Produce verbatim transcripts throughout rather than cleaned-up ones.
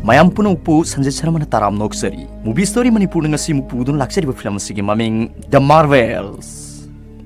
ꯃꯌꯥꯝ ꯄꯨꯝꯅꯃꯛꯄꯨ ꯁꯟꯖꯤꯠ ꯁꯔꯃꯅ ꯇꯔꯥꯝꯅ ꯑꯣꯛꯆꯔꯤ꯫ Movie Story ꯃꯅꯤꯄꯨꯔꯅ ꯉꯁꯤ ꯑꯃꯨꯛ ꯄꯨꯗꯨꯅ ꯂꯥꯛꯆꯔꯤꯕ ꯐꯤꯂꯝ ꯑꯁꯤꯒꯤ ꯃꯃꯤꯡ The Marvels꯫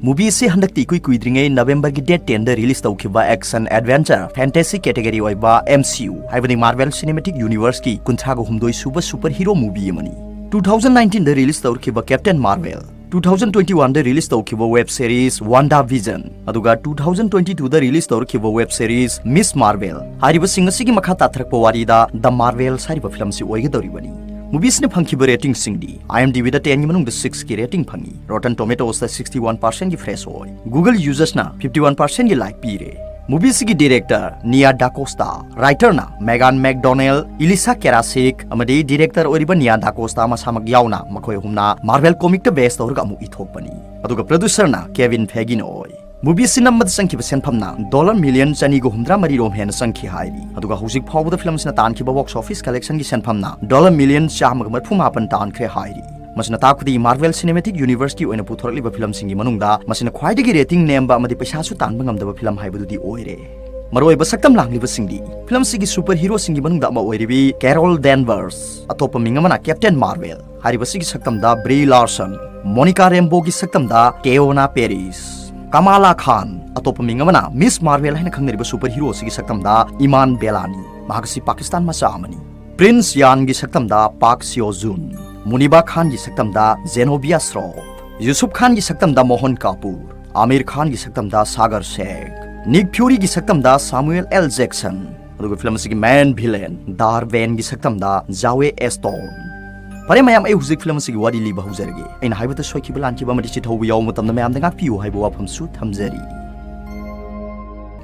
Movie ꯑꯁꯤ ꯍꯟꯗꯛꯇꯤ ꯏꯀꯨꯏ ꯀꯨꯏꯗ꯭ꯔꯤꯉꯩ November ꯒꯤ date ten ꯗ release ꯇꯧꯈꯤꯕ action adventure fantasy category ꯑꯣꯏꯕ M C U, ꯍꯥꯏꯕꯗꯤ Marvel Cinematic Universe ꯀꯤ ꯀꯨꯟꯊ꯭ꯔꯥꯒ ꯍꯨꯝꯗꯣꯏ ꯁꯨꯕ super hero movie ꯑꯃꯅꯤ꯫ Two thousand nineteen ꯗ release ꯇꯧꯔꯛꯈꯤꯕ Captain Marvel, two thousand twenty one ꯗ release ꯇꯧꯈꯤꯕ web series WandaVision, ꯑꯗꯨꯒ two thousand twenty two ꯗ release ꯇꯧꯔꯛꯈꯤꯕ web series Miss Marvel ꯍꯥꯏꯔꯤꯕꯁꯤꯡ ꯑꯁꯤꯒꯤ ꯃꯈꯥ ꯇꯥꯊꯔꯛꯄ ꯋꯥꯔꯤꯗ The Marvels ꯍꯥꯏꯔꯤꯕ ꯐꯤꯂꯝ ꯑꯁꯤ ꯑꯣꯏꯒꯗꯧꯔꯤꯕꯅꯤ꯫ Movie ꯁꯤꯅ ꯐꯪꯈꯤꯕ rating ꯁꯤꯡꯗꯤ IMDb ꯗ ten ꯒꯤ ꯃꯅꯨꯡꯗ six ꯀꯤ rating ꯐꯪꯉꯤ, Rotten Tomatoes ꯗ sixty one percent ꯒꯤ fresh ꯑꯣꯏ, Google users ꯅ fifty one percent ꯒꯤ like ꯄꯤꯔꯦ꯫ Movie ꯁꯤꯒꯤ director Nia DaCosta, writer ꯅ Megan McDonnell, Elisa Karasik, ꯑꯃꯗꯤ director ꯑꯣꯏꯔꯤꯕ Nia DaCosta ꯃꯁꯥꯃꯛ ꯌꯥꯎꯅ ꯃꯈꯣꯏ ꯑꯍꯨꯝꯅ Marvel comic ꯇ base ꯇꯧꯔꯒ ꯑꯃꯨꯛ ꯏꯊꯣꯛꯄꯅꯤ꯫ ꯑꯗꯨꯒ producer ꯅ Kevin Feige ꯅ ꯑꯣꯏ꯫ Movie ꯑꯁꯤ ꯅꯝꯕꯗ ꯆꯪꯈꯤꯕ ꯁꯦꯟꯐꯝꯅ dollar million ꯆꯅꯤꯒ ꯍꯨꯝꯗ꯭ꯔꯥ ꯃꯔꯤ ꯔꯣꯝ ꯍꯦꯟꯅ ꯆꯪꯈꯤ ꯍꯥꯏꯔꯤ꯫ ꯑꯗꯨꯒ ꯍꯧꯖꯤꯛ ꯐꯥꯎꯕꯗ ꯐꯤꯂꯝ ꯑꯁꯤꯅ ꯇꯥꯟꯈꯤꯕ box office collection ꯒꯤ ꯁꯦꯟꯐꯝꯅ dollar million ꯆꯥꯝꯃꯒ ꯃꯔꯤꯐꯨ ꯃꯥꯄꯟ ꯇꯥꯟꯈ꯭ꯔꯦ ꯍꯥꯏꯔꯤ꯫ ꯃꯁꯤꯅ ꯇꯥꯛꯄꯗꯤ Marvel Cinematic Universe ꯀꯤ ꯑꯣꯏꯅ ꯄꯨꯊꯣꯔꯛꯂꯤꯕ ꯐꯤꯂꯝꯁꯤꯡꯒꯤ ꯃꯅꯨꯡꯗ ꯃꯁꯤꯅ ꯈ꯭ꯋꯥꯏꯗꯒꯤ rating ꯅꯦꯝꯕ ꯑꯃꯗꯤ ꯄꯩꯁꯥꯁꯨ ꯇꯥꯟꯕ ꯉꯝꯗꯕ ꯐꯤꯂꯝ ꯍꯥꯏꯕꯗꯨꯗꯤ ꯑꯣꯏꯔꯦ꯫ ꯃꯔꯨꯑꯣꯏꯕ ꯁꯛꯇꯝ ꯂꯥꯡꯂꯤꯕꯁꯤꯡꯗꯤ ꯐꯤꯂꯝ ꯑꯁꯤꯒꯤ super hero ꯁꯤꯡꯒꯤ ꯃꯅꯨꯡꯗ ꯑꯃ ꯑꯣꯏꯔꯤꯕꯤ Carol Danvers, ꯑꯇꯣꯞꯄ ꯃꯤꯡ ꯑꯃꯅ Captain Marvel, ꯍꯥꯏꯔꯤꯕꯁꯤꯒꯤ ꯁꯛꯇꯝꯗ Brie Larson, Monica Rambeau ꯒꯤ ꯁꯛꯇꯝꯗ Teyonah Parris, Kamala Khan, ꯑꯇꯣꯞꯄ ꯃꯤꯡ ꯑꯃꯅ Miss Marvel ꯍꯥꯏꯅ ꯈꯪꯅꯔꯤꯕ super hero ꯑꯁꯤꯒꯤ ꯁꯛꯇꯝꯗ Iman Vellani, ꯃꯍꯥꯛ ꯑꯁꯤ ꯄꯥꯀꯤꯁꯇꯥꯟ ꯃꯆꯥ ꯑꯃꯅꯤ, Prince Yan ꯒꯤ ꯁꯛꯇꯝꯗ Park Seo Joon, Muniba Khan ꯒꯤ ꯁꯛꯇꯝꯗ Zenobia Shroff, Yusuf Khan ꯒꯤ ꯁꯛꯇꯝꯗ Mohan Kapoor, Aamir Khan ꯒꯤ ꯁꯛꯇꯝꯗ Sagar Shaikh, Nick Fury ꯒꯤ ꯁꯛꯇꯝꯗ Samuel L Jackson, ꯑꯗꯨꯒ ꯐꯤꯂꯝ ꯑꯁꯤꯒꯤ main villain Darvan ꯒꯤ ꯁꯛꯇꯝꯗ Zawe Ashton꯫ ꯐꯔꯦ ꯃꯌꯥꯝ, ꯑꯩ ꯍꯧꯖꯤꯛ ꯐꯤꯂꯝ ꯑꯁꯤꯒꯤ ꯋꯥꯔꯤ ꯂꯤꯕ ꯍꯧꯖꯔꯒꯦ꯫ ꯑꯩꯅ ꯍꯥꯏꯕꯗ ꯁꯣꯏꯈꯤꯕ ꯂꯥꯟꯈꯤꯕ ꯑꯃꯗꯤ ꯆꯤꯊꯍꯧꯕ ꯌꯥꯎꯕ ꯃꯇꯝꯗ ꯃꯌꯥꯝꯗ ꯉꯥꯛꯄꯤꯌꯨ ꯍꯥꯏꯕ ꯋꯥꯐꯝꯁꯨ ꯊꯝꯖꯔꯤ꯫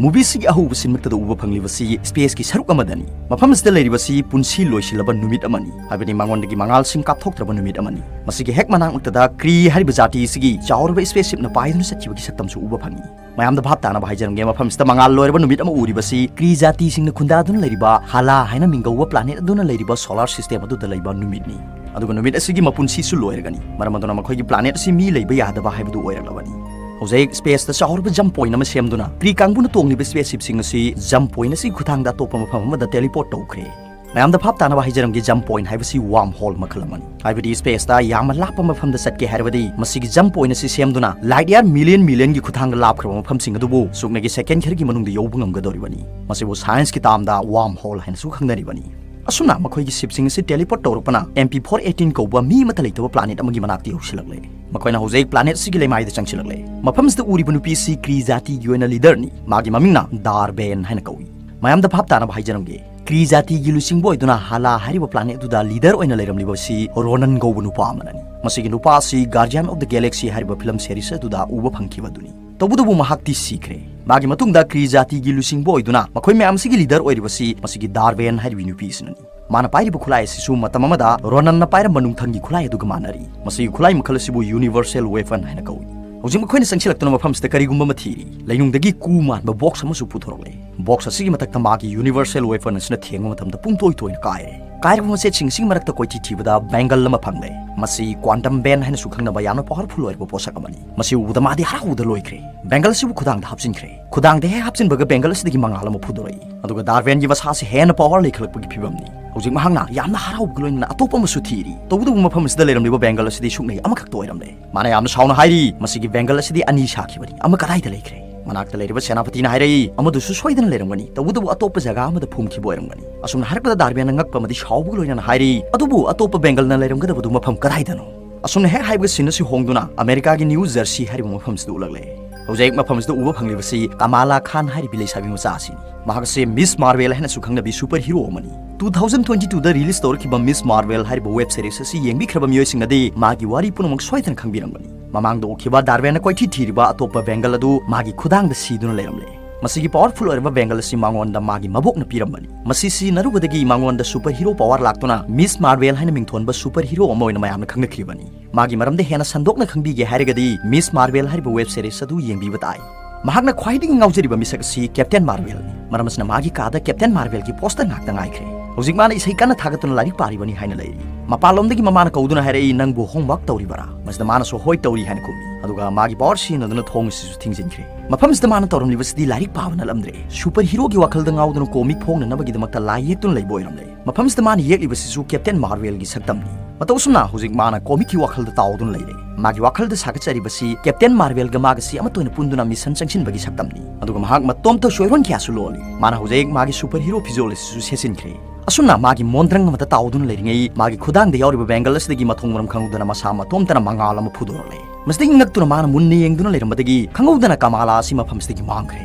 Movie ꯁꯤꯒꯤ ꯑꯍꯧꯕ scene ꯃꯛꯇꯗ ꯎꯕ ꯐꯪꯂꯤꯕꯁꯤ space ꯀꯤ ꯁꯔꯨꯛ ꯑꯃꯗꯅꯤ꯫ ꯃꯐꯝ ꯑꯁꯤꯗ ꯂꯩꯔꯤꯕꯁꯤ ꯄꯨꯟꯁꯤ ꯂꯣꯏꯁꯤꯜꯂꯕ ꯅꯨꯃꯤꯠ ꯑꯃꯅꯤ, ꯍꯥꯏꯕꯗꯤ ꯃꯉꯣꯟꯗꯒꯤ ꯃꯉꯥꯜꯁꯤꯡ ꯀꯥꯞꯊꯣꯛꯇ꯭ꯔꯕ ꯅꯨꯃꯤꯠ ꯑꯃꯅꯤ꯫ ꯃꯁꯤꯒꯤ ꯍꯦꯛ ꯃꯅꯥꯛꯃꯛꯇꯗ Kree ꯍꯥꯏꯔꯤꯕ ꯖꯥꯇꯤ ꯑꯁꯤꯒꯤ ꯆꯥꯎꯔꯕ spaceship ꯅ ꯄꯥꯏꯗꯨꯅ ꯆꯠꯈꯤꯕꯒꯤ ꯁꯛꯇꯝꯁꯨ ꯎꯕ ꯐꯪꯏ꯫ ꯃꯌꯥꯝꯗ ꯚꯥꯞ ꯇꯥꯅꯕ ꯍꯥꯏꯖꯔꯝꯒꯦ, ꯃꯐꯝꯁꯤꯗ ꯃꯉꯥꯜ ꯂꯣꯏꯔꯕ ꯅꯨꯃꯤꯠ ꯑꯃ ꯎꯔꯤꯕꯁꯤ Kree ꯖꯥꯇꯤꯁꯤꯡꯅ ꯈꯨꯟꯗꯥꯗꯨꯅ ꯂꯩꯔꯤꯕ Hala ꯍꯥꯏꯅ ꯃꯤꯡꯒꯧꯕ planet ꯑꯗꯨꯅ ꯂꯩꯔꯤꯕ solar system ꯑꯗꯨꯗ ꯂꯩꯕ ꯅꯨꯃꯤꯠꯅꯤ꯫ ꯑꯗꯨꯒ ꯅꯨꯃꯤꯠ ꯑꯁꯤꯒꯤ ꯃꯄꯨꯟꯁꯤꯁꯨ ꯂꯣꯏꯔꯒꯅꯤ꯫ ꯃꯔꯝ ꯑꯗꯨꯅ ꯃꯈꯣꯏꯒꯤ planet ꯑꯁꯤ ꯃꯤ ꯂꯩꯕ ꯌꯥꯗꯕ ꯍꯥꯏꯕꯗꯨ ꯑꯣꯏꯔꯛꯂꯕꯅꯤ꯫ ꯍꯧꯖꯤꯛ space ꯇ ꯆꯥꯎꯔꯕ jump point ꯑꯃ ꯁꯦꯝꯗꯨꯅ Kree ꯀꯥꯡꯕꯨꯅ ꯇꯣꯡꯂꯤꯕ spaceship ꯁꯤꯡ ꯑꯁꯤ jump point ꯑꯁꯤꯒꯤ ꯈꯨꯠꯊꯥꯡꯗ ꯑꯇꯣꯞꯄ ꯃꯐꯝ ꯑꯃꯗ teleport ꯇꯧꯈ꯭ꯔꯦ꯫ ꯃꯌꯥꯝꯗ ꯚꯥꯞ ꯇꯥꯅꯕ ꯍꯥꯏꯖꯔꯝꯒꯦ, ꯖꯝ ꯄꯣꯏꯟꯠ ꯍꯥꯏꯕꯁꯤ ꯋꯥꯔꯝ ꯍꯣꯜ ꯃꯈꯜ ꯑꯃꯅꯤ꯫ ꯍꯥꯏꯕꯗꯤ ꯁ꯭ꯄꯦꯁꯇ ꯌꯥꯝꯅ ꯂꯥꯞꯄ ꯃꯐꯝꯗ ꯆꯠꯀꯦ ꯍꯥꯏꯔꯕꯗꯤ ꯃꯁꯤꯒꯤ ꯖꯝ ꯄꯣꯏꯟꯠ ꯑꯁꯤ ꯁꯦꯝꯗꯨꯅ ꯂꯥꯏꯠ ꯌꯥꯔ ꯃꯤꯂꯤꯌꯟ ꯃꯤꯂꯤꯌꯟꯒꯤ ꯈꯨꯊꯥꯡꯗ ꯂꯥꯞꯈ꯭ꯔꯕ ꯃꯐꯝꯁꯤꯡ ꯑꯗꯨꯕꯨ ꯁꯨꯞꯅꯒꯤ ꯁꯦꯀꯦꯟ ꯈꯔꯒꯤ ꯃꯅꯨꯡꯗ ꯌꯧꯕ ꯉꯝꯒꯗꯧꯔꯤꯕꯅꯤ꯫ ꯃꯁꯤꯕꯨ ꯁꯥꯏꯟꯁꯀꯤ ꯇꯥꯝꯗ ꯋꯥꯔꯝ ꯍꯣꯜ ꯍꯥꯏꯅꯁꯨ ꯈꯪꯅꯔꯤꯕꯅꯤ꯫ ꯑꯁꯨꯝꯅ ꯃꯈꯣꯏꯒꯤ ꯁꯤꯞꯁꯤꯡ ꯑꯁꯤ ꯇꯦꯂꯤꯄꯣꯔꯠ ꯇꯧꯔꯛꯄꯅ ꯑꯦꯝ ꯄꯤ ꯐꯣꯔ ꯑꯦꯇꯤꯟ ꯀꯧꯕ ꯃꯤ ꯑꯃꯠꯇ ꯂꯩꯇꯕ ꯄ꯭ꯂꯥꯅꯦꯠ ꯑꯃꯒꯤ ꯃꯅꯥꯛꯇ ꯌꯧꯁꯤꯜꯂꯛꯂꯦ꯫ ꯃꯈꯣꯏꯅ ꯍꯧꯖꯤꯛ ꯄ꯭ꯂꯥꯅꯦꯠꯁꯤꯒꯤ ꯂꯩꯃꯥꯏꯗ ꯆꯪꯁꯤꯜꯂꯛꯂꯦ꯫ ꯃꯐꯝꯁꯤꯗ ꯎꯔꯤꯕ ꯅꯨꯄꯤꯁꯤ ꯀ꯭ꯔꯤ ꯖꯥꯇꯤꯒꯤ ꯑꯣꯏꯅ ꯂꯤꯗꯔꯅꯤ꯫ ꯃꯥꯒꯤ ꯃꯃꯤꯡꯅ ꯗꯥꯔꯕꯦꯟ ꯍꯥꯏꯅ ꯀꯧꯏ꯫ ꯃꯌꯥꯝꯗ ꯚꯥꯞ ꯇꯥꯅꯕ ꯍꯥꯏꯖꯔꯝꯒꯦ, ꯀ꯭ꯔꯤ ꯖꯥꯇꯤꯒꯤ ꯂꯨꯆꯤꯡꯕ ꯑꯣꯏꯗꯨꯅ ꯍꯥꯂꯥ ꯍꯥꯏꯔꯤꯕ ꯄ꯭ꯂꯥꯅꯦꯠ ꯑꯗꯨꯗ ꯂꯤꯗꯔ ꯑꯣꯏꯅ ꯂꯩꯔꯝꯂꯤꯕꯁꯤ ꯔꯣꯅꯟ ꯀꯧꯕ ꯅꯨꯄꯥ ꯑꯃꯅꯅꯤ꯫ ꯃꯁꯤꯒꯤ ꯅꯨꯄꯥ ꯑꯁꯤ Guardian of the Galaxy ꯍꯥꯏꯔꯤꯕ ꯐꯤꯂꯝ ꯁꯦꯔꯤꯁ ꯑꯗꯨꯗ ꯎꯕ ꯐꯪꯈꯤꯕ ꯑꯗꯨꯅꯤ꯫ ꯇꯧꯕꯇꯕꯨ ꯃꯍꯥꯛꯇꯤ ꯁꯤꯈ꯭ꯔꯦ꯫ ꯃꯥꯒꯤ ꯃꯇꯨꯡꯗ ꯀ꯭ꯔꯤ ꯖꯥꯇꯤꯒꯤ ꯂꯨꯆꯤꯡꯕ ꯑꯣꯏꯗꯨꯅ ꯃꯈꯣꯏ ꯃꯌꯥꯝꯁꯤꯒꯤ ꯂꯤꯗꯔ ꯑꯣꯏꯔꯤꯕꯁꯤ ꯃꯁꯤꯒꯤ ꯗꯥꯔꯕꯦꯟ ꯍꯥꯏꯔꯤꯕ ꯅꯨꯄꯤ ꯑꯁꯤꯅꯅꯤ꯫ ꯃꯥꯅ ꯄꯥꯏꯔꯤꯕ ꯈꯨꯠꯂꯥꯏ ꯑꯁꯤꯁꯨ ꯃꯇꯝ ꯑꯃꯗ ꯔꯣꯅꯟꯅ ꯄꯥꯏꯔꯝꯕ ꯅꯨꯡꯊꯪꯒꯤ ꯈꯨꯠꯂꯥꯏ ꯑꯗꯨꯒ ꯃꯥꯟꯅꯔꯤ꯫ ꯃꯁꯤꯒꯤ ꯈꯨꯠꯂꯥꯏ ꯃꯈꯜ ꯑꯁꯤꯕꯨ ꯌꯨꯅꯤꯚꯔꯁꯦꯜ ꯋꯦꯄꯟ ꯍꯥꯏꯅ ꯀꯧꯏ꯫ ꯍꯧꯖꯤꯛ ꯃꯈꯣꯏꯅ ꯆꯪꯁꯤꯜꯂꯛꯇꯨꯅ ꯃꯐꯝꯁꯤꯗ ꯀꯔꯤꯒꯨꯝꯕ ꯑꯃ ꯊꯤꯔꯤ꯫ ꯂꯩꯅꯨꯡꯗꯒꯤ ꯀꯨ ꯃꯥꯟꯕ ꯕꯣꯛꯁ ꯑꯃꯁꯨ ꯄꯨꯊꯣꯔꯛꯂꯦ꯫ ꯕꯣꯛꯁ ꯑꯁꯤꯒꯤ ꯃꯊꯛꯇ ꯃꯥꯒꯤ ꯌꯨꯅꯤꯚꯔꯁꯦꯜ ꯋꯦꯄꯟ ꯑꯁꯤꯅ ꯊꯦꯡꯕ ꯃꯇꯝꯗ ꯄꯨꯡꯇꯣꯏ ꯇꯣꯏꯅ ꯀꯥꯏꯔꯦ꯫ ꯀꯥꯏꯔꯕ ꯃꯆꯦꯠꯁꯤꯡ ꯑꯁꯤꯒꯤ ꯃꯔꯛꯇ ꯀꯣꯏꯊꯤ ꯊꯤꯕꯗ ꯕꯦꯡꯒꯜ ꯑꯃ ꯐꯪꯂꯦ꯫ ꯃꯁꯤ ꯀ꯭ꯋꯥꯟꯇꯝ ꯕꯦꯟ ꯍꯥꯏꯅꯁꯨ ꯈꯪꯅꯕ ꯌꯥꯝꯅ ꯄꯥꯋꯔꯐꯨꯜ ꯑꯣꯏꯔꯕ ꯄꯣꯠꯁꯛ ꯑꯃꯅꯤ꯫ ꯃꯁꯤ ꯎꯕꯗ ꯃꯥꯗꯤ ꯍꯔꯥꯎꯕꯗ ꯂꯣꯏꯈ꯭ꯔꯦ꯫ ꯕꯦꯡꯒꯜ ꯑꯁꯤꯕꯨ ꯈꯨꯗꯥꯡꯗ ꯍꯥꯞꯆꯤꯟꯈ꯭ꯔꯦ꯫ ꯈꯨꯗꯥꯡꯗ ꯍꯦꯛ ꯍꯥꯞꯆꯤꯟꯕꯒ ꯕꯦꯡꯒꯜ ꯑꯁꯤꯗꯒꯤ ꯃꯉꯥꯜ ꯑꯃ ꯐꯨꯗꯣꯔꯛꯏ꯫ ꯑꯗꯨꯒ ꯗꯥꯔꯕꯦꯟꯒꯤ ꯃꯁꯥꯁꯤ ꯍꯦꯟꯅ ꯄꯥꯋꯔ ꯂꯩꯈꯠꯂꯛꯄꯒꯤ ꯐꯤꯕꯝꯅꯤ꯫ ꯍꯧꯖꯤꯛ ꯃꯍꯥꯛꯅ ꯌꯥꯝꯅ ꯍꯔꯥꯎꯕꯒ ꯂꯣꯏꯅꯅ ꯑꯇꯣꯞꯄ ꯑꯃꯁꯨ ꯊꯤꯔꯤ꯫ ꯇꯧꯕꯇꯕꯨ ꯃꯐꯝ ꯑꯁꯤꯗ ꯂꯩꯔꯝꯂꯤꯕ ꯕꯦꯡꯒꯜ ꯑꯁꯤꯗꯤ ꯁꯨꯛꯅꯩ ꯑꯃꯈꯛꯇ ꯑꯣꯏꯔꯝꯂꯦ꯫ ꯃꯥꯅ ꯌꯥꯝꯅ ꯁꯥꯎꯅ ꯍꯥꯏꯔꯤ, "ꯃꯁꯤꯒꯤ ꯕꯦꯡꯒꯜ ꯑꯁꯤꯗꯤ ꯑꯅꯤ ꯁꯥꯈꯤꯕꯅꯤ, ꯑꯃ ꯀꯗꯥꯏꯗ ꯂꯩꯈ꯭ꯔꯦ?" ꯃꯅꯥꯛꯇ ꯂꯩꯔꯤꯕ ꯁꯦꯅꯥꯄꯇꯤꯅ ꯍꯥꯏꯔꯛꯏ, "ꯑꯃꯗꯨꯁꯨ ꯁꯣꯏꯗꯅ ꯂꯩꯔꯝꯒꯅꯤ, ꯇꯧꯕꯇꯕꯨ ꯑꯇꯣꯞꯄ ꯖꯒꯥ ꯑꯃꯗ ꯐꯨꯝꯈꯤꯕ ꯑꯣꯏꯔꯝꯒꯅꯤ꯫" ꯑꯁꯨꯝꯅ ꯍꯥꯏꯔꯛꯄꯗ ꯗꯥꯔꯕꯦꯟꯅ ꯉꯛꯄ ꯑꯃꯗꯤ ꯁꯥꯎꯕꯒ ꯂꯣꯏꯅꯅ ꯍꯥꯏꯔꯤ, "ꯑꯗꯨꯕꯨ ꯑꯇꯣꯞꯄ ꯕꯦꯡꯒꯜꯅ ꯂꯩꯔꯝꯒꯗꯕꯗꯨ ꯃꯐꯝ ꯀꯗꯥꯏꯗꯅꯣ?" ꯑꯁꯨꯝꯅ ꯍꯦꯛ ꯍꯥꯏꯕꯒ ꯁꯤꯟ ꯑꯁꯤ ꯍꯣꯡꯗꯨꯅ ꯑꯃꯦꯔꯤꯀꯥꯒꯤ ꯅ꯭ꯌꯨ ꯖꯔꯁꯤ ꯍꯥꯏꯔꯤꯕ ꯃꯐꯝꯁꯤꯗ ꯎꯠꯂꯛꯂꯦ꯫ ꯍꯧꯖꯤꯛ ꯃꯐꯝꯁꯤꯗ ꯎꯕ ꯐꯪꯂꯤꯕꯁꯤ ꯀꯃꯥꯂꯥ ꯈꯥꯟ ꯍꯥꯏꯔꯤꯕꯤ ꯂꯩꯁꯥꯕꯤ ꯃꯆꯥ ꯑꯁꯤꯅꯤ꯫ ꯃꯍꯥꯛ ꯑꯁꯤ ꯃꯤꯁ ꯃꯥꯔꯚꯦꯜ ꯍꯥꯏꯅꯁꯨ ꯈꯪꯅꯕꯤ ꯁꯨꯄꯔ ꯍꯤꯔꯣ ꯑꯃꯅꯤ꯫ ꯇꯨ ꯊꯥꯎꯖꯟ ꯇ꯭ꯋꯦꯟꯇꯤ ꯇꯨꯗ ꯔꯤꯂꯤꯁ ꯇꯧꯔꯛꯈꯤꯕ ꯃꯤꯁ ꯃꯥꯔꯚꯦꯜ ꯍꯥꯏꯔꯤꯕ ꯋꯦꯕ ꯁꯦꯔꯤꯁ ꯑꯁꯤ ꯌꯦꯡꯕꯤꯈ꯭ꯔꯕ ꯃꯤꯑꯣꯏꯁꯤꯡꯅꯗꯤ ꯃꯥꯒꯤ ꯋꯥꯔꯤ ꯄꯨꯝꯅꯃꯛ ꯁꯣꯏꯗꯅ ꯈꯪꯕꯤꯔꯝꯒꯅꯤ꯫ ꯃꯃꯥꯡꯗ ꯎꯈꯤꯕ ꯗꯥꯔꯕꯦꯟꯅ ꯀꯣꯏꯊꯤ ꯊꯤꯔꯤꯕ ꯑꯇꯣꯞꯄ ꯕꯦꯡꯒꯜ ꯑꯗꯨ ꯃꯥꯒꯤ ꯈꯨꯗꯥꯡꯗ ꯁꯤꯗꯨꯅ ꯂꯩꯔꯝꯂꯦ꯫ ꯃꯁꯤꯒꯤ ꯄꯥꯋꯔꯐꯨꯜ ꯑꯣꯏꯔꯕ ꯕꯦꯡꯒꯜ ꯑꯁꯤ ꯃꯉꯣꯟꯗ ꯃꯥꯒꯤ ꯃꯕꯣꯛꯅ ꯄꯤꯔꯝꯕꯅꯤ꯫ ꯃꯁꯤ ꯁꯤꯖꯤꯟꯅꯔꯨꯕꯗꯒꯤ ꯃꯉꯣꯟꯗ ꯁꯨꯄꯔ ꯍꯤꯔꯣ ꯄꯥꯋꯔ ꯂꯥꯛꯇꯨꯅ ꯃꯤꯁ ꯃꯥꯔꯚꯦꯜ ꯍꯥꯏꯅ ꯃꯤꯡꯊꯣꯟꯕ ꯁꯨꯄꯔ ꯍꯤꯔꯣ ꯑꯃ ꯑꯣꯏꯅ ꯃꯌꯥꯝꯅ ꯈꯪꯅꯈꯤꯕꯅꯤ꯫ ꯃꯥꯒꯤ ꯃꯔꯝꯗ ꯍꯦꯟꯅ ꯁꯟꯗꯣꯛꯅ ꯈꯪꯕꯤꯒꯦ ꯍꯥꯏꯔꯒꯗꯤ ꯃꯤꯁ ꯃꯥꯔꯚꯦꯜ ꯍꯥꯏꯔꯤꯕ ꯋꯦꯕ ꯁꯦꯔꯤꯁ ꯑꯗꯨ ꯌꯦꯡꯕꯤꯕ ꯇꯥꯏ꯫ ꯃꯍꯥꯛꯅ ꯈ꯭ꯋꯥꯏꯗꯒꯤ ꯉꯥꯎꯖꯔꯤꯕ ꯃꯤꯁꯛ ꯑꯁꯤ ꯀꯦꯞꯇꯦꯟ ꯃꯥꯔꯚꯦꯜꯅꯤ꯫ ꯃꯔꯝ ꯑꯁꯤꯅ ꯃꯥꯒꯤ ꯀꯥꯗ ꯀꯦꯞꯇꯦꯟ ꯃꯥꯔꯚꯦꯜꯒꯤ ꯄꯣꯁꯇꯔ ꯉꯥꯛꯇ ꯉꯥꯏꯈ꯭ꯔꯦ꯫ ꯍꯧꯖꯤꯛ ꯃꯥꯅ ꯏꯁꯩ ꯀꯟꯅ ꯊꯥꯒꯠꯇꯨꯅ ꯂꯥꯏꯔꯤꯛ ꯄꯥꯔꯤꯕꯅꯤ ꯍꯥꯏꯅ ꯂꯩꯔꯤ꯫ ꯃꯄꯥꯟꯂꯣꯝꯗꯒꯤ ꯃꯃꯥꯅ ꯀꯧꯗꯨꯅ ꯍꯥꯏꯔꯛꯏ, "ꯅꯪꯕꯨ homework ꯇꯧꯔꯤꯕꯔꯥ?" ꯃꯁꯤꯗ ꯃꯥꯅꯁꯨ, "ꯍꯣꯏ, ꯇꯧꯔꯤ" ꯍꯥꯏꯅ ꯈꯨꯝꯃꯤ꯫ ꯑꯗꯨꯒ ꯃꯥꯒꯤ power ꯁꯤꯖꯤꯟꯅꯗꯨꯅ ꯊꯣꯡ ꯑꯁꯤꯁꯨ ꯊꯤꯡꯖꯤꯟꯈ꯭ꯔꯦ꯫ ꯃꯐꯝꯁꯤꯗ ꯃꯥꯅ ꯇꯧꯔꯝꯂꯤꯕꯁꯤꯗꯤ ꯂꯥꯏꯔꯤꯛ ꯄꯥꯕ ꯅꯠꯂꯝꯗ꯭ꯔꯦ꯫ Super heroꯒꯤ ꯋꯥꯈꯜꯗ ꯉꯥꯎꯗꯨꯅ comic ꯐꯣꯡꯅꯅꯕꯒꯤꯗꯃꯛꯇ ꯂꯥꯏ ꯌꯦꯛꯇꯨꯅ ꯂꯩꯕ ꯑꯣꯏꯔꯝꯂꯦ꯫ ꯃꯐꯝꯁꯤꯗ ꯃꯥꯅ ꯌꯦꯛꯂꯤꯕꯁꯤꯁꯨ Captain Marvelꯒꯤ ꯁꯛꯇꯝꯅꯤ꯫ ꯃꯇꯧ ꯑꯁꯨꯝꯅ ꯍꯧꯖꯤꯛ ꯃꯥꯅ comicꯀꯤ ꯋꯥꯈꯜꯗ ꯇꯥꯎꯗꯨꯅ ꯂꯩꯔꯦ꯫ ꯃꯥꯒꯤ ꯋꯥꯈꯜꯗ ꯁꯥꯒꯠꯆꯔꯤꯕꯁꯤ Captain Marvelꯒ ꯃꯥꯒꯁꯤ ꯑꯃꯠꯇ ꯑꯣꯏꯅ ꯄꯨꯟꯗꯨꯅ mission ꯆꯪꯁꯤꯟꯕꯒꯤ ꯁꯛꯇꯝꯅꯤ꯫ ꯑꯗꯨꯒ ꯃꯍꯥꯛ ꯃꯇꯣꯝꯇ ꯆꯣꯏꯔꯣꯟ ꯀꯌꯥꯁꯨ ꯂꯣꯜꯂꯤ꯫ ꯃꯥꯅ ꯍꯧꯖꯤꯛ ꯃꯥꯒꯤ super hero ꯐꯤꯖꯣꯜ ꯑꯁꯤꯁꯨ ꯁꯦꯠꯆꯤꯟꯈ꯭ꯔꯦ꯫ ꯑꯁꯨꯝꯅ ꯃꯥꯒꯤ ꯃꯣꯟꯗ꯭ꯔꯪ ꯑꯃꯗ ꯇꯥꯎꯗꯨꯅ ꯂꯩꯔꯤꯉꯩ, ꯃꯥꯒꯤ ꯈꯨꯗꯥꯡꯗ ꯌꯥꯎꯔꯤꯕ bangle ꯑꯁꯤꯗꯒꯤ ꯃꯊꯣꯡ ꯃꯔꯝ ꯈꯪꯍꯧꯗꯅ ꯃꯁꯥ ꯃꯇꯣꯝꯇꯅ ꯃꯉꯥꯜ ꯑꯃ ꯐꯨꯗꯣꯔꯛꯂꯦ꯫ ꯃꯁꯤꯗꯒꯤ ꯉꯛꯇꯨꯅ ꯃꯥꯅ ꯃꯨꯟꯅ ꯌꯦꯡꯗꯨꯅ ꯂꯩꯔꯝꯕꯗꯒꯤ ꯈꯪꯍꯧꯗꯅ ꯀꯃꯥꯂꯥ ꯑꯁꯤ ꯃꯐꯝꯁꯤꯗꯒꯤ ꯃꯥꯡꯈ꯭ꯔꯦ꯫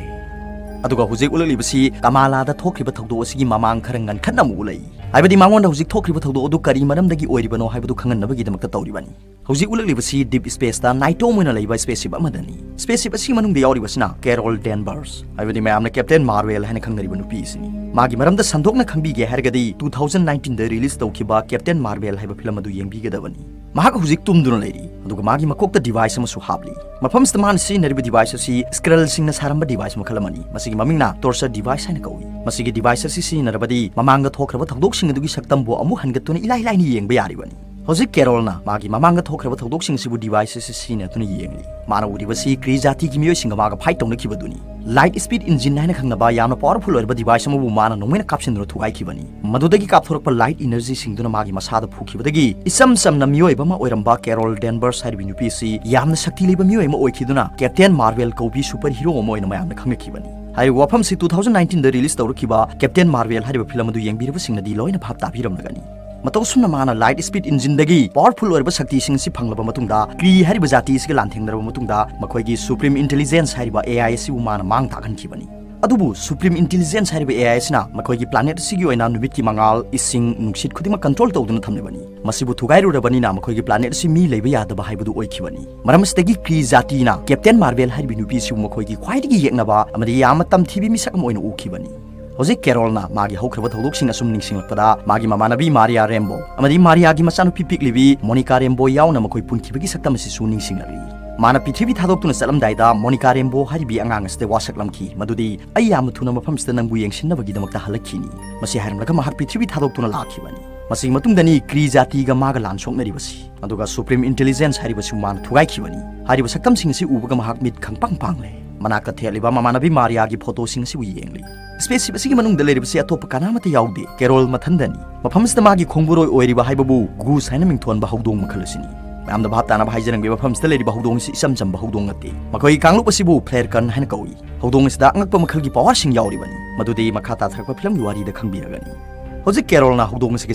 ꯑꯗꯨꯒ ꯍꯧꯖꯤꯛ ꯎꯠꯂꯛꯂꯤꯕꯁꯤ ꯀꯃꯥꯂꯥꯗ ꯊꯣꯛꯈ꯭ꯔꯤꯕ ꯊꯧꯗꯣꯛ ꯑꯁꯤꯒꯤ ꯃꯃꯥꯡ ꯈꯔ ꯉꯟꯈꯠꯅ ꯑꯃꯨꯛ ꯎꯠꯂꯛꯏ꯫ ꯍꯥꯏꯕꯗꯤ ꯃꯉꯣꯟꯗ ꯍꯧꯖꯤꯛ ꯊꯣꯛꯈ꯭ꯔꯤꯕ ꯊꯧꯗꯣꯛ ꯑꯗꯨ ꯀꯔꯤ ꯃꯔꯝꯗꯒꯤ ꯑꯣꯏꯔꯤꯕꯅꯣ ꯍꯥꯏꯕꯗꯨ ꯈꯪꯍꯟꯅꯕꯒꯤꯗꯃꯛꯇ ꯇꯧꯔꯤꯕꯅꯤ꯫ ꯍꯧꯖꯤꯛ ꯎꯠꯂꯛꯂꯤꯕꯁꯤ deep spaceꯇ ꯅꯥꯏꯇꯣꯝ ꯑꯣꯏꯅ ꯂꯩꯕ spaceship ꯑꯃꯗꯅꯤ꯫ Spaceship ꯑꯁꯤꯒꯤ ꯃꯅꯨꯡꯗ ꯌꯥꯎꯔꯤꯕꯁꯤꯅ Carol Danvers, ꯍꯥꯏꯕꯗꯤ ꯃꯌꯥꯝꯅ Captain Marvel ꯍꯥꯏꯅ ꯈꯪꯅꯔꯤꯕ ꯅꯨꯄꯤ ꯑꯁꯤꯅꯤ꯫ ꯃꯥꯒꯤ ꯃꯔꯝꯗ ꯁꯟꯗꯣꯛꯅ ꯈꯪꯕꯤꯒꯦ ꯍꯥꯏꯔꯒꯗꯤ two thousand nineteenꯗ release ꯇꯧꯈꯤꯕ Captain Marvel ꯍꯥꯏꯕ film ꯑꯗꯨ ꯌꯦꯡꯕꯤꯒꯗꯕꯅꯤ꯫ ꯃꯍꯥꯛ ꯍꯧꯖꯤꯛ ꯇꯨꯝꯗꯨꯅ ꯂꯩꯔꯤ, ꯑꯗꯨꯒ ꯃꯥꯒꯤ ꯃꯀꯣꯛꯇ device ꯑꯃꯁꯨ ꯍꯥꯞꯂꯤ꯫ ꯃꯐꯝꯁꯤꯗ ꯃꯥꯅ ꯁꯤꯖꯤꯟꯅꯔꯤꯕ device ꯑꯁꯤ Skrulꯁꯤꯡꯅ ꯁꯥꯔꯝꯕ device ꯃꯈꯜ ꯑꯃꯅꯤ꯫ ꯃꯁꯤꯒꯤ ꯃꯃꯤꯡꯅ torture device ꯍꯥꯏꯅ ꯀꯧꯏ꯫ ꯃꯁꯤꯒꯤ device ꯑꯁꯤ ꯁꯤꯖꯤꯟꯅꯔꯕꯗꯤ ꯃꯃꯥꯡꯗ ꯊꯣꯛꯈ꯭ꯔꯕ ꯊꯧꯗꯣꯛꯁꯤꯡ ꯑꯗꯨꯒꯤ ꯁꯛꯇꯝꯕꯨ ꯑꯃꯨꯛ ꯍꯟꯒꯠꯇꯨꯅ ꯏꯂꯥꯏ ꯂꯥꯏꯅ ꯌꯦꯡꯕ ꯌꯥꯔꯤꯕꯅꯤ꯫ ꯍꯧꯖꯤꯛ Carolꯅ ꯃꯥꯒꯤ ꯃꯃꯥꯡꯗ ꯊꯣꯛꯈ꯭ꯔꯕ ꯊꯧꯗꯣꯛꯁꯤꯡ ꯑꯁꯤꯕꯨ device ꯑꯁꯤ ꯁꯤꯖꯤꯟꯅꯗꯨꯅ ꯌꯦꯡꯂꯤ꯫ ꯃꯥꯅ ꯎꯔꯤꯕꯁꯤ Kree ꯖꯥꯇꯤꯒꯤ ꯃꯤꯑꯣꯏꯁꯤꯡꯒ ꯃꯥꯒ fight ꯇꯧꯅꯈꯤꯕꯗꯨꯅꯤ꯫ Light speed engine ꯍꯥꯏꯅ ꯈꯪꯅꯕ ꯌꯥꯝꯅ powerful ꯑꯣꯏꯔꯕ device ꯑꯃꯕꯨ ꯃꯥꯅ ꯅꯣꯡꯃꯩꯅ ꯀꯥꯞꯁꯤꯟꯗꯨꯅ ꯊꯨꯒꯥꯏꯈꯤꯕꯅꯤ꯫ ꯃꯗꯨꯗꯒꯤ ꯀꯥꯞꯊꯣꯔꯛꯄ light energyꯁꯤꯡꯗꯨꯅ ꯃꯥꯒꯤ ꯃꯁꯥꯗ ꯐꯨꯈꯤꯕꯗꯒꯤ ꯏꯆꯝ ꯆꯝꯅ ꯃꯤꯑꯣꯏꯕ ꯑꯃ ꯑꯣꯏꯔꯝꯕ Carol Danvers ꯍꯥꯏꯔꯤꯕ ꯅꯨꯄꯤ ꯑꯁꯤ ꯌꯥꯝꯅ ꯁꯛꯇꯤ ꯂꯩꯕ ꯃꯤꯑꯣꯏ ꯑꯃ ꯑꯣꯏꯈꯤꯗꯨꯅ Captain Marvel ꯀꯧꯕꯤ super hero ꯑꯃ ꯑꯣꯏꯅ ꯃꯌꯥꯝꯅ ꯈꯪꯅꯈꯤꯕꯅꯤ꯫ ꯍꯥꯏꯔꯤꯕ ꯋꯥꯐꯝꯁꯤ two thousand nineteenꯗ release ꯇꯧꯔꯛꯈꯤꯕ Captain Marvel ꯍꯥꯏꯔꯤꯕ film ꯑꯗꯨ ꯌꯦꯡꯕꯤꯔꯕꯁꯤꯡꯅꯗꯤ ꯂꯣꯏꯅ ꯚꯥꯞ ꯇꯥꯕꯤꯔꯝꯂꯒꯅꯤ꯫ ꯃꯇꯧ ꯑꯁꯨꯝꯅ ꯃꯥꯅ light speed engineꯗꯒꯤ powerful ꯑꯣꯏꯔꯕ ꯁꯛꯇꯤꯁꯤꯡ ꯑꯁꯤ ꯐꯪꯂꯕ ꯃꯇꯨꯡꯗ, Kree ꯍꯥꯏꯔꯤꯕ ꯖꯥꯇꯤ ꯑꯁꯤꯒ ꯂꯥꯟꯊꯦꯡꯅꯔꯕ ꯃꯇꯨꯡꯗ, ꯃꯈꯣꯏꯒꯤ Supreme Intelligence ꯍꯥꯏꯔꯤꯕ A I ꯑꯁꯤꯕꯨ ꯃꯥꯅ ꯃꯥꯡ ꯇꯥꯛꯍꯟꯈꯤꯕꯅꯤ꯫ ꯑꯗꯨꯕꯨ Supreme Intelligence ꯍꯥꯏꯔꯤꯕ A I ꯑꯁꯤꯅ ꯃꯈꯣꯏꯒꯤ planet ꯑꯁꯤꯒꯤ ꯑꯣꯏꯅ ꯅꯨꯃꯤꯠꯀꯤ ꯃꯉꯥꯜ, ꯏꯁꯤꯡ, ꯅꯨꯡꯁꯤꯠ ꯈꯨꯗꯤꯡꯃꯛ control ꯇꯧꯗꯨꯅ ꯊꯝꯂꯤꯕꯅꯤ꯫ ꯃꯁꯤꯕꯨ ꯊꯨꯒꯥꯏꯔꯨꯔꯕꯅꯤꯅ ꯃꯈꯣꯏꯒꯤ planet ꯑꯁꯤ ꯃꯤ ꯂꯩꯕ ꯌꯥꯗꯕ ꯍꯥꯏꯕꯗꯨ ꯑꯣꯏꯈꯤꯕꯅꯤ꯫ ꯃꯔꯝ ꯑꯁꯤꯗꯒꯤ Kree ꯖꯥꯇꯤꯅ Captain Marvel ꯍꯥꯏꯔꯤꯕ ꯅꯨꯄꯤ ꯑꯁꯤꯕꯨ ꯃꯈꯣꯏꯒꯤ ꯈ꯭ꯋꯥꯏꯗꯒꯤ ꯌꯦꯛꯅꯕ ꯑꯃꯗꯤ ꯌꯥꯝꯅ ꯇꯝꯊꯤꯕꯤ ꯃꯤꯁꯛ ꯑꯃ ꯑꯣꯏꯅ ꯎꯈꯤꯕꯅꯤ꯫ ꯍꯧꯖꯤꯛ Carolꯅ ꯃꯥꯒꯤ ꯍꯧꯈ꯭ꯔꯕ ꯊꯧꯗꯣꯛꯁꯤꯡ ꯑꯁꯨꯝ ꯅꯤꯡꯁꯤꯡꯂꯛꯄꯗ, ꯃꯥꯒꯤ ꯃꯃꯥꯟꯅꯕꯤ Maria Rambeau ꯑꯃꯗꯤ Mariaꯒꯤ ꯃꯆꯥꯅꯨꯄꯤ ꯄꯤꯛꯂꯤꯕꯤ Monica Rambeau ꯌꯥꯎꯅ ꯃꯈꯣꯏ ꯄꯨꯟꯈꯤꯕꯒꯤ ꯁꯛꯇꯝ ꯑꯁꯤꯁꯨ ꯅꯤꯡꯁꯤꯡꯂꯛꯂꯤ꯫ ꯃꯥꯅ ꯄ꯭ꯔꯤꯊꯤꯕꯤ ꯊꯥꯗꯣꯛꯇꯨꯅ ꯆꯠꯂꯝꯗꯥꯏꯗ ꯃꯣꯅꯤꯀꯥ ꯔꯦꯝꯕꯣ ꯍꯥꯏꯔꯤꯕꯤ ꯑꯉꯥꯡ ꯑꯁꯤꯗ ꯋꯥꯁꯛꯂꯝꯈꯤ ꯃꯗꯨꯗꯤ, "ꯑꯩ ꯌꯥꯝꯅ ꯊꯨꯅ ꯃꯐꯝꯁꯤꯗ ꯅꯪꯕꯨ ꯌꯦꯡꯁꯤꯟꯅꯕꯒꯤꯗꯃꯛꯇ ꯍꯜꯂꯛꯈꯤꯅꯤ"꯫ ꯃꯁꯤ ꯍꯥꯏꯔꯝꯂꯒ ꯃꯍꯥꯛ ꯄ꯭ꯔꯤꯊꯤꯕꯤ ꯊꯥꯗꯣꯛꯇꯨꯅ ꯂꯥꯛꯈꯤꯕꯅꯤ꯫ ꯃꯁꯤꯒꯤ ꯃꯇꯨꯡꯗꯅꯤ ꯀ꯭ꯔꯤ ꯖꯥꯇꯤꯒ ꯃꯥꯒ ꯂꯥꯟ ꯁꯣꯛꯅꯔꯤꯕꯁꯤ꯫ ꯑꯗꯨꯒ Supreme Intelligence ꯍꯥꯏꯔꯤꯕꯁꯨ ꯃꯥꯅ ꯊꯨꯒꯥꯏꯈꯤꯕꯅꯤ꯫ ꯍꯥꯏꯔꯤꯕ ꯁꯛꯇꯝꯁꯤꯡ ꯑꯁꯤ ꯎꯕꯒ ꯃꯍꯥꯛ ꯃꯤꯠ ꯈꯪꯄꯥꯡ ꯄꯥꯡꯂꯦ꯫ ꯃꯅꯥꯛꯇ ꯊꯦꯠꯂꯤꯕ ꯃꯃꯥꯟꯅꯕꯤ ꯃꯥꯔꯤꯌꯥꯒꯤ ꯐꯣꯇꯣꯁꯤꯡ ꯑꯁꯤꯕꯨ ꯌꯦꯡꯂꯤ꯫ Spaceship ꯑꯁꯤꯒꯤ ꯃꯅꯨꯡꯗ ꯂꯩꯔꯤꯕꯁꯤ ꯑꯇꯣꯞꯄ ꯀꯅꯥꯃꯠꯇ ꯌꯥꯎꯗꯦ, ꯀꯦꯔꯣꯜ ꯃꯊꯟꯗꯅꯤ꯫ ꯃꯐꯝꯁꯤꯗ ꯃꯥꯒꯤ ꯈꯣꯡꯕꯨꯔꯣꯏ ꯑꯣꯏꯔꯤꯕ ꯍꯥꯏꯕꯕꯨ ꯒꯨꯁ ꯍꯥꯏꯅ ꯃꯤꯡꯊꯣꯟꯕ ꯍꯧꯗꯣꯡ ꯃꯈꯜ ꯑꯁꯤꯅꯤ꯫ ꯃꯌꯥꯝꯗ ꯚꯥꯞ ꯇꯥꯅꯕ ꯍꯥꯏꯖꯔꯝꯒꯦ, ꯃꯐꯝꯁꯤꯗ ꯂꯩꯔꯤꯕ ꯍꯧꯗꯣꯡ ꯑꯁꯤ ꯏꯆꯝ ꯆꯝꯕ ꯍꯧꯗꯣꯡ ꯅꯠꯇꯦ꯫ ꯃꯈꯣꯏꯒꯤ ꯀꯥꯡꯂꯨꯞ ꯑꯁꯤꯕꯨ ꯐ꯭ꯂꯦꯔꯀꯟ ꯍꯥꯏꯅ ꯀꯧꯏ꯫ ꯍꯧꯗꯣꯡ ꯑꯁꯤꯗ ꯑꯉꯛꯄ ꯃꯈꯜꯒꯤ ꯄꯋꯥꯔꯁꯤꯡ ꯌꯥꯎꯔꯤꯕꯅꯤ꯫ ꯃꯗꯨꯗꯤ ꯃꯈꯥ ꯇꯥꯊꯔꯛꯄ ꯐꯤꯂꯝꯒꯤ ꯋꯥꯔꯤꯗ ꯈꯪꯕꯤꯔꯒꯅꯤ꯫ ꯍꯧꯖꯤꯛ ꯀꯦꯔꯣꯜꯅ ꯍꯧꯗꯣꯡ ꯑꯁꯤꯒ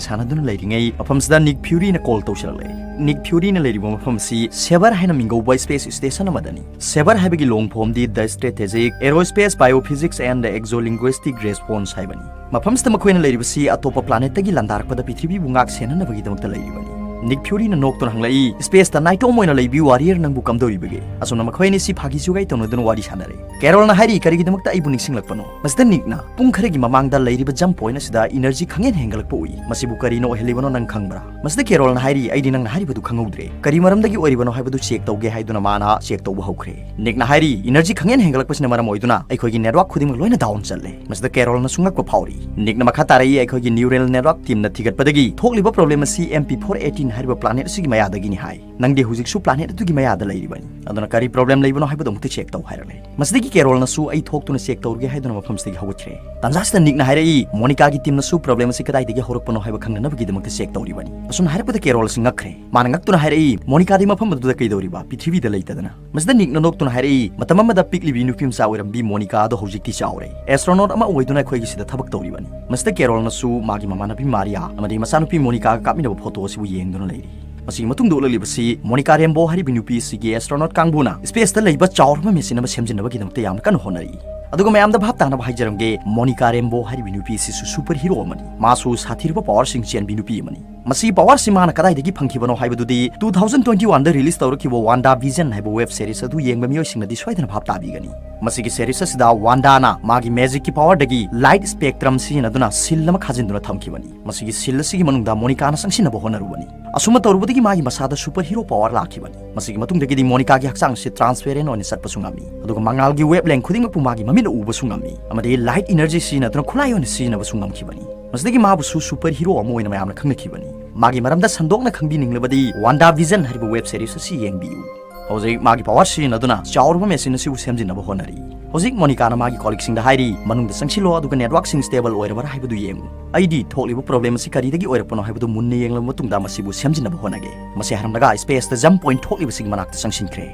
ꯁꯥꯟꯅꯗꯨꯅ ꯂꯩꯔꯤꯉꯩ, ꯃꯐꯝꯁꯤꯗ ꯅꯤꯛ ꯐ꯭ꯌꯨꯔꯤꯅ ꯀꯣꯜ ꯇꯧꯁꯤꯜꯂꯛꯂꯦ꯫ ꯅꯤꯛ ꯐ꯭ꯌꯨꯔꯤꯅ ꯂꯩꯔꯤꯕ ꯃꯐꯝ ꯑꯁꯤ ꯁꯦꯕꯔ ꯍꯥꯏꯅ ꯃꯤꯡꯒꯧꯕ ꯁ꯭ꯄꯦꯁ ꯁ꯭ꯇꯦꯁꯟ ꯑꯃꯗꯅꯤ꯫ ꯁꯦꯕꯔ ꯍꯥꯏꯕꯒꯤ ꯂꯣꯡ ꯐꯣꯝꯗꯤ The Strategic Aerospace Biophysics and Exolinguistic Response ꯍꯥꯏꯕꯅꯤ꯫ ꯃꯐꯝꯁꯤꯗ ꯃꯈꯣꯏꯅ ꯂꯩꯔꯤꯕꯁꯤ ꯑꯇꯣꯞꯄ ꯄ꯭ꯂꯥꯅꯦꯠꯇꯒꯤ ꯂꯥꯟꯗꯥꯔꯛꯄꯗ ꯄ꯭ꯔꯤꯊꯤꯕꯤꯕꯨ ꯉꯥꯛ ꯁꯦꯟꯅꯅꯕꯒꯤꯗꯃꯛꯇ ꯂꯩꯔꯤꯕꯅꯤ꯫ ꯅꯤꯛ ꯐ꯭ꯌꯨꯔꯤꯅ ꯅꯣꯛꯇꯨꯅ ꯍꯪꯂꯛꯏ, "ꯁ꯭ꯄꯦꯁꯇ ꯅꯥꯏꯇꯣꯝ ꯑꯣꯏꯅ ꯂꯩꯕꯤ ꯋꯥꯔꯤꯌꯔ ꯅꯪꯕꯨ ꯀꯝꯗꯧꯔꯤꯕꯒꯦ?" ꯑꯁꯨꯝꯅ ꯃꯈꯣꯏ ꯑꯅꯤ ꯁꯤ ꯐꯥꯒꯤ ꯖꯨꯒꯥꯏ ꯇꯧꯅꯗꯨꯅ ꯋꯥꯔꯤ ꯁꯥꯟꯅꯔꯦ꯫ ꯀꯦꯔꯣꯜꯅ ꯍꯥꯏꯔꯤ, "ꯀꯔꯤꯒꯤꯗꯃꯛꯇ ꯑꯩꯕꯨ ꯅꯤꯡꯁꯤꯡꯂꯛꯄꯅꯣ?" ꯃꯁꯤꯗ ꯅꯤꯛꯅ, "ꯄꯨꯡ ꯈꯔꯒꯤ ꯃꯃꯥꯡꯗ ꯂꯩꯔꯤꯕ ꯖꯝꯞ ꯄꯣꯏꯟꯠ ꯑꯁꯤꯗ ꯏꯅꯔꯖꯤ ꯈꯪꯍꯦꯟ ꯍꯦꯟꯒꯠꯂꯛꯄ ꯎꯏ꯫ ꯃꯁꯤꯕꯨ ꯀꯔꯤꯅ ꯑꯣꯏꯍꯜꯂꯤꯕꯅꯣ ꯅꯪ ꯈꯪꯕ꯭ꯔꯥ?" ꯃꯁꯤꯗ ꯀꯦꯔꯣꯜꯅ ꯍꯥꯏꯔꯤ, "ꯑꯩꯗꯤ ꯅꯪꯅ ꯍꯥꯏꯔꯤꯕꯗꯨ ꯈꯪꯍꯧꯗ꯭ꯔꯦ꯫ ꯀꯔꯤ ꯃꯔꯝꯗꯒꯤ ꯑꯣꯏꯔꯤꯕꯅꯣ ꯍꯥꯏꯕꯗꯨ ꯆꯦꯛ ꯇꯧꯒꯦ" ꯍꯥꯏꯗꯨꯅ ꯃꯥꯅ ꯆꯦꯛ ꯇꯧꯕ ꯍꯧꯈ꯭ꯔꯦ꯫ ꯅꯤꯛꯅ ꯍꯥꯏꯔꯤ, "ꯏꯅꯔꯖꯤ ꯈꯪꯍꯦꯟ ꯍꯦꯟꯒꯠꯂꯛꯄꯁꯤꯅ ꯃꯔꯝ ꯑꯣꯏꯗꯨꯅ ꯑꯩꯈꯣꯏꯒꯤ ꯅꯦꯠꯋꯥꯔꯛ ꯈꯨꯗꯤꯡꯃꯛ ꯂꯣꯏꯅ ꯗꯥꯎꯟ ꯆꯠꯂꯦ꯫" ꯃꯁꯤꯗ ꯀꯦꯔꯣꯜꯅꯁꯨ ꯉꯛꯄ ꯐꯥꯎꯔꯤ꯫ ꯅꯤꯛꯅ ꯃꯈꯥ ꯇꯥꯔꯛꯏ, "ꯑꯩꯈꯣꯏꯒꯤ ꯅ꯭ꯌꯨꯔꯦꯜ ꯅꯦꯠꯋꯥꯔꯛ ꯇꯤꯝꯅ ꯊꯤꯒꯠꯄꯗꯒꯤ ꯊꯣꯛꯂꯤꯕ ꯄ꯭ꯔꯣꯕ꯭ꯂꯦꯝ ꯑꯁꯤ ꯑꯦꯝ ꯄꯤ ꯐꯣꯔ ꯑꯦꯇꯤꯟ ꯍꯥꯏꯔꯤꯕ ꯄ꯭ꯂꯥꯅꯦꯠ ꯑꯁꯤꯒꯤ ꯃꯌꯥꯗꯒꯤꯅꯤ" ꯍꯥꯏ꯫ "ꯅꯪꯗꯤ ꯍꯧꯖꯤꯛꯁꯨ ꯄ꯭ꯂꯥꯅꯦꯠ ꯑꯗꯨꯒꯤ ꯃꯌꯥꯗ ꯂꯩꯔꯤꯕꯅꯤ꯫ ꯑꯗꯨꯅ ꯀꯔꯤ ꯄ꯭ꯔꯣꯕ꯭ꯂꯦꯝ ꯂꯩꯕꯅꯣ ꯍꯥꯏꯕꯗꯨ ꯑꯃꯨꯛꯇ ꯆꯦꯛ ꯇꯧ" ꯍꯥꯏꯔꯛꯂꯦ꯫ ꯃꯁꯤꯗꯒꯤ ꯀꯦꯔꯣꯜꯅꯁꯨ "ꯑꯩ ꯊꯣꯛꯇꯨꯅ ꯆꯦꯛ ꯇꯧꯔꯒꯦ" ꯍꯥꯏꯗꯨꯅ ꯃꯐꯝꯁꯤꯗꯒꯤ ꯍꯧꯒꯠꯈ꯭ꯔꯦ꯫ ꯇꯥꯟꯖꯥꯁꯤꯗ ꯅꯤꯛꯅ ꯍꯥꯏꯔꯛꯏ, "ꯃꯣꯅꯤꯀꯥꯒꯤ ꯇꯤꯝꯅꯁꯨ ꯄ꯭ꯔꯣꯕ꯭ꯂꯦꯝ ꯑꯁꯤ ꯀꯗꯥꯏꯗꯒꯤ ꯍꯧꯔꯛꯄꯅꯣ ꯍꯥꯏꯕ ꯈꯪꯅꯅꯕꯒꯤꯗꯃꯛꯇ ꯆꯦꯛ ꯇꯧꯔꯤꯕꯅꯤ꯫" ꯑꯁꯨꯝꯅ ꯍꯥꯏꯔꯛꯄꯗ ꯀꯦꯔꯣꯜ ꯑꯁꯤ ꯉꯛꯈ꯭ꯔꯦ꯫ ꯃꯥꯅ ꯉꯛꯇꯨꯅ ꯍꯥꯏꯔꯛꯏ, "ꯃꯣꯅꯤꯀꯥꯗꯤ ꯃꯐꯝ ꯑꯗꯨꯗ ꯀꯩꯗꯧꯔꯤꯕ? ꯄ꯭ꯔꯤꯊꯤꯕꯤꯗ ꯂꯩꯇꯗꯅ?" ꯃꯁꯤꯗ ꯅꯤꯛꯅ ꯅꯣꯛꯇꯨꯅ ꯍꯥꯏꯔꯛꯏ, "ꯃꯇꯝ ꯑꯃꯗ ꯄꯤꯛꯂꯤꯕꯤ ꯅꯨꯄꯤ ꯃꯆꯥ ꯑꯣꯏꯔꯝꯕꯤ ꯃꯣꯅꯤꯀꯥ ꯑꯗꯣ ꯍꯧꯖꯤꯛꯇꯤ ꯆꯥꯎꯔꯦ꯫ ꯑꯦꯁꯇ꯭ꯔꯣꯅꯣꯠ ꯑꯃ ꯑꯣꯏꯗꯨꯅ ꯑꯩꯈꯣꯏꯒꯤ ꯁꯤꯗ ꯊꯕꯛ ꯇꯧꯔꯤꯕꯅꯤ꯫" ꯃꯁꯤꯗ ꯀꯦꯔꯣꯜꯅꯁꯨ ꯃꯥꯒꯤ ꯃꯃꯥꯟꯅꯕꯤ ꯃꯥꯔꯤꯌꯥ ꯑꯃꯗꯤ ꯃꯆꯥꯅꯨꯄꯤ ꯃꯣꯅꯤꯀꯥꯒ ꯀꯥꯞꯃꯤꯟꯅꯕ ꯐꯣꯇꯣ ꯑꯁꯤꯕꯨ ꯌꯦꯡꯗꯨꯅ ꯂꯩꯔꯤ꯫ ꯃꯁꯤꯒꯤ ꯃꯇꯨꯡꯗ ꯎꯠꯂꯛꯂꯤꯕꯁꯤ ꯃꯣꯅꯤꯀꯥ ꯔꯦꯝꯕꯣ ꯍꯥꯏꯔꯤꯕꯤ ꯅꯨꯄꯤ ꯑꯁꯤꯒꯤ ꯑꯦꯁꯇ꯭ꯔꯣꯅꯣꯠ ꯀꯥꯡꯕꯨꯅ ꯁ꯭ꯄꯦꯁꯇ ꯂꯩꯕ ꯆꯥꯎꯔꯕ ꯃꯦꯁꯤꯟ ꯑꯃ ꯁꯦꯝꯖꯤꯟꯅꯕꯒꯤꯗꯃꯛꯇ ꯌꯥꯝꯅ ꯀꯟꯅ ꯍꯣꯠꯅꯔꯤ꯫ ꯑꯗꯨꯒ ꯃꯌꯥꯝꯗ ꯚꯥꯞ ꯇꯥꯅꯕ ꯍꯥꯏꯖꯔꯝꯒꯦ, ꯃꯣꯅꯤꯀꯥ ꯔꯦꯝꯕꯣ ꯍꯥꯏꯔꯤꯕꯤ ꯅꯨꯄꯤ ꯑꯁꯤꯁꯨ ꯁꯨꯄꯔ ꯍꯤꯔꯣ ꯑꯃꯅꯤ꯫ ꯃꯥꯁꯨ ꯁꯥꯊꯤꯔꯕ ꯄꯋꯥꯔꯁꯤꯡ ꯆꯦꯟꯕꯤ ꯅꯨꯄꯤ ꯑꯃꯅꯤ꯫ ꯃꯁꯤꯒꯤ ꯄꯋꯥꯔꯁꯤ ꯃꯥꯅ ꯀꯗꯥꯏꯗꯒꯤ ꯐꯪꯈꯤꯕꯅꯣ ꯍꯥꯏꯕꯗꯨꯗꯤ two thousand twenty one ꯗ ꯔꯤꯂꯤꯁ ꯇꯧꯔꯛꯈꯤꯕ WandaVision ꯍꯥꯏꯕ ꯋꯦꯕ ꯁꯦꯔꯤꯁ ꯑꯗꯨ ꯌꯦꯡꯕ ꯃꯤꯑꯣꯏꯁꯤꯡꯅꯗꯤ ꯁꯣꯏꯗꯅ ꯚꯥꯞ ꯇꯥꯕꯤꯒꯅꯤ꯫ ꯃꯁꯤꯒꯤ ꯁꯦꯔꯤꯁ ꯑꯁꯤꯗ ꯋꯥꯟꯗꯥꯅ ꯃꯥꯒꯤ ꯃꯦꯖꯤꯛꯀꯤ ꯄꯋꯥꯔꯗꯒꯤ ꯂꯥꯏꯠ ꯁ꯭ꯄꯦꯛꯇ꯭ꯔꯝ ꯁꯤꯖꯤꯟꯅꯗꯨꯅ ꯁꯤꯜ ꯑꯃ ꯈꯥꯖꯤꯟꯗꯨꯅ ꯊꯝꯈꯤꯕꯅꯤ꯫ ꯃꯁꯤꯒꯤ ꯁꯤꯜ ꯑꯁꯤꯒꯤ ꯃꯅꯨꯡꯗ ꯃꯣꯅꯤꯀꯥꯅ ꯆꯪꯁꯤꯟꯅꯕ ꯍꯣꯠꯅꯔꯨꯕꯅꯤ꯫ ꯑꯁꯨꯝꯅ ꯇꯧꯔꯨꯕꯗꯒꯤ ꯃꯥꯒꯤ ꯃꯁꯥꯗ ꯁꯨꯄꯔ ꯍꯤꯔꯣ ꯄꯋꯥꯔ ꯂꯥꯛꯈꯤꯕꯅꯤ꯫ ꯃꯁꯤꯒꯤ ꯃꯇꯨꯡꯗꯒꯤꯗꯤ ꯃꯣꯅꯤꯀꯥꯒꯤ ꯍꯛꯆꯥꯡꯁꯤ ꯇ꯭ꯔꯥꯟꯁꯄꯦꯔꯦꯟ ꯑꯣꯏꯅ ꯆꯠꯄꯁꯨ ꯉꯝꯃꯤ, ꯑꯗꯨꯒ ꯃꯉꯥꯜꯒꯤ ꯋꯦꯕ ꯂꯦꯡ ꯈꯨꯗꯤꯡꯃꯛꯄꯨ ꯃꯥꯒꯤ ꯃꯃꯤꯠꯅ ꯎꯕꯁꯨ ꯉꯝꯃꯤ, ꯑꯃꯗꯤ ꯂꯥꯏꯠ ꯏꯅꯔꯖꯤ ꯁꯤꯖꯤꯟꯅꯗꯨꯅ ꯈꯨꯠꯂꯥꯏ ꯑꯣꯏꯅ ꯁꯤꯖꯤꯟꯅꯕꯁꯨ ꯉꯝꯈꯤꯕꯅꯤ꯫ ꯃꯁꯤꯗꯒꯤ ꯃꯥꯕꯨꯁꯨ ꯁꯨꯄꯔ ꯍꯤꯔꯣ ꯑꯃ ꯑꯣꯏꯅ ꯃꯌꯥꯝꯅ ꯈꯪꯅꯈꯤꯕꯅꯤ꯫ ꯃꯥꯒꯤ ꯃꯔꯝꯗ ꯁꯟꯗꯣꯛꯅ ꯈꯪꯕꯤꯅꯤꯡꯂꯕꯗꯤ WandaVision ꯍꯥꯏꯔꯤꯕ ꯋꯦꯕ ꯁꯦꯔꯤꯁ ꯑꯁꯤ ꯌꯦꯡꯕꯤꯌꯨ꯫ ꯍꯧꯖꯤꯛ ꯃꯥꯒꯤ ꯄꯋꯥꯔ ꯁꯤꯖꯤꯟꯅꯗꯨꯅ ꯆꯥꯎꯔꯕ ꯃꯦꯁꯤꯟ ꯑꯁꯤꯕꯨ ꯁꯦꯝꯖꯤꯟꯅꯕ ꯍꯣꯠꯅꯔꯤ꯫ ꯍꯧꯖꯤꯛ ꯃꯣꯅꯤꯀꯥꯅ ꯃꯥꯒꯤ ꯀꯣꯂꯤꯛꯁꯤꯡꯗ ꯍꯥꯏꯔꯤ, "ꯃꯅꯨꯡꯗ ꯆꯪꯁꯤꯜꯂꯣ, ꯑꯗꯨꯒ ꯅꯦꯠꯋꯥꯔꯛꯁꯤꯡ ꯁ꯭ꯇꯦꯕꯜ ꯑꯣꯏꯔꯕ꯭ꯔꯥ ꯍꯥꯏꯕꯗꯨ ꯌꯦꯡꯉꯨ꯫ ꯑꯩꯗꯤ ꯊꯣꯛꯂꯤꯕ ꯄ꯭ꯔꯣꯕ꯭ꯂꯦꯝ ꯑꯁꯤ ꯀꯔꯤꯗꯒꯤ ꯑꯣꯏꯔꯛꯄꯅꯣ ꯍꯥꯏꯕꯗꯨ ꯃꯨꯟꯅ ꯌꯦꯡꯂꯕ ꯃꯇꯨꯡꯗ ꯃꯁꯤꯕꯨ ꯁꯦꯝꯖꯤꯟꯅꯕ ꯍꯣꯠꯅꯒꯦ"꯫ ꯃꯁꯤ ꯍꯥꯏꯔꯝꯂꯒ ꯁ꯭ꯄꯦꯁꯇ ꯖꯝꯞ ꯄꯣꯏꯟꯠ ꯊꯣꯛꯂꯤꯕꯁꯤꯒꯤ ꯃꯅꯥꯛꯇ ꯆꯪꯁꯤꯟꯈ꯭ꯔꯦ꯫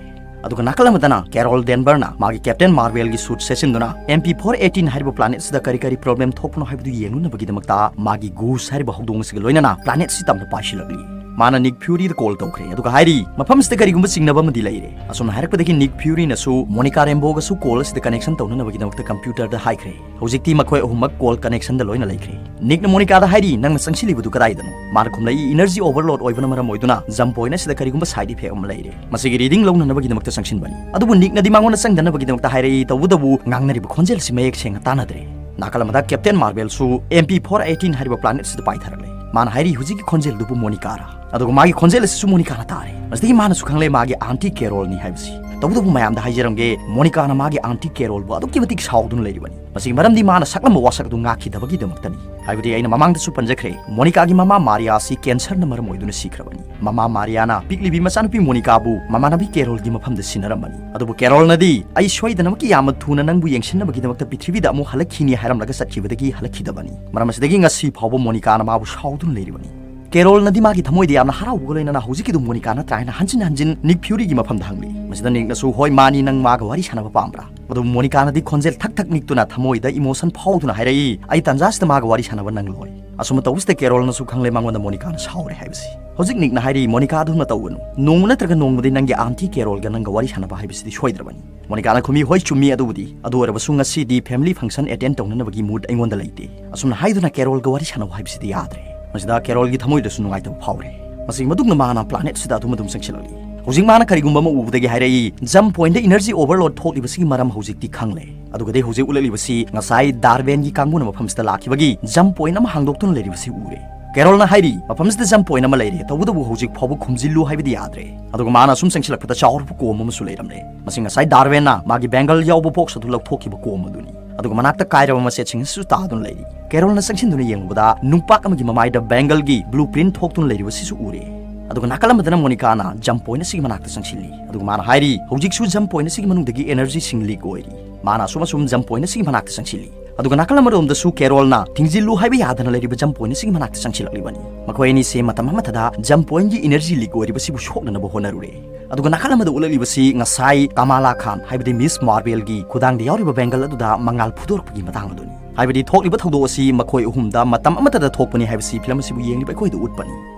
ꯑꯗꯨꯒ ꯅꯥꯀꯜ ꯑꯃꯗꯅ ꯀꯦꯔꯣꯜ ꯗꯦꯟꯕꯔꯅ ꯃꯥꯒꯤ ꯀꯦꯞꯇꯦꯟ ꯃꯥꯔꯕꯦꯜꯒꯤ ꯁꯨꯠ ꯁꯦꯠꯆꯤꯟꯗꯨꯅ M P four eighteen ꯍꯥꯏꯔꯤꯕ ꯄ꯭ꯂꯥꯅꯦꯠꯁꯤꯗ ꯀꯔꯤ ꯀꯔꯤ ꯄ꯭ꯔꯣꯕ꯭ꯂꯦꯝ ꯊꯣꯛꯄꯅꯣ ꯍꯥꯏꯕꯗꯨ ꯌꯦꯡꯂꯨꯅꯕꯒꯤꯗꯃꯛꯇ ꯃꯥꯒꯤ ꯒꯨꯁ ꯍꯥꯏꯔꯤꯕ ꯍꯧꯗꯣꯡ ꯑꯁꯤꯒ ꯂꯣꯏꯅꯅ ꯄ꯭ꯂꯥꯅꯦꯠꯁꯤ ꯇꯝꯅ ꯄꯥꯏꯁꯤꯜꯂꯛꯂꯤ꯫ ꯃꯥꯅ ꯅꯤꯛ ꯐ꯭ꯌꯨꯔꯤꯗ ꯀꯣꯜ ꯇꯧꯈ꯭ꯔꯦ, ꯑꯗꯨꯒ ꯍꯥꯏꯔꯤ, "ꯃꯐꯝꯁꯤꯗ ꯀꯔꯤꯒꯨꯝꯕ ꯆꯤꯡꯅꯕ ꯑꯃꯗꯤ ꯂꯩꯔꯦ"꯫ ꯑꯁꯨꯝꯅ ꯍꯥꯏꯔꯛꯄꯗꯒꯤ ꯅꯤꯛ ꯐ꯭ꯌꯨꯔꯤꯅꯁꯨ ꯃꯣꯅꯤꯀꯥ ꯔꯦꯝꯕꯣꯒꯁꯨ ꯀꯣꯜ ꯑꯁꯤꯗ ꯀꯅꯦꯛꯁꯟ ꯇꯧꯅꯅꯕꯒꯤꯗꯃꯛꯇ ꯀꯝꯄ꯭ꯌꯨꯇꯔꯗ ꯍꯥꯏꯈ꯭ꯔꯦ꯫ ꯍꯧꯖꯤꯛꯇꯤ ꯃꯈꯣꯏ ꯑꯍꯨꯝꯃꯛ ꯀꯣꯜ ꯀꯅꯦꯛꯁꯟꯗ ꯂꯣꯏꯅ ꯂꯩꯈ꯭ꯔꯦ꯫ ꯅꯤꯛꯅ ꯃꯣꯅꯤꯀꯥꯗ ꯍꯥꯏꯔꯤ, "ꯅꯪꯅ ꯆꯪꯁꯤꯜꯂꯤꯕꯗꯨ ꯀꯗꯥꯏꯗꯅꯣ?" ꯃꯥꯅ ꯈꯨꯝꯂꯛꯏ, "ꯏꯅꯔꯖꯤ ꯑꯣꯚꯔꯂꯣꯗ ꯑꯣꯏꯕꯅ ꯃꯔꯝ ꯑꯣꯏꯗꯨꯅ ꯖꯝ ꯄꯣꯏꯟꯠ ꯑꯁꯤꯗ ꯀꯔꯤꯒꯨꯝꯕ ꯁꯥꯏꯗ ꯏꯐꯦꯛ ꯑꯃ ꯂꯩꯔꯦ꯫ ꯃꯁꯤꯒꯤ ꯔꯤꯗꯤꯡ ꯂꯧꯅꯅꯕꯒꯤꯗꯃꯛꯇ ꯆꯪꯁꯤꯟꯕꯅꯤ"꯫ ꯑꯗꯨꯕꯨ ꯅꯤꯛꯅꯗꯤ ꯃꯉꯣꯟꯗ ꯆꯪꯗꯅꯕꯒꯤꯗꯃꯛꯇ ꯍꯥꯏꯔꯛꯏ, ꯇꯧꯕꯇꯕꯨ ꯉꯥꯡꯅꯔꯤꯕ ꯈꯣꯟꯖꯦꯜ ꯑꯁꯤ ꯃꯌꯦꯛ ꯁꯦꯡꯅ ꯇꯥꯅꯗ꯭ꯔꯦ꯫ ꯅꯥꯀꯜ ꯑꯃꯗ ꯀꯦꯞꯇꯦꯟ ꯃꯥꯔꯕꯦꯜꯁꯨ M P four eighteen ꯍꯥꯏꯔꯤꯕ ꯄ꯭ꯂꯥꯅꯦꯠ ꯑꯁꯤꯗ ꯄꯥꯏꯊꯔꯛꯂꯦ꯫ ꯃꯥꯅ ꯍꯥꯏꯔꯤ, "ꯍꯧꯖꯤꯛꯀꯤ ꯈꯣꯟꯖꯦꯜꯗꯨꯕꯨ ꯃꯣꯅꯤꯀꯥꯔꯥ?" ꯑꯗꯨꯒ ꯃꯥꯒꯤ ꯈꯣꯟꯖꯦꯜ ꯑꯁꯤꯁꯨ ꯃꯣꯅꯤꯀꯥꯅ ꯇꯥꯔꯦ꯫ ꯃꯁꯤꯗꯒꯤ ꯃꯥꯅꯁꯨ ꯈꯪꯂꯦ ꯃꯥꯒꯤ ꯑꯥꯟꯇꯤ ꯀꯦꯔꯣꯜꯅꯤ ꯍꯥꯏꯕꯁꯤ꯫ ꯇꯧꯕꯇꯕꯨ ꯃꯌꯥꯝꯗ ꯍꯥꯏꯖꯔꯝꯒꯦ, ꯃꯣꯅꯤꯀꯥꯅ ꯃꯥꯒꯤ ꯑꯥꯟꯇꯤ ꯀꯦꯔꯣꯜꯕꯨ ꯑꯗꯨꯛꯀꯤ ꯃꯇꯤꯛ ꯁꯥꯎꯗꯨꯅ ꯂꯩꯔꯤꯕꯅꯤ꯫ ꯃꯁꯤꯒꯤ ꯃꯔꯝꯗꯤ ꯃꯥꯅ ꯁꯛꯂꯝꯕ ꯋꯥꯁꯛ ꯑꯗꯨ ꯉꯥꯛꯈꯤꯗꯕꯒꯤꯗꯃꯛꯇꯅꯤ꯫ ꯍꯥꯏꯕꯗꯤ ꯑꯩꯅ ꯃꯃꯥꯡꯗꯁꯨ ꯄꯟꯖꯈ꯭ꯔꯦ, ꯃꯣꯅꯤꯀꯥꯒꯤ ꯃꯃꯥ ꯃꯥꯔꯤꯌꯥ ꯑꯁꯤ ꯀꯦꯟꯁꯔꯅ ꯃꯔꯝ ꯑꯣꯏꯗꯨꯅ ꯁꯤꯈ꯭ꯔꯕꯅꯤ꯫ ꯃꯃꯥ ꯃꯥꯔꯤꯌꯥꯅ ꯄꯤꯛꯂꯤꯕꯤ ꯃꯆꯥꯅꯨꯄꯤ ꯃꯣꯅꯤꯀꯥꯕꯨ ꯃꯃꯥꯟꯅꯕꯤ ꯀꯦꯔꯣꯜꯒꯤ ꯃꯐꯝꯗ ꯁꯤꯟꯅꯔꯝꯕꯅꯤ꯫ ꯑꯗꯨꯕꯨ ꯀꯦꯔꯣꯜꯅꯗꯤ, "ꯑꯩ ꯁꯣꯏꯗꯅꯃꯛꯀꯤ ꯌꯥꯝꯅ ꯊꯨꯅ ꯅꯪꯕꯨ ꯌꯦꯡꯁꯤꯟꯅꯕꯒꯤꯗꯃꯛꯇ ꯄ꯭ꯔꯤꯊꯤꯕꯤꯗ ꯑꯃꯨꯛ ꯍꯜꯂꯛꯈꯤꯅꯤ" ꯍꯥꯏꯔꯝꯂꯒ ꯆꯠꯈꯤꯕꯗꯒꯤ ꯍꯜꯂꯛꯈꯤꯗꯕꯅꯤ꯫ ꯃꯔꯝ ꯑꯁꯤꯗꯒꯤ ꯉꯁꯤ ꯐꯥꯎꯕ ꯃꯣꯅꯤꯀꯥꯅ ꯃꯥꯕꯨ ꯁꯥꯎꯗꯨꯅ ꯂꯩꯔꯤꯕꯅꯤ꯫ ꯀꯦꯔꯣꯜꯅꯗꯤ ꯃꯥꯒꯤ ꯊꯃꯣꯏꯗ ꯌꯥꯝꯅ ꯍꯔꯥꯎꯕꯒ ꯂꯣꯏꯅꯅ "ꯍꯧꯖꯤꯛꯀꯤꯗꯨ ꯃꯣꯅꯤꯀꯥ ꯅꯠꯇ꯭ꯔꯥ?" ꯍꯥꯏꯅ ꯍꯟꯖꯤꯟ ꯍꯟꯖꯤꯟ ꯅꯤꯛ ꯐ꯭ꯌꯨꯔꯤꯒꯤ ꯃꯐꯝꯗ ꯍꯪꯂꯤ꯫ ꯃꯁꯤꯗ ꯅꯤꯛꯅꯁꯨ, "ꯍꯣꯏ, ꯃꯥꯅꯤ, ꯅꯪ ꯃꯥꯒ ꯋꯥꯔꯤ ꯁꯥꯟꯅꯕ ꯄꯥꯝꯕ꯭ꯔꯥ?" ꯑꯗꯨꯕꯨ ꯃꯣꯅꯤꯀꯥꯅꯗꯤ ꯈꯣꯟꯖꯦꯜ ꯊꯛ ꯊꯛ ꯅꯤꯛꯇꯨꯅ ꯊꯃꯣꯏꯗ ꯏꯃꯣꯁꯟ ꯐꯥꯎꯗꯨꯅ ꯍꯥꯏꯔꯛꯏ, "ꯑꯩ ꯇꯥꯟꯖꯥꯁꯤꯗ ꯃꯥꯒ ꯋꯥꯔꯤ ꯁꯥꯟꯅꯕ ꯅꯪꯂꯣꯏ"꯫ ꯑꯁꯨꯝꯅ ꯇꯧꯕꯁꯤꯗ ꯀꯦꯔꯣꯜꯅꯁꯨ ꯈꯪꯂꯦ ꯃꯉꯣꯟꯗ ꯃꯣꯅꯤꯀꯥꯅ ꯁꯥꯎꯔꯦ ꯍꯥꯏꯕꯁꯤ꯫ ꯍꯧꯖꯤꯛ ꯅꯤꯛꯅ ꯍꯥꯏꯔꯤ, "ꯃꯣꯅꯤꯀꯥ, ꯑꯗꯨꯝꯅ ꯇꯧꯒꯅꯨ꯫ ꯅꯣꯡꯃ ꯅꯠꯇ꯭ꯔꯒ ꯅꯣꯡꯃꯗꯤ ꯅꯪꯒꯤ ꯑꯥꯟꯇꯤ ꯀꯦꯔꯣꯜꯒ ꯅꯪꯒ ꯋꯥꯔꯤ ꯁꯥꯟꯅꯕ ꯍꯥꯏꯕꯁꯤꯗꯤ ꯁꯣꯏꯗ꯭ꯔꯕꯅꯤ"꯫ ꯃꯣꯅꯤꯀꯥꯅ ꯈꯨꯝꯃꯤ, "ꯍꯣꯏ, ꯆꯨꯝꯃꯤ, ꯑꯗꯨꯕꯨꯗꯤ꯫ ꯑꯗꯨ ꯑꯣꯏꯔꯕꯁꯨ ꯉꯁꯤꯗꯤ ꯐꯦꯃꯤꯂꯤ ꯐꯪꯁꯟ ꯑꯦꯇꯦꯟ ꯇꯧꯅꯅꯕꯒꯤ ꯃꯨꯗ ꯑꯩꯉꯣꯟꯗ ꯂꯩꯇꯦ"꯫ ꯑꯁꯨꯝꯅ ꯍꯥꯏꯗꯨꯅ ꯀꯦꯔꯣꯜꯒ ꯋꯥꯔꯤ ꯁꯥꯟꯅꯧ ꯍꯥꯏꯕꯁꯤꯗꯤ ꯌꯥꯗ꯭ꯔꯦ꯫ ꯃꯁꯤꯗ ꯀꯦꯔꯣꯜꯒꯤ ꯊꯃꯣꯏꯗꯁꯨ ꯅꯨꯡꯉꯥꯏꯇꯕ ꯐꯥꯎꯔꯦ꯫ ꯃꯁꯤꯒꯤ ꯃꯇꯨꯡꯗ ꯃꯥꯅ planet ꯑꯁꯤꯗ ꯑꯗꯨꯝ ꯑꯗꯨꯝ ꯆꯪꯁꯤꯜꯂꯛꯂꯤ꯫ ꯍꯧꯖꯤꯛ ꯃꯥꯅ ꯀꯔꯤꯒꯨꯝꯕ ꯑꯃ ꯎꯕꯗꯒꯤ ꯍꯥꯏꯔꯛꯏ, jump pointꯗ energy overload ꯊꯣꯛꯂꯤꯕꯁꯤꯒꯤ ꯃꯔꯝ ꯍꯧꯖꯤꯛꯇꯤ ꯈꯪꯂꯦ꯫ ꯑꯗꯨꯒꯗꯤ ꯍꯧꯖꯤꯛ ꯎꯠꯂꯛꯂꯤꯕꯁꯤ ꯉꯁꯥꯏ ꯗꯥꯔꯕꯦꯟꯒꯤ ꯀꯥꯡꯕꯨꯅ ꯃꯐꯝꯁꯤꯗ ꯂꯥꯛꯈꯤꯕꯒꯤ jump point ꯑꯃ ꯍꯥꯡꯗꯣꯛꯇꯨꯅ ꯂꯩꯔꯤꯕꯁꯤ ꯎꯔꯦ꯫ ꯀꯦꯔꯣꯜꯅ ꯍꯥꯏꯔꯤ, ꯃꯐꯝꯁꯤꯗ jump point ꯑꯃ ꯂꯩꯔꯦ, ꯇꯧꯕꯇꯕꯨ ꯍꯧꯖꯤꯛ ꯐꯥꯎꯕ ꯈꯨꯝꯖꯤꯜꯂꯨ ꯍꯥꯏꯕꯗꯤ ꯌꯥꯗ꯭ꯔꯦ꯫ ꯑꯗꯨꯒ ꯃꯥꯅ ꯑꯁꯨꯝ ꯆꯪꯁꯤꯜꯂꯛꯄꯗ ꯆꯥꯎꯔꯕ ꯀꯣꯝ ꯑꯃꯁꯨ ꯂꯩꯔꯝꯂꯦ꯫ ꯃꯁꯤ ꯉꯁꯥꯏ ꯗꯥꯔꯕꯦꯟꯅ ꯃꯥꯒꯤ bangle ꯌꯥꯎꯕ box ꯑꯗꯨ ꯂꯧꯊꯣꯛꯈꯤꯕ ꯀꯣꯝ ꯑꯗꯨꯅꯤ꯫ ꯑꯗꯨꯒ ꯃꯅꯥꯛꯇ ꯀꯥꯏꯔꯕ ꯃꯆꯦꯠꯁꯤꯡ ꯑꯁꯤꯁꯨ ꯇꯥꯗꯨꯅ ꯂꯩꯔꯤ꯫ ꯀꯦꯔꯣꯜꯅ ꯆꯪꯁꯤꯟꯗꯨꯅ ꯌꯦꯡꯂꯨꯕꯗ ꯅꯨꯡꯄꯥꯛ ꯑꯃꯒꯤ ꯃꯃꯥꯏꯗ bangleꯒꯤ blueprint ꯊꯣꯛꯇꯨꯅ ꯂꯩꯔꯤꯕꯁꯤꯁꯨ ꯎꯔꯦ꯫ ꯑꯗꯨꯒ ꯅꯥꯀꯜ ꯑꯃꯗꯅ ꯃꯣꯅꯤꯀꯥꯅ jump point ꯑꯁꯤꯒꯤ ꯃꯅꯥꯛꯇ ꯆꯪꯁꯤꯜꯂꯤ꯫ ꯑꯗꯨꯒ ꯃꯥꯅ ꯍꯥꯏꯔꯤ, ꯍꯧꯖꯤꯛꯁꯨ jump point ꯑꯁꯤꯒꯤ ꯃꯅꯨꯡꯗꯒꯤ energyꯁꯤꯡ leak ꯑꯣꯏꯔꯤ꯫ ꯃꯥꯅ ꯑꯁꯨꯝ ꯑꯁꯨꯝ jump point ꯑꯁꯤꯒꯤ ꯃꯅꯥꯛꯇ ꯆꯪꯁꯤꯜꯂꯤ꯫ ꯑꯗꯨꯒ ꯅꯥꯀꯜ ꯑꯃꯔꯣꯝꯗꯁꯨ ꯀꯦꯔꯣꯜꯅ ꯊꯤꯡꯖꯤꯜꯂꯨ ꯍꯥꯏꯕ ꯌꯥꯗꯅ ꯂꯩꯔꯤꯕ jump point ꯑꯁꯤꯒꯤ ꯃꯅꯥꯛꯇ ꯆꯪꯁꯤꯜꯂꯛꯂꯤꯕꯅꯤ꯫ ꯃꯈꯣꯏ ꯑꯅꯤꯁꯦ ꯃꯇꯝ ꯑꯃꯠꯇꯗ jump pointꯒꯤ energy leak ꯑꯣꯏꯔꯤꯕꯁꯤꯕꯨ ꯁꯣꯛꯅꯅꯕ ꯍꯣꯠꯅꯔꯨꯔꯦ꯫ ꯑꯗꯨꯒ ꯅꯥꯀꯜ ꯑꯃꯗ ꯎꯠꯂꯛꯂꯤꯕꯁꯤ ꯉꯁꯥꯏ ꯀꯃꯥꯂꯥ ꯈꯥꯟ, ꯍꯥꯏꯕꯗꯤ ꯃꯤꯁ ꯃꯥꯔꯕꯦꯜꯒꯤ ꯈꯨꯗꯥꯡꯗ ꯌꯥꯎꯔꯤꯕ bangle ꯑꯗꯨꯗ ꯃꯉꯥꯜ ꯐꯨꯗꯣꯔꯛꯄꯒꯤ ꯃꯇꯥꯡ ꯑꯗꯨꯅꯤ꯫ ꯍꯥꯏꯕꯗꯤ ꯊꯣꯛꯂꯤꯕ ꯊꯧꯗꯣꯛ ꯑꯁꯤ ꯃꯈꯣꯏ ꯑꯍꯨꯝꯗ ꯃꯇꯝ ꯑꯃꯠꯇꯗ ꯊꯣꯛꯄꯅꯤ ꯍꯥꯏꯕꯁꯤ film ꯑꯁꯤꯕꯨ ꯌꯦꯡꯂꯤꯕ ꯑꯩꯈꯣꯏꯗ ꯎꯠꯄꯅꯤ꯫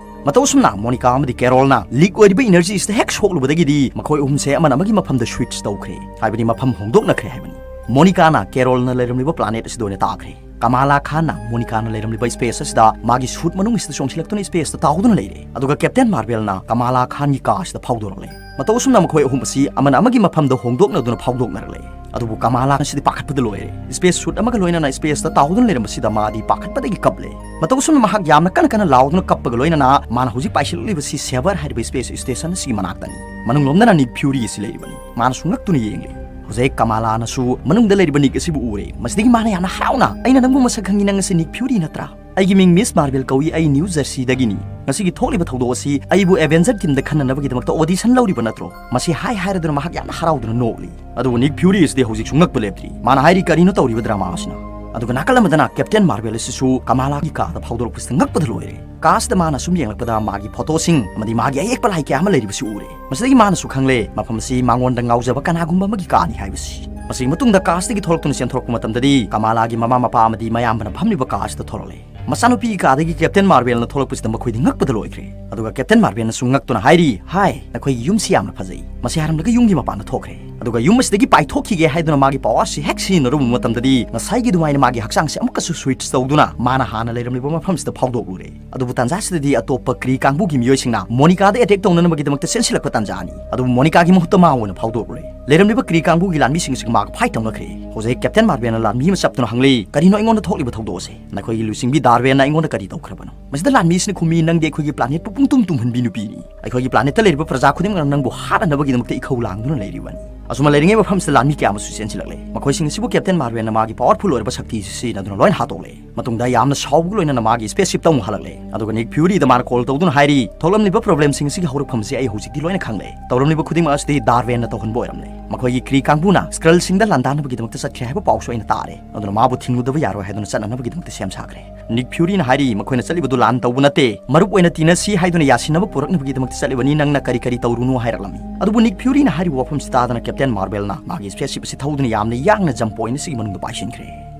ꯃꯇꯧ ꯑꯁꯨꯝꯅ ꯃꯣꯅꯤꯀꯥ ꯑꯃꯗꯤ ꯀꯦꯔꯣꯜꯅ leak ꯑꯣꯏꯔꯤꯕ energy ꯑꯁꯤꯗ ꯍꯦꯛ ꯁꯣꯛꯂꯨꯕꯗꯒꯤꯗꯤ ꯃꯈꯣꯏ ꯑꯍꯨꯝꯁꯦ ꯑꯃꯅ ꯑꯃꯒꯤ ꯃꯐꯝꯗ switch ꯇꯧꯈ꯭ꯔꯦ, ꯍꯥꯏꯕꯗꯤ ꯃꯐꯝ ꯍꯣꯡꯗꯣꯛꯅꯈ꯭ꯔꯦ ꯍꯥꯏꯕꯅꯤ꯫ ꯃꯣꯅꯤꯀꯥꯅ ꯀꯦꯔꯣꯜꯅ ꯂꯩꯔꯝꯂꯤꯕ planet ꯑꯁꯤꯗ ꯑꯣꯏꯅ ꯇꯥꯈ꯭ꯔꯦ꯫ ꯀꯃꯥꯂꯥ ꯈꯥꯟꯅ ꯃꯣꯅꯤꯀꯥꯅ ꯂꯩꯔꯝꯂꯤꯕ space ꯑꯁꯤꯗ ꯃꯥꯒꯤ suit ꯃꯅꯨꯡ ꯑꯁꯤꯗ ꯆꯣꯡꯁꯤꯜꯂꯛꯇꯨꯅ spaceꯇ ꯇꯥꯎꯗꯨꯅ ꯂꯩꯔꯦ꯫ ꯑꯗꯨꯒ Captain ꯃꯥꯔꯕꯦꯜꯅ ꯀꯃꯥꯂꯥ ꯈꯥꯟꯒꯤ ꯀꯥ ꯑꯁꯤꯗ ꯐꯥꯎꯗꯣꯔꯛꯂꯦ꯫ ꯃꯇꯧ ꯑꯁꯨꯝꯅ ꯃꯈꯣꯏ ꯑꯍꯨꯝ ꯑꯁꯤ ꯑꯃꯅ ꯑꯃꯒꯤ ꯃꯐꯝꯗ ꯍꯣꯡꯗꯣꯛꯅꯗꯨꯅ ꯐꯥꯎꯗꯣꯛꯅꯔꯛꯂꯦ꯫ ꯑꯗꯨꯕꯨ ꯀꯃꯥꯂꯥ ꯑꯁꯤꯗꯤ ꯄꯥꯈꯠꯄꯗ ꯂꯣꯏꯔꯦ꯫ Space suit ꯑꯃꯒ ꯂꯣꯏꯅꯅ spaceꯇ ꯇꯥꯎꯗꯨꯅ ꯂꯩꯔꯝꯕꯁꯤꯗ ꯃꯥꯗꯤ ꯄꯥꯈꯠꯄꯗꯒꯤ ꯀꯞꯂꯦ꯫ ꯃꯇꯧ ꯑꯁꯨꯝꯅ ꯃꯍꯥꯛ ꯌꯥꯝꯅ ꯀꯟꯅ ꯀꯟꯅ ꯂꯥꯎꯗꯨꯅ ꯀꯞꯄꯒ ꯂꯣꯏꯅꯅ ꯃꯥꯅ ꯍꯧꯖꯤꯛ ꯄꯥꯏꯁꯤꯜꯂꯛꯂꯤꯕꯁꯤ Saber ꯍꯥꯏꯔꯤꯕ space station ꯑꯁꯤꯒꯤ ꯃꯅꯥꯛꯇꯅꯤ꯫ ꯃꯅꯨꯡꯂꯣꯝꯗꯅ Nick Fury ꯑꯁꯤ ꯂꯩꯔꯤꯕꯅꯤ꯫ ꯃꯥꯅꯁꯨ ꯉꯛꯇꯨꯅ ꯌꯦꯡꯂꯤ꯫ ꯍꯧꯖꯤꯛ ꯀꯃꯥꯂꯥꯅꯁꯨ ꯃꯅꯨꯡꯗ ꯂꯩꯔꯤꯕ Nick ꯑꯁꯤꯕꯨ ꯎꯔꯦ꯫ ꯃꯁꯤꯗꯒꯤ ꯃꯥꯅ ꯌꯥꯝꯅ ꯍꯔꯥꯎꯅ, "ꯑꯩꯅ ꯅꯪꯕꯨ ꯃꯁꯛ ꯈꯪꯉꯤ, ꯅꯪ ꯑꯁꯤ Nick Fury ꯅꯠꯇ꯭ꯔꯥ? ꯑꯩꯒꯤ ꯃꯤꯡ ꯃꯤꯁ ꯃꯥꯔꯕꯦꯜ ꯀꯧꯏ, ꯑꯩ ꯅ꯭ꯌꯨ ꯖꯔꯁꯤꯗꯒꯤꯅꯤ꯫ ꯉꯁꯤꯒꯤ ꯊꯣꯛꯂꯤꯕ ꯊꯧꯗꯣꯛ ꯑꯁꯤ ꯑꯩꯕꯨ Avenger teamꯗ ꯈꯟꯅꯅꯕꯒꯤꯗꯃꯛꯇ audition ꯂꯧꯔꯤꯕ ꯅꯠꯇ꯭ꯔꯣ?" ꯃꯁꯤ ꯍꯥꯏ ꯍꯥꯏꯔꯗꯨꯅ ꯃꯍꯥꯛ ꯌꯥꯝꯅ ꯍꯔꯥꯎꯗꯨꯅ ꯅꯣꯛꯂꯤ꯫ ꯑꯗꯨꯕꯨ Nick Fury ꯑꯁꯤꯗꯤ ꯍꯧꯖꯤꯛꯁꯨ ꯉꯛꯄ ꯂꯦꯞꯇ꯭ꯔꯤ꯫ ꯃꯥꯅ ꯍꯥꯏꯔꯤ, "ꯀꯔꯤꯅꯣ ꯇꯧꯔꯤꯕ drama ꯑꯁꯤꯅ?" ꯑꯗꯨꯒ ꯅꯥꯀꯜ ꯑꯃꯗꯅ Captain ꯃꯥꯔꯕꯦꯜ ꯑꯁꯤꯁꯨ ꯀꯃꯥꯂꯥꯒꯤ ꯀꯥꯗ ꯐꯥꯎꯗꯣꯔꯛꯄꯁꯤꯗ ꯉꯛꯄꯗ ꯂꯣꯏꯔꯦ꯫ ꯀꯥ ꯑꯁꯤꯗ ꯃꯥꯅ ꯁꯨꯝ ꯌꯦꯡꯂꯛꯄꯗ ꯃꯥꯒꯤ photoꯁꯤꯡ ꯑꯃꯗꯤ ꯃꯥꯒꯤ ꯑꯌꯦꯛꯄ ꯂꯥꯏ ꯀꯌꯥ ꯑꯃ ꯂꯩꯔꯤꯕꯁꯤ ꯎꯔꯦ꯫ ꯃꯁꯤꯗꯒꯤ ꯃꯥꯅꯁꯨ ꯈꯪꯂꯦ ꯃꯐꯝ ꯑꯁꯤ ꯃꯉꯣꯟꯗ ꯉꯥꯎꯖꯕ ꯀꯅꯥꯒꯨꯝꯕ ꯑꯃꯒꯤ ꯀꯥꯅꯤ ꯍꯥꯏꯕꯁꯤ꯫ ꯃꯁꯤꯒꯤ ꯃꯇꯨꯡꯗ ꯀꯥꯔꯁꯇꯒꯤ ꯊꯣꯛꯂꯛꯇꯨꯅ ꯆꯦꯟꯊꯣꯔꯛꯄ ꯃꯇꯝꯗꯗꯤ ꯀꯃꯥꯂꯥꯒꯤ ꯃꯃꯥ ꯃꯄꯥ ꯑꯃꯗꯤ ꯃꯌꯥꯝꯕꯅ ꯐꯝꯂꯤꯕ ꯀꯥꯔꯁꯇ ꯊꯣꯛꯂꯛꯂꯦ꯫ ꯃꯆꯥꯅꯨꯄꯤꯒꯤ ꯀꯥꯗꯒꯤ ꯀꯦꯞꯇꯦꯟ ꯃꯥꯔꯕꯦꯜꯅ ꯊꯣꯛꯂꯛꯄꯁꯤꯗ ꯃꯈꯣꯏꯗꯤ ꯉꯛꯄꯗ ꯂꯣꯏꯈ꯭ꯔꯦ꯫ ꯑꯗꯨꯒ ꯀꯦꯞꯇꯦꯟ ꯃꯥꯔꯕꯦꯜꯅꯁꯨ ꯉꯛꯇꯨꯅ ꯍꯥꯏꯔꯤ, "ꯍꯥꯏ, ꯅꯈꯣꯏꯒꯤ ꯌꯨꯝꯁꯤ ꯌꯥꯝꯅ ꯐꯖꯩ꯫" ꯃꯁꯤ ꯍꯥꯏꯔꯝꯂꯒ ꯌꯨꯝꯒꯤ ꯃꯄꯥꯟꯗ ꯊꯣꯛꯈ꯭ꯔꯦ꯫ ꯑꯗꯨꯒ ꯌꯨꯝ ꯑꯁꯤꯗꯒꯤ ꯄꯥꯏꯊꯣꯛꯈꯤꯒꯦ ꯍꯥꯏꯗꯨꯅ ꯃꯥꯒꯤ ꯄꯋꯥꯔꯁꯤ ꯍꯦꯛ ꯁꯤꯖꯤꯟꯅꯔꯨꯕ ꯃꯇꯝꯗꯗꯤ ꯉꯁꯥꯏꯒꯤ ꯑꯗꯨꯃꯥꯏꯅ ꯃꯥꯒꯤ ꯍꯛꯆꯥꯡꯁꯤ ꯑꯃꯨꯛꯀꯁꯨ ꯁ꯭ꯋꯤꯠꯆ ꯇꯧꯗꯨꯅ ꯃꯥꯅ ꯍꯥꯟꯅ ꯂꯩꯔꯝꯂꯤꯕ ꯃꯐꯝꯁꯤꯗ ꯐꯥꯎꯗꯣꯛꯂꯨꯔꯦ꯫ ꯑꯗꯨꯕꯨ ꯇꯥꯟꯖꯥꯁꯤꯗꯗꯤ ꯑꯇꯣꯞꯄ ꯀ꯭ꯔꯤ ꯀꯥꯡꯕꯨꯒꯤ ꯃꯤꯑꯣꯏꯁꯤꯡꯅ ꯃꯣꯅꯤꯀꯥꯗ ꯑꯦꯇꯦꯛ ꯇꯧꯅꯅꯕꯒꯤꯗꯃꯛꯇ ꯆꯦꯟꯁꯤꯜꯂꯛꯄ ꯇꯥꯟꯖꯥꯅꯤ꯫ ꯑꯗꯨꯕꯨ ꯃꯣꯅꯤꯀꯥꯒꯤ ꯃꯍꯨꯠꯇ ꯃꯥ ꯑꯣꯏꯅ ꯐꯥꯎꯗꯣꯛꯂꯨꯔꯦ꯫ ꯂꯩꯔꯝꯂꯤꯕ ꯀ꯭ꯔꯤ ꯀꯥꯡꯕꯨꯒꯤ ꯂꯥꯟꯃꯤꯁꯤꯡꯁꯤꯒ ꯃꯥꯒ ꯐꯥꯏꯠ ꯇꯧꯅꯈ꯭ꯔꯦ꯫ ꯍꯧꯖꯤꯛ ꯀꯦꯞꯇꯦꯟ ꯃꯥꯔꯕꯦꯜꯅ ꯂꯥꯟꯃꯤ ꯑꯃ ꯆꯞꯇꯨꯅ ꯍꯪꯂꯤ, "ꯀꯔꯤꯅꯣ ꯑꯩꯉꯣꯟꯗ ꯊꯣꯛꯂꯤꯕ ꯊꯧꯗꯣꯛ ꯑꯁꯦ? ꯅꯈꯣꯏꯒꯤ ꯂꯨꯆꯤꯡꯕꯤ ꯗꯥꯔꯕꯦꯟꯅ ꯑꯩꯉꯣꯟꯗ ꯀꯔꯤ ꯇꯧꯈ꯭ꯔꯕꯅꯣ?" ꯃꯁꯤꯗ ꯂꯥꯟꯃꯤꯁꯤꯅ ꯈꯨꯝꯃꯤ, "ꯅꯪꯗꯤ ꯑꯩꯈꯣꯏꯒꯤ ꯄ꯭ꯂꯥꯅꯦꯠꯄꯨ ꯄꯨꯡꯇꯨꯝ ꯇꯨꯝꯍꯟꯕꯤ ꯅꯨꯄꯤꯅꯤ꯫ ꯑꯩꯈꯣꯏꯒꯤ ꯄ꯭ꯂꯥꯅꯦꯠꯇ ꯂꯩꯔꯤꯕ ꯄ꯭ꯔꯖꯥ ꯈꯨꯗꯤꯡꯃꯛꯅ ꯅꯪꯕꯨ ꯍꯥꯠꯅꯅꯕꯒꯤꯗꯃꯛꯇ ꯏꯈꯧ ꯂꯥꯡꯗꯨꯅ ꯂꯩꯔꯤꯕꯅꯤ꯫" ꯑꯁꯨꯝꯅ ꯂꯩꯔꯤꯉꯩ ꯃꯐꯝꯁꯤꯗ ꯂꯥꯟꯃꯤ ꯀꯌꯥ ꯑꯃꯁꯨ ꯆꯦꯟꯁꯤꯜꯂꯛꯂꯦ꯫ ꯃꯈꯣꯏꯁꯤꯡ ꯑꯁꯤꯕꯨ ꯀꯦꯞꯇꯦꯟ ꯃꯥꯔꯕꯦꯜꯅ ꯃꯥꯒꯤ ꯄꯋꯥꯔꯐꯨꯜ ꯑꯣꯏꯔꯕ ꯁꯛꯇꯤ ꯑꯁꯤ ꯁꯤꯖꯤꯟꯅꯗꯨꯅ ꯂꯣꯏꯅ ꯍꯥꯠꯇꯣꯛꯂꯦ꯫ ꯃꯇꯨꯡꯗ ꯌꯥꯝꯅ ꯁꯥꯎꯕꯒ ꯂꯣꯏꯅꯅ ꯃꯥꯒꯤ ꯁ꯭ꯄꯦꯁ ꯁꯤꯞꯇ ꯑꯃꯨꯛ ꯍꯜꯂꯛꯂꯦ꯫ ꯑꯗꯨꯒ ꯅꯤꯛ ꯐ꯭ꯌꯨꯔꯤꯗ ꯃꯥꯅ ꯀꯣꯜ ꯇꯧꯗꯨꯅ ꯍꯥꯏꯔꯤ, "ꯊꯣꯛꯂꯝꯂꯤꯕ ꯄ꯭ꯔꯣꯕ꯭ꯂꯦꯝꯁꯤꯡ ꯑꯁꯤꯒꯤ ꯍꯧꯔꯛꯐꯝꯁꯤ ꯑꯩ ꯍꯧꯖꯤꯛꯇꯤ ꯂꯣꯏꯅ ꯈꯪꯂꯦ꯫ ꯇꯧꯔꯝꯂꯤꯕ ꯈꯨꯗꯤꯡꯃꯛ ꯑꯁꯤꯗꯤ ꯗꯥꯔꯕꯦꯟꯅ ꯇꯧꯍꯟꯕ ꯑꯣꯏꯔꯝꯂꯦ꯫ ꯃꯈꯣꯏꯒꯤ ꯀ꯭ꯔꯤ ꯀꯥꯡꯕꯨꯅ ꯁ꯭ꯀ꯭ꯔꯜꯁꯤꯡꯗ ꯂꯥꯟꯗꯥꯅꯕꯒꯤꯗꯃꯛꯇ ꯆꯠꯈ꯭ꯔꯦ ꯍꯥꯏꯕ ꯄꯥꯎꯁꯨ ꯑꯩꯅ ꯇꯥꯔꯦ꯫ ꯑꯗꯨꯅ ꯃꯥꯕꯨ ꯊꯤꯡꯂꯨꯗꯕ ꯌꯥꯔꯣꯏ ꯍꯥꯏꯗꯨꯅ ꯆꯠꯅꯅꯕꯒꯤꯗꯃꯛꯇ ꯁꯦꯝ ꯁꯥꯈ꯭ꯔꯦ꯫" ꯅꯤꯛ ꯐ꯭ꯌꯨꯔꯤꯅ ꯍꯥꯏꯔꯤ, "ꯃꯈꯣꯏꯅ ꯆꯠꯂꯤꯕꯗꯨ ꯂꯥꯟ ꯇꯧꯕ ꯅꯠꯇꯦ, ꯃꯔꯨꯞ ꯑꯣꯏꯅ ꯇꯤꯟꯅꯁꯤ ꯍꯥꯏꯗꯨꯅ ꯌꯥꯁꯤꯟꯅꯕ ꯄꯨꯔꯛꯅꯕꯒꯤꯗꯃꯛꯇ ꯆꯠꯂꯤꯕꯅꯤ, ꯅꯪꯅ ꯀꯔꯤ ꯀꯔꯤ ꯇꯧꯔꯨꯅꯨ ꯍꯥꯏꯔꯛꯂꯝꯃꯤ꯫" ꯑꯗꯨꯕꯨ ꯅꯤꯛ ꯐ꯭ꯌꯨꯔꯤꯅ ꯍꯥꯏꯔꯤꯕ ꯋꯥꯐꯝꯁꯤ ꯇꯥꯗꯅ ꯀꯦꯞꯇꯦꯟ ꯃꯥꯔꯕꯦꯜꯅ ꯃꯥꯒꯤ ꯁ꯭ꯄꯦꯁ ꯁꯤꯞ ꯑꯁꯤ ꯊꯧꯗꯨꯅ ꯌꯥꯝꯅ ꯌꯥꯡꯅ ꯖꯝꯞ ꯄꯣꯏꯟꯠ ꯑꯁꯤꯒꯤ ꯃꯅꯨꯡꯗ ꯄꯥꯏꯁꯤꯟꯈ꯭ꯔꯦ꯫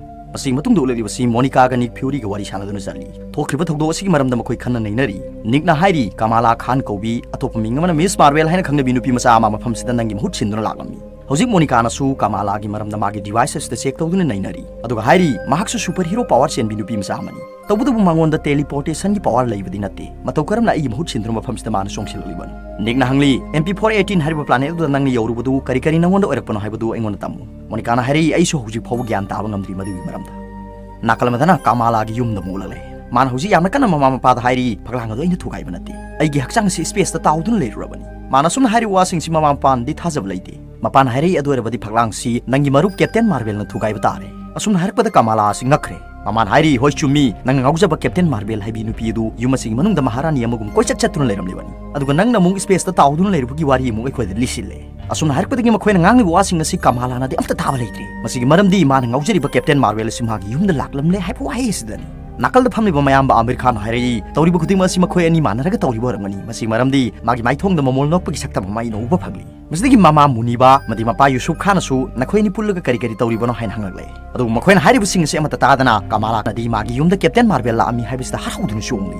ꯃꯁꯤꯒꯤ ꯃꯇꯨꯡꯗ ꯎꯠꯂꯛꯂꯤꯕꯁꯤ ꯃꯣꯅꯤꯀꯥꯒ ꯅꯤꯛ ꯐ꯭ꯌꯨꯔꯤꯒ ꯋꯥꯔꯤ ꯁꯥꯟꯅꯗꯨꯅ ꯆꯠꯂꯤ꯫ ꯊꯣꯛꯈ꯭ꯔꯤꯕ ꯊꯧꯗꯣꯛ ꯑꯁꯤꯒꯤ ꯃꯔꯝꯗ ꯃꯈꯣꯏ ꯈꯟꯅ ꯅꯩꯅꯔꯤ꯫ ꯅꯤꯛꯅ ꯍꯥꯏꯔꯤ, "ꯀꯃꯥꯂꯥ ꯈꯥꯟ ꯀꯧꯕꯤ ꯑꯇꯣꯞꯄ ꯃꯤꯡ ꯑꯃꯅ ꯃꯤꯁ ꯃꯥꯔꯕꯦꯜ ꯍꯥꯏꯅ ꯈꯪꯅꯕꯤ ꯅꯨꯄꯤ ꯃꯆꯥ ꯑꯃ ꯃꯐꯝꯁꯤꯗ ꯅꯪꯒꯤ ꯃꯍꯨꯠ ꯁꯤꯟꯗꯨꯅ ꯂꯥꯛꯂꯝꯃꯤ꯫" ꯍꯧꯖꯤꯛ ꯃꯣꯅꯤꯀꯥꯅꯁꯨ ꯀꯃꯥꯂꯥꯒꯤ ꯃꯔꯝꯗ ꯃꯥꯒꯤ ꯗꯤꯚꯥꯏꯁ ꯑꯁꯤꯗ ꯆꯦꯛ ꯇꯧꯗꯨꯅ ꯅꯩꯅꯔꯤ꯫ ꯑꯗꯨꯒ ꯍꯥꯏꯔꯤ, "ꯃꯍꯥꯛꯁꯨ ꯁꯨꯄꯔ ꯍꯤꯔꯣ ꯄꯋꯥꯔ ꯆꯦꯟꯕꯤ ꯅꯨꯄꯤ ꯃꯆꯥ ꯑꯃꯅꯤ꯫ ꯇꯧꯕꯇꯕꯨ ꯃꯉꯣꯟꯗ ꯇꯦꯂꯤꯄꯣꯔꯇꯦꯁꯟꯒꯤ ꯄꯋꯥꯔ ꯂꯩꯕꯗꯤ ꯅꯠꯇꯦ꯫ ꯃꯇꯧ ꯀꯔꯝꯅ ꯑꯩꯒꯤ ꯃꯍꯨꯠ ꯁꯤꯟꯗꯨꯅ ꯃꯐꯝꯁꯤꯗ ꯃꯥꯅ ꯆꯣꯡꯁꯤꯜꯂꯛꯂꯤꯕꯅꯣ?" ꯅꯤꯛꯅ ꯍꯪꯂꯤ, "ꯑꯦꯝ ꯄꯤ ꯐꯣꯔ ꯑꯦꯇꯤꯟ ꯍꯥꯏꯔꯤꯕ ꯄ꯭ꯂꯥꯅꯦꯠ ꯑꯗꯨꯗ ꯅꯪꯅ ꯌꯧꯔꯨꯕꯗꯨ ꯀꯔꯤ ꯀꯔꯤ ꯅꯉꯣꯟꯗ ꯑꯣꯏꯔꯛꯄꯅꯣ ꯍꯥꯏꯕꯗꯨ ꯑꯩꯉꯣꯟꯗ ꯇꯝꯃꯨ꯫" ꯃꯣꯅꯤꯀꯥꯅ ꯍꯥꯏꯔꯛꯏ, "ꯑꯩꯁꯨ ꯍꯧꯖꯤꯛ ꯐꯥꯎꯕ ꯒ꯭ꯌꯥꯟ ꯇꯥꯕ ꯉꯝꯗ꯭ꯔꯤ ꯃꯗꯨꯒꯤ ꯃꯔꯝꯗ꯫" ꯅꯥꯀꯜ ꯑꯃꯗꯅ ꯀꯃꯥꯂꯥꯒꯤ ꯌꯨꯝꯗ ꯑꯃꯨꯛ ꯎꯠꯂꯛꯂꯦ꯫ ꯃꯥꯅ ꯍꯧꯖꯤꯛ ꯌꯥꯝꯅ ꯀꯟꯅ ꯃꯃꯥ ꯃꯄꯥꯗ ꯍꯥꯏꯔꯤ, "ꯐꯛꯂꯥꯡ ꯑꯗꯨ ꯑꯩꯅ ꯊꯨꯒꯥꯏꯕ ꯅꯠꯇꯦ꯫ ꯑꯩꯒꯤ ꯍꯛꯆꯥꯡ ꯑꯁꯤ ꯁ꯭ꯄꯦꯁꯇ ꯇꯥꯎꯗꯨꯅ ꯂꯩꯔꯨꯔꯕꯅꯤ꯫" ꯃꯥꯅ ꯑꯁꯨꯝꯅ ꯍꯥꯏꯔꯤꯕ ꯋꯥꯁꯤꯡꯁꯤ ꯃꯃꯥ ꯃꯄꯥꯅꯗꯤ ꯊꯥꯖꯕ ꯂꯩꯇꯦ꯫ ꯃꯄꯥꯅ ꯍꯥꯏꯔꯛꯏ, "ꯑꯗꯨ ꯑꯣꯏꯔꯕꯗꯤ ꯐꯛꯂꯥꯡꯁꯤ ꯅꯪꯒꯤ ꯃꯔꯨꯞ ꯀꯦꯞꯇꯦꯟ ꯃꯥꯔꯕꯦꯜꯅ ꯊꯨꯒꯥꯏꯕ ꯇꯥꯔꯦ꯫" ꯑꯁꯨꯝꯅ ꯍꯥꯏꯔꯛꯄꯗ ꯀꯃꯥꯂꯥ ꯑꯁꯤ ꯉꯛꯈ꯭ꯔꯦ꯫ ꯃꯃꯥꯅ ꯍꯥꯏꯔꯤ, "ꯍꯣꯏ ꯆꯨꯝꯃꯤ, ꯅꯪꯅ ꯉꯥꯎꯖꯕ ꯀꯦꯞꯇꯦꯟ ꯃꯥꯔꯕꯦꯜ ꯍꯥꯏꯕꯤ ꯅꯨꯄꯤ ꯑꯗꯨ ꯌꯨꯝ ꯑꯁꯤꯒꯤ ꯃꯅꯨꯡꯗ ꯃꯍꯥꯔꯥꯅꯤ ꯑꯃꯒꯨꯝ ꯀꯣꯏꯆꯠ ꯆꯠꯇꯨꯅ ꯂꯩꯔꯝꯂꯤꯕꯅꯤ꯫ ꯑꯗꯨꯒ ꯅꯪꯅ ꯑꯃꯨꯛ ꯁ꯭ꯄꯦꯁꯇ ꯇꯥꯎꯗꯨꯅ ꯂꯩꯔꯨꯕꯒꯤ ꯋꯥꯔꯤ ꯑꯃꯨꯛ ꯑꯩꯈꯣꯏꯗ ꯂꯤꯁꯤꯜꯂꯦ꯫" ꯑꯁꯨꯝꯅ ꯍꯥꯏꯔꯛꯄꯗꯒꯤ ꯃꯈꯣꯏꯅ ꯉꯥꯡꯂꯤꯕ ꯋꯥꯁꯤꯡ ꯑꯁꯤ ꯀꯃꯥꯂꯥꯅꯗꯤ ꯑꯝꯇ ꯇꯥꯕ ꯂꯩꯇ꯭ꯔꯦ꯫ ꯃꯁꯤꯒꯤ ꯃꯔꯝꯗꯤ ꯃꯥꯅ ꯉꯥꯎꯖꯔꯤꯕ ꯀꯦꯞꯇꯦꯟ ꯃꯥꯔꯕꯦꯜ ꯑꯁꯤ ꯃꯥꯒꯤ ꯌꯨꯝꯗ ꯂꯥꯛꯂꯝꯂꯦ ꯍꯥꯏꯕ ꯋꯥꯍꯩ ꯑꯁꯤꯗꯅꯤ꯫ ꯅꯥꯀꯜꯗ ꯐꯝꯂꯤꯕ ꯃꯌꯥꯝꯕ ꯑꯃꯤꯔ ꯈꯥꯟ ꯍꯥꯏꯔꯛꯏ, "ꯇꯧꯔꯤꯕ ꯈꯨꯗꯤꯡꯃꯛ ꯑꯁꯤ ꯃꯈꯣꯏ ꯑꯅꯤ ꯃꯥꯟꯅꯔꯒ ꯇꯧꯔꯤꯕ ꯑꯣꯏꯔꯝꯒꯅꯤ꯫ ꯃꯁꯤꯒꯤ ꯃꯔꯝꯗꯤ ꯃꯥꯒꯤ ꯃꯥꯏꯊꯣꯡꯗ ꯃꯃꯣꯜ ꯅꯣꯛꯄꯒꯤ ꯁꯛꯇꯝ ꯑꯃ ꯑꯩꯅ ꯎꯕ ꯐꯪꯂꯤ꯫" ꯃꯁꯤꯗꯒꯤ ꯃꯃꯥ ꯃꯨꯅꯤꯕꯥ ꯑꯃꯗꯤ ꯃꯄꯥ ꯌꯨꯁꯨꯐ ꯈꯥꯟꯅꯁꯨ ꯅꯈꯣꯏ ꯑꯅꯤ ꯄꯨꯜꯂꯒ ꯀꯔꯤ ꯀꯔꯤ ꯇꯧꯔꯤꯕꯅꯣ ꯍꯥꯏꯅ ꯍꯪꯂꯛꯂꯦ꯫ ꯑꯗꯨꯕꯨ ꯃꯈꯣꯏꯅ ꯍꯥꯏꯔꯤꯕꯁꯤꯡ ꯑꯁꯤ ꯑꯃꯠꯇ ꯇꯥꯗꯅ ꯀꯃꯥꯂꯥꯅꯗꯤ ꯃꯥꯒꯤ ꯌꯨꯝꯗ ꯀꯦꯞꯇꯦꯟ ꯃꯥꯔꯕꯦꯜ ꯂꯥꯛꯂꯝꯃꯤ ꯍꯥꯏꯕꯁꯤꯗ ꯍꯔꯥꯎꯗꯨꯅ ꯆꯣꯡꯂꯤ꯫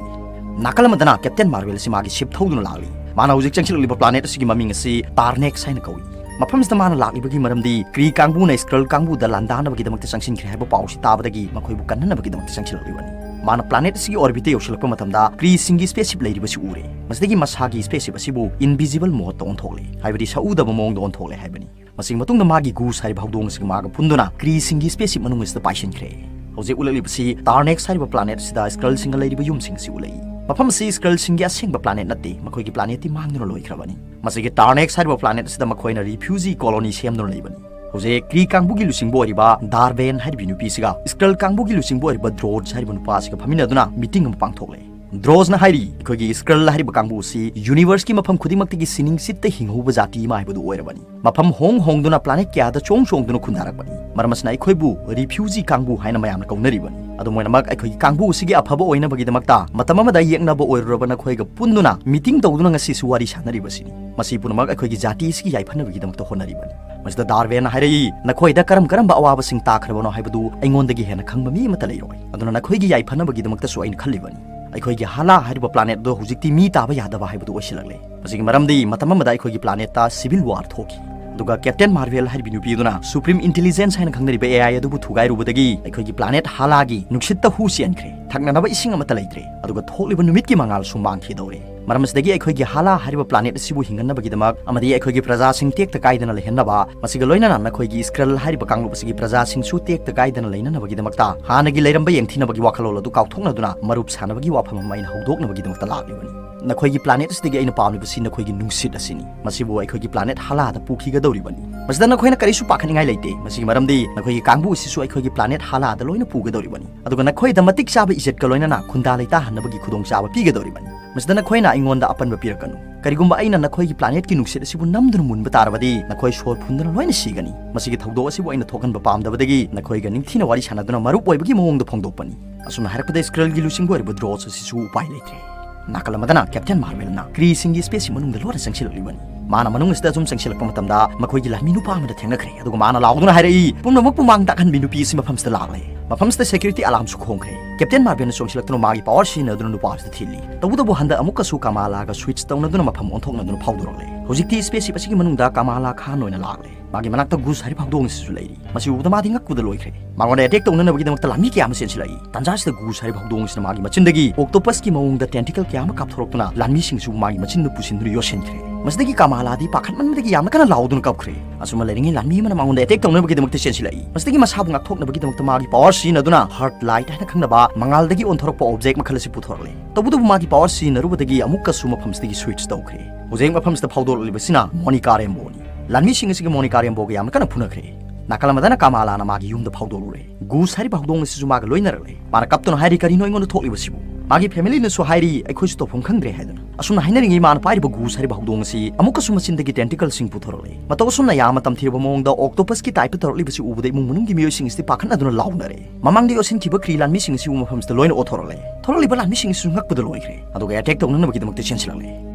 ꯅꯥꯀꯜ ꯑꯃꯗꯅ ꯀꯦꯞꯇꯦꯟ ꯃꯥꯔꯕꯦꯜ ꯑꯁꯤ ꯃꯥꯒꯤ ꯁꯤꯞ ꯊꯧꯗꯨꯅ ꯂꯥꯛꯂꯤ꯫ ꯃꯥꯅ ꯍꯧꯖꯤꯛ ꯆꯪꯁꯤꯜꯂꯛꯂꯤꯕ ꯄ꯭ꯂꯥꯅꯦꯠ ꯑꯁꯤꯒꯤ ꯃꯃꯤꯡ ꯑꯁꯤ ꯇꯥꯔꯅꯦꯛꯁ ꯍꯥꯏꯅ ꯀꯧꯏ꯫ ꯃꯐꯝꯁꯤꯗ ꯃꯥꯅ ꯂꯥꯛꯂꯤꯕꯒꯤ ꯃꯔꯝꯗꯤ ꯀ꯭ꯔꯤ ꯀꯥꯡꯕꯨꯅ ꯁ꯭ꯀ꯭ꯔꯜ ꯀꯥꯡꯕꯨꯗ ꯂꯥꯟꯗꯥꯅꯕꯒꯤꯗꯃꯛꯇ ꯆꯪꯁꯤꯟꯈ꯭ꯔꯦ ꯍꯥꯏꯕ ꯄꯥꯎ ꯑꯁꯤ ꯇꯥꯕꯗꯒꯤ ꯃꯈꯣꯏꯕꯨ ꯀꯟꯅꯅꯕꯒꯤꯗꯃꯛꯇ ꯆꯪꯁꯤꯜꯂꯛꯂꯤꯕꯅꯤ꯫ ꯃꯥꯅ ꯄ꯭ꯂꯥꯅꯦꯠ ꯑꯁꯤꯒꯤ ꯑꯣꯔꯕꯤꯠꯇ ꯌꯧꯁꯤꯜꯂꯛꯄ ꯃꯇꯝꯗ ꯀ꯭ꯔꯤꯁꯤꯡꯒꯤ ꯁ꯭ꯄꯦꯁꯁꯤꯞ ꯂꯩꯔꯤꯕꯁꯤ ꯎꯔꯦ꯫ ꯃꯁꯤꯗꯒꯤ ꯃꯁꯥꯒꯤ ꯁ꯭ꯄꯦꯁꯁꯤꯞ ꯑꯁꯤꯕꯨ ꯏꯟꯚꯤꯖꯤꯕꯜ ꯃꯣꯗꯇ ꯑꯣꯟꯊꯣꯛꯂꯦ, ꯍꯥꯏꯕꯗꯤ ꯁꯛꯎꯗꯕ ꯃꯑꯣꯡꯗ ꯑꯣꯟꯊꯣꯛꯂꯦ ꯍꯥꯏꯕꯅꯤ꯫ ꯃꯁꯤꯒꯤ ꯃꯇꯨꯡꯗ ꯃꯥꯒꯤ ꯒꯨꯁ ꯍꯥꯏꯔꯤꯕ ꯍꯧꯗꯣꯡ ꯑꯁꯤꯒ ꯃꯥꯒ ꯄꯨꯟꯗꯨꯅ ꯀ꯭ꯔꯤꯁꯤꯡꯒꯤ ꯁ꯭ꯄꯦꯁꯁꯤꯞ ꯃꯅꯨꯡ ꯑꯁꯤꯗ ꯄꯥꯏꯁꯤꯟꯈ꯭ꯔꯦ꯫ ꯍꯧꯖꯤꯛ ꯎꯠꯂꯛꯂꯤꯕꯁꯤ ꯇꯥꯔꯅꯦꯛꯁ ꯍꯥꯏꯔꯤꯕ ꯄ꯭ꯂꯥꯅꯦꯠ ꯑꯁꯤꯗ ꯁ꯭ꯀ꯭ꯔꯜꯁꯤꯡꯒ ꯂꯩꯔꯤꯕ ꯌꯨꯝꯁꯤꯡ ꯑꯁꯤ ꯎꯠꯂꯛꯏ꯫ ꯃꯐꯝ ꯑꯁꯤ ꯁ꯭ꯀ꯭ꯔꯜꯁꯤꯡꯒꯤ ꯑꯁꯦꯡꯕ ꯄ꯭ꯂꯥꯅꯦꯠ ꯅꯠꯇꯦ, ꯃꯈꯣꯏꯒꯤ ꯄ꯭ꯂꯥꯅꯦꯠꯇꯤ ꯃꯥꯡꯗꯨꯅ ꯂꯣꯏꯈ꯭ꯔꯕꯅꯤ꯫ ꯃꯁꯤꯒꯤ ꯇꯥꯔꯅꯦꯛꯁ ꯍꯥꯏꯔꯤꯕ ꯄ꯭ꯂꯥꯅꯦꯠ ꯑꯁꯤꯗ ꯃꯈꯣꯏꯅ ꯔꯤꯐ꯭ꯌꯨꯖꯤ ꯀꯣꯂꯣꯅꯤ ꯁꯦꯝꯗꯨꯅ ꯂꯩꯕꯅꯤ꯫ ꯍꯧꯖꯤꯛ ꯀ꯭ꯔꯤ ꯀꯥꯡꯕꯨꯒꯤ ꯂꯨꯆꯤꯡꯕ ꯑꯣꯏꯔꯤꯕ ꯗꯥꯔꯕꯦꯟ ꯍꯥꯏꯔꯤꯕ ꯅꯨꯄꯤꯁꯤꯒ ꯁ꯭ꯀ꯭ꯔꯜ ꯀꯥꯡꯕꯨꯒꯤ ꯂꯨꯆꯤꯡꯕ ꯑꯣꯏꯔꯤꯕ ꯗ꯭ꯔꯣꯖ ꯍꯥꯏꯔꯤꯕ ꯅꯨꯄꯥ ꯑꯁꯤꯒ ꯐꯝꯃꯤꯟꯅꯗꯨꯅ ꯃꯤꯇꯤꯡ ꯑꯃ ꯄꯥꯡꯊꯣꯛꯂꯦ꯫ ꯗ꯭ꯔꯣꯖꯅ ꯍꯥꯏꯔꯤ, ꯑꯩꯈꯣꯏꯒꯤ ꯁ꯭ꯀ꯭ꯔꯜ ꯍꯥꯏꯔꯤꯕ ꯀꯥꯡꯕꯨ ꯑꯁꯤ ꯌꯨꯅꯤꯚꯔꯁꯀꯤ ꯃꯐꯝ ꯈꯨꯗꯤꯡꯃꯛꯇꯒꯤ ꯁꯤꯅꯤꯡꯆꯤꯠꯇ ꯍꯤꯡꯍꯧꯕ ꯖꯥꯇꯤ ꯑꯃ ꯍꯥꯏꯕꯗꯨ ꯑꯣꯏꯔꯕꯅꯤ꯫ ꯃꯐꯝ ꯍꯣꯡ ꯍꯣꯡꯗꯨꯅ ꯄ꯭ꯂꯥꯅꯦꯠ ꯀꯌꯥꯗ ꯆꯣꯡ ꯆꯣꯡꯗꯨꯅ ꯈꯨꯟꯗꯥꯔꯛꯄꯅꯤ꯫ ꯃꯔꯝ ꯑꯁꯤꯅ ꯑꯩꯈꯣꯏꯕꯨ ꯔꯤꯐ꯭ꯌꯨꯖꯤ ꯀꯥꯡꯕꯨ ꯍꯥꯏꯅ ꯃꯌꯥꯝꯅ ꯀꯧꯅꯔꯤꯕꯅꯤ꯫ ꯑꯗꯨꯝ ꯑꯣꯏꯅꯃꯛ, ꯑꯩꯈꯣꯏꯒꯤ ꯀꯥꯡꯕꯨ ꯑꯁꯤꯒꯤ ꯑꯐꯕ ꯑꯣꯏꯅꯕꯒꯤꯗꯃꯛꯇ ꯃꯇꯝ ꯑꯃꯗ ꯌꯦꯛꯅꯕ ꯑꯣꯏꯔꯨꯔꯕ ꯅꯈꯣꯏꯒ ꯄꯨꯟꯗꯨꯅ ꯃꯤꯇꯤꯡ ꯇꯧꯗꯨꯅ ꯉꯁꯤꯁꯨ ꯋꯥꯔꯤ ꯁꯥꯟꯅꯔꯤꯕꯁꯤꯅꯤ꯫ ꯃꯁꯤ ꯄꯨꯝꯅꯃꯛ ꯑꯩꯈꯣꯏꯒꯤ ꯖꯥꯇꯤ ꯑꯁꯤꯒꯤ ꯌꯥꯏꯐꯅꯕꯒꯤꯗꯃꯛꯇ ꯍꯣꯠꯅꯔꯤꯕꯅꯤ꯫ ꯃꯁꯤꯗ ꯗꯥꯔꯕꯦꯟꯅ ꯍꯥꯏꯔꯛꯏ, ꯅꯈꯣꯏꯗ ꯀꯔꯝ ꯀꯔꯝꯕ ꯑꯋꯥꯕꯁꯤꯡ ꯇꯥꯈ꯭ꯔꯕꯅꯣ ꯍꯥꯏꯕꯗꯨ ꯑꯩꯉꯣꯟꯗꯒꯤ ꯍꯦꯟꯅ ꯈꯪꯕ ꯃꯤ ꯑꯃꯠꯇ ꯂꯩꯔꯣꯏ꯫ ꯑꯗꯨꯅ ꯅꯈꯣꯏꯒꯤ ꯌꯥꯏꯐꯅꯕꯒꯤꯗꯃꯛꯇꯁꯨ ꯑꯩꯅ ꯈꯜꯂꯤꯕꯅꯤ꯫ ꯑꯩꯈꯣꯏꯒꯤ ꯍꯥꯂꯥ ꯍꯥꯏꯔꯤꯕ ꯄ꯭ꯂꯥꯅꯦꯠ ꯑꯗꯣ ꯍꯧꯖꯤꯛꯇꯤ ꯃꯤ ꯇꯥꯕ ꯌꯥꯗꯕ ꯍꯥꯏꯕꯗꯨ ꯑꯣꯏꯁꯤꯜꯂꯛꯂꯦ꯫ ꯃꯁꯤꯒꯤ ꯃꯔꯝꯗꯤ ꯃꯇꯝ ꯑꯃꯗ ꯑꯩꯈꯣꯏꯒꯤ ꯄ꯭ꯂꯥꯅꯦꯠꯇ ꯁꯤꯚꯤꯜ ꯋꯥꯔ ꯊꯣꯛꯈꯤ꯫ ꯑꯗꯨꯒ ꯀꯦꯞꯇꯦꯟ ꯃꯥꯔꯚꯦꯜ ꯍꯥꯏꯔꯤꯕꯤ ꯅꯨꯄꯤ ꯑꯗꯨꯅ ꯁꯨꯄ꯭ꯔꯤꯝ ꯏꯟꯇꯦꯂꯤꯖꯦꯟꯁ ꯍꯥꯏꯅ ꯈꯪꯅꯔꯤꯕ ꯑꯦ ꯑꯥꯏ ꯑꯗꯨꯕꯨ ꯊꯨꯒꯥꯏꯔꯨꯕꯗꯒꯤ ꯑꯩꯈꯣꯏꯒꯤ ꯄ꯭ꯂꯥꯅꯦꯠ ꯍꯥꯂꯥꯒꯤ ꯅꯨꯡꯁꯤꯠꯇ ꯍꯨ ꯆꯦꯟꯈ꯭ꯔꯦ꯫ ꯊꯛꯅꯅꯕ ꯏꯁꯤꯡ ꯑꯃꯠꯇ ꯂꯩꯇ꯭ꯔꯦ꯫ ꯑꯗꯨꯒ ꯊꯣꯛꯂꯤꯕ ꯅꯨꯃꯤꯠꯀꯤ ꯃꯉꯥꯜꯁꯨ ꯃꯥꯡꯈꯤꯗꯧꯔꯦ꯫ ꯃꯔꯝ ꯑꯁꯤꯗꯒꯤ ꯑꯩꯈꯣꯏꯒꯤ ꯍꯥꯂꯥ ꯍꯥꯏꯔꯤꯕ ꯄ꯭ꯂꯥꯅꯦꯠ ꯑꯁꯤꯕꯨ ꯍꯤꯡꯍꯟꯅꯕꯒꯤꯗꯃꯛ ꯑꯃꯗꯤ ꯑꯩꯈꯣꯏꯒꯤ ꯄ꯭ꯔꯖꯥꯁꯤꯡ ꯇꯦꯛꯇ ꯀꯥꯏꯗꯅ ꯂꯩꯍꯟꯅꯕ, ꯃꯁꯤꯒ ꯂꯣꯏꯅꯅ ꯅꯈꯣꯏꯒꯤ ꯁ꯭ꯀ꯭ꯔꯜ ꯍꯥꯏꯔꯤꯕ ꯀꯥꯡꯂꯨꯞ ꯑꯁꯤꯒꯤ ꯄ꯭ꯔꯖꯥꯁꯤꯡꯁꯨ ꯇꯦꯛꯇ ꯀꯥꯏꯗꯅ ꯂꯩꯅꯅꯕꯒꯤꯗꯃꯛꯇ ꯍꯥꯟꯅꯒꯤ ꯂꯩꯔꯝꯕ ꯌꯦꯡꯊꯤꯅꯕꯒꯤ ꯋꯥꯈꯜꯂꯣꯟ ꯑꯗꯨ ꯀꯥꯎꯊꯣꯛꯅꯗꯨꯅ ꯃꯔꯨꯞ ꯁꯥꯟꯅꯕꯒꯤ ꯋꯥꯐꯝ ꯑꯃ ꯑꯩꯅ ꯍꯧꯗꯣꯛꯅꯕꯒꯤꯗꯃꯛꯇ ꯂꯥꯛꯂꯤꯕꯅꯤ꯫ ꯅꯈꯣꯏꯒꯤ ꯄ꯭ꯂꯥꯅꯦꯠ ꯑꯁꯤꯗꯒꯤ ꯑꯩꯅ ꯄꯥꯝꯂꯤꯕꯁꯤ ꯅꯈꯣꯏꯒꯤ ꯅꯨꯡꯁꯤꯠ ꯑꯁꯤꯅꯤ꯫ ꯃꯁꯤꯕꯨ ꯑꯩꯈꯣꯏꯒꯤ ꯄ꯭ꯂꯥꯅꯦꯠ ꯍꯥꯂꯥꯗ ꯄꯨꯈꯤꯒꯗꯧꯔꯤꯕꯅꯤ꯫ ꯃꯁꯤꯗ ꯅꯈꯣꯏꯅ ꯀꯔꯤꯁꯨ ꯄꯥꯈꯠꯅꯤꯡꯉꯥꯏ ꯂꯩꯇꯦ, ꯃꯁꯤꯒꯤ ꯃꯔꯝꯗꯤ ꯅꯈꯣꯏꯒꯤ ꯀꯥꯡꯕꯨ ꯑꯁꯤꯁꯨ ꯑꯩꯈꯣꯏꯒꯤ ꯄ꯭ꯂꯥꯅꯦꯠ ꯍꯥꯂꯥꯗ ꯂꯣꯏꯅ ꯄꯨꯒꯗꯧꯔꯤꯕꯅꯤ꯫ ꯑꯗꯨꯒ ꯅꯈꯣꯏꯗ ꯃꯇꯤꯛ ꯆꯥꯕ ꯏꯖꯠꯀ ꯂꯣꯏꯅꯅ ꯈꯨꯟꯗꯥ ꯂꯩꯇꯥꯍꯟꯅꯕꯒꯤ ꯈꯨꯗꯣꯡꯆꯥꯕ ꯄꯤꯒꯗꯧꯔꯤꯕꯅꯤ꯫ ꯃꯁꯤꯗ ꯅꯈꯣꯏꯅ ꯑꯩꯉꯣꯟꯗ ꯑꯄꯟꯕ ꯄꯤꯔꯛꯀꯅꯨ꯫ ꯀꯔꯤꯒꯨꯝꯕ ꯑꯩꯅ ꯅꯈꯣꯏꯒꯤ ꯄ꯭ꯂꯥꯅꯦꯠꯀꯤ ꯅꯨꯡꯁꯤꯠ ꯑꯁꯤꯕꯨ ꯅꯝꯗꯨꯅ ꯃꯨꯟꯕ ꯇꯥꯔꯕꯗꯤ, ꯅꯈꯣꯏ ꯁꯣꯔ ꯐꯨꯟꯗꯨꯅ ꯂꯣꯏꯅ ꯁꯤꯒꯅꯤ꯫ ꯃꯁꯤꯒꯤ ꯊꯧꯗꯣꯛ ꯑꯁꯤꯕꯨ ꯑꯩꯅ ꯊꯣꯛꯍꯟꯕ ꯄꯥꯝꯗꯕꯗꯒꯤ ꯅꯈꯣꯏꯒ ꯅꯤꯡꯊꯤꯅ ꯋꯥꯔꯤ ꯁꯥꯟꯅꯗꯨꯅ ꯃꯔꯨꯞ ꯑꯣꯏꯕꯒꯤ ꯃꯑꯣꯡꯗ ꯐꯣꯡꯗꯣꯛꯄꯅꯤ꯫ ꯑꯁꯨꯝꯅ ꯍꯥꯏꯔꯛꯄꯗ ꯁ꯭ꯀ꯭ꯔꯜꯒꯤ ꯂꯨꯆꯤꯡꯕ ꯑꯣꯏꯔꯤꯕ ꯗ꯭ꯔꯣꯁ ꯑꯁꯤꯁꯨ ꯎꯄꯥꯏ ꯂꯩꯇ꯭ꯔꯦ꯫ ꯅꯥꯀꯜ ꯑꯃꯗꯅ ꯀꯦꯞꯇꯦꯟ ꯃꯥꯔꯕꯦꯜꯅ ꯀ꯭ꯔꯤꯁꯤꯡꯒꯤ ꯁ꯭ꯄꯦꯁꯁꯤ ꯃꯅꯨꯡꯗ ꯂꯣꯟꯅ ꯆꯪꯁꯤꯜꯂꯛꯂꯤꯕꯅꯤ꯫ ꯃꯥꯅ ꯃꯅꯨꯡ ꯑꯁꯤꯗ ꯑꯁꯨꯝ ꯆꯪꯁꯤꯜꯂꯛꯄ ꯃꯇꯝꯗ ꯃꯈꯣꯏꯒꯤ ꯂꯥꯟꯃꯤ ꯅꯨꯄꯥ ꯑꯃꯗ ꯊꯦꯡꯅꯈ꯭ꯔꯦ, ꯑꯗꯨꯒ ꯃꯥꯅ ꯂꯥꯎꯗꯨꯅ ꯍꯥꯏꯔꯛꯏ, "ꯄꯨꯝꯅꯃꯛꯄꯨ ꯃꯥꯡ ꯇꯥꯛꯍꯟꯕꯤ ꯅꯨꯄꯤ ꯑꯁꯤ ꯃꯐꯝꯁꯤꯗ ꯂꯥꯛꯂꯦ꯫" ꯃꯐꯝꯁꯤꯗ ꯁꯦꯀ꯭ꯌꯨꯔꯤꯇꯤ ꯑꯂꯥꯔꯝꯁꯨ ꯈꯣꯡꯈ꯭ꯔꯦ꯫ ꯀꯦꯞꯇꯦꯟ ꯃꯥꯔꯕꯦꯜꯅ ꯆꯣꯡꯁꯤꯜꯂꯛꯇꯨꯅ ꯃꯥꯒꯤ ꯄꯥꯋꯔ ꯁꯤꯖꯤꯟꯅꯗꯨꯅ ꯅꯨꯄꯥ ꯑꯁꯤꯗ ꯊꯤꯜꯂꯤ꯫ ꯇꯧꯕꯇꯕꯨ ꯍꯟꯗꯛ ꯑꯃꯨꯛꯀꯁꯨ ꯀꯃꯥꯂꯥꯒ ꯁ꯭ꯋꯤꯆ ꯇꯧꯅꯗꯨꯅ ꯃꯐꯝ ꯑꯣꯟꯊꯣꯛꯅꯗꯨꯅ ꯐꯥꯎꯗꯣꯔꯛꯂꯦ꯫ ꯍꯧꯖꯤꯛꯇꯤ ꯁ꯭ꯄꯦꯁꯁꯤꯞ ꯑꯁꯤꯒꯤ ꯃꯅꯨꯡꯗ ꯀꯃꯥꯂꯥ ꯈꯥꯟ ꯑꯣꯏꯅ ꯂꯥꯛꯂꯦ꯫ ꯃꯥꯒꯤ ꯃꯅꯥꯛꯇ ꯒꯨꯁ ꯍꯥꯏꯔꯤꯕ ꯍꯧꯗꯣꯡ ꯑꯁꯤꯁꯨ ꯂꯩꯔꯤ꯫ ꯃꯁꯤ ꯎꯕꯗ ꯃꯥꯗꯤ ꯉꯛꯄꯗ ꯂꯣꯏꯈ꯭ꯔꯦ꯫ ꯃꯉꯣꯟꯗ ꯑꯦꯇꯦꯛ ꯇꯧꯅꯅꯕꯒꯤꯗꯃꯛꯇ ꯂꯥꯟꯃꯤ ꯀꯌꯥ ꯑꯃ ꯆꯦꯟꯁꯤꯜꯂꯛꯏ꯫ ꯇꯥꯟꯖꯥꯁꯤꯗ ꯒꯨꯁ ꯍꯥꯏꯔꯤꯕ ꯍꯧꯗꯣꯡ ꯑꯁꯤꯅ ꯃꯥꯒꯤ ꯃꯆꯤꯟꯗꯒꯤ ꯑꯣꯛꯇꯣꯄꯁꯀꯤ ꯃꯑꯣꯡꯗ ꯇꯦꯟꯇꯤꯀꯜ ꯀꯌꯥ ꯑꯃ ꯀꯥꯞꯊꯣꯔꯛꯇꯨꯅ ꯂꯥꯟꯃꯤꯁꯤꯡꯁꯤꯕꯨ ꯃꯥꯒꯤ ꯃꯆꯤꯟꯗ ꯄꯨꯁꯤꯟꯗꯨꯅ ꯌꯣꯠꯁꯤꯟꯈ꯭ꯔꯦ꯫ ꯃꯁꯤꯗꯒꯤ ꯀꯃꯥꯂꯥꯗꯤ ꯄꯥꯈꯠꯃꯟꯕꯗꯒꯤ ꯌꯥꯝꯅ ꯀꯟꯅ ꯂꯥꯎꯗꯨꯅ ꯀꯞꯈ꯭ꯔꯦ꯫ ꯑꯁꯨꯝꯅ ꯂꯩꯔꯤꯉꯩ ꯂꯥꯟꯃꯤ ꯑꯃꯅ ꯃꯉꯣꯟꯗ ꯑꯦꯇꯦꯛ ꯇꯧꯅꯕꯒꯤꯗꯃꯛꯇ ꯆꯦꯟꯁꯤꯜꯂꯛꯏ꯫ ꯃꯁꯤꯗꯒꯤ ꯃꯁꯥꯕꯨ ꯉꯥꯛꯊꯣꯛꯅꯕꯒꯤꯗꯃꯛꯇ ꯃꯥꯒꯤ ꯄꯥꯋꯔ ꯁꯤꯖꯤꯟꯅꯗꯨꯅ ꯍꯥꯔꯠ ꯂꯥꯏꯠ ꯍꯥꯏꯅ ꯈꯪꯅꯕ ꯃꯉꯥꯜꯗꯒꯤ ꯑꯣꯟꯊꯣꯔꯛꯄ ꯑꯣꯕꯖꯦꯛ ꯃꯈꯜ ꯑꯁꯤ ꯄꯨꯊꯣꯔꯛꯂꯦ꯫ ꯇꯧꯕꯇꯕꯨ ꯃꯥꯒꯤ ꯄꯥꯋꯔ ꯁꯤꯖꯤꯟꯅꯔꯨꯕꯗꯒꯤ ꯑꯃꯨꯛꯀꯁꯨ ꯃꯐꯝꯁꯤꯗꯒꯤ ꯁ꯭ꯋꯤꯆ ꯇꯧꯈ꯭ꯔꯦ꯫ ꯍꯧꯖꯤꯛ ꯃꯐꯝꯁꯤꯗ ꯐꯥꯎꯗꯣꯔꯛꯂꯤꯕꯁꯤꯅ ꯃꯣꯅꯤꯀꯥ ꯔꯦꯝꯕꯣꯅꯤ꯫ ꯂꯥꯟꯃꯤꯁꯤꯡ ꯑꯁꯤꯒ ꯃꯣꯅꯤꯀꯥ ꯔꯦꯝꯕꯣꯒ ꯌꯥꯝꯅ ꯀꯟꯅ ꯐꯨꯅꯈ꯭ꯔꯦ꯫ ꯅꯥꯀꯜ ꯑꯃꯗꯅ ꯀꯃꯥꯂꯥꯅ ꯃꯥꯒꯤ ꯌꯨꯝꯗ ꯐꯥꯎꯗꯣꯔꯛꯂꯦ꯫ ꯒꯨꯁ ꯍꯥꯏꯔꯤꯕ ꯍꯧꯗꯣꯡ ꯑꯁꯤꯁꯨ ꯃꯥꯒ ꯂꯣꯏꯅꯔꯛꯂꯦ꯫ ꯃꯥꯅ ꯀꯞꯇꯨꯅ ꯍꯥꯏꯔꯤ, "ꯀꯔꯤꯅꯣ ꯑꯩꯉꯣꯟꯗ ꯊꯣꯛꯂꯤꯕꯁꯤꯕꯨ?" ꯃꯥꯒꯤ ꯐꯦꯃꯤꯂꯤꯅꯁꯨ ꯍꯥꯏꯔꯤ, "ꯑꯩꯈꯣꯏꯁꯨ ꯇꯧꯐꯝ ꯈꯪꯗ꯭ꯔꯦ" ꯍꯥꯏꯗꯨꯅ꯫ ꯑꯁꯨꯝꯅ ꯍꯥꯏꯅꯔꯤꯉꯩ ꯃꯥꯅ ꯄꯥꯏꯔꯤꯕ ꯒꯨꯁ ꯍꯥꯏꯔꯤꯕ ꯍꯧꯗꯣꯡ ꯑꯁꯤ ꯑꯃꯨꯛꯀꯁꯨ ꯃꯆꯤꯟꯗꯒꯤ ꯇꯦꯟꯇꯤꯀꯜꯁꯤꯡ ꯄꯨꯊꯣꯔꯛꯂꯦ꯫ ꯃꯇꯧ ꯑꯁꯨꯝꯅ ꯌꯥꯝꯅ ꯇꯝꯊꯤꯔꯕ ꯃꯑꯣꯡꯗ ꯑꯣꯛꯇꯣꯄꯁꯀꯤ ꯇꯥꯏꯞꯇ ꯇꯧꯔꯛꯂꯤꯕꯁꯤ ꯎꯕꯗ ꯏꯃꯨꯡ ꯃꯅꯨꯡꯒꯤ ꯃꯤꯑꯣꯏꯁꯤꯡ ꯑꯁꯤꯗꯤ ꯄꯥꯈꯠꯅꯗꯨꯅ ꯂꯥꯎꯅꯔꯦ꯫ ꯃꯃꯥꯡꯗ ꯌꯣꯠꯁꯤꯟꯈꯤꯕ ꯀ꯭ꯔꯤ ꯂꯥꯟꯃꯤꯁꯤꯡ ꯑꯁꯤ ꯎꯕ ꯃꯐꯝꯁꯤꯗ ꯂꯣꯏꯅ ꯑꯣꯊꯣꯔꯛꯂꯦ꯫ ꯊꯣꯔꯛꯂꯤꯕ ꯂꯥꯟꯃꯤꯁꯤꯡ ꯑꯁꯤꯁꯨ ꯉꯛꯄꯗ ꯂꯣꯏꯈ꯭ꯔꯦ꯫ ꯑꯗꯨꯒ ꯑꯦꯇꯦꯛ ꯇꯧꯅꯅꯕꯒꯤꯗꯃꯛꯇ ꯆꯦꯟꯁꯤꯜꯂꯛꯂꯦ꯫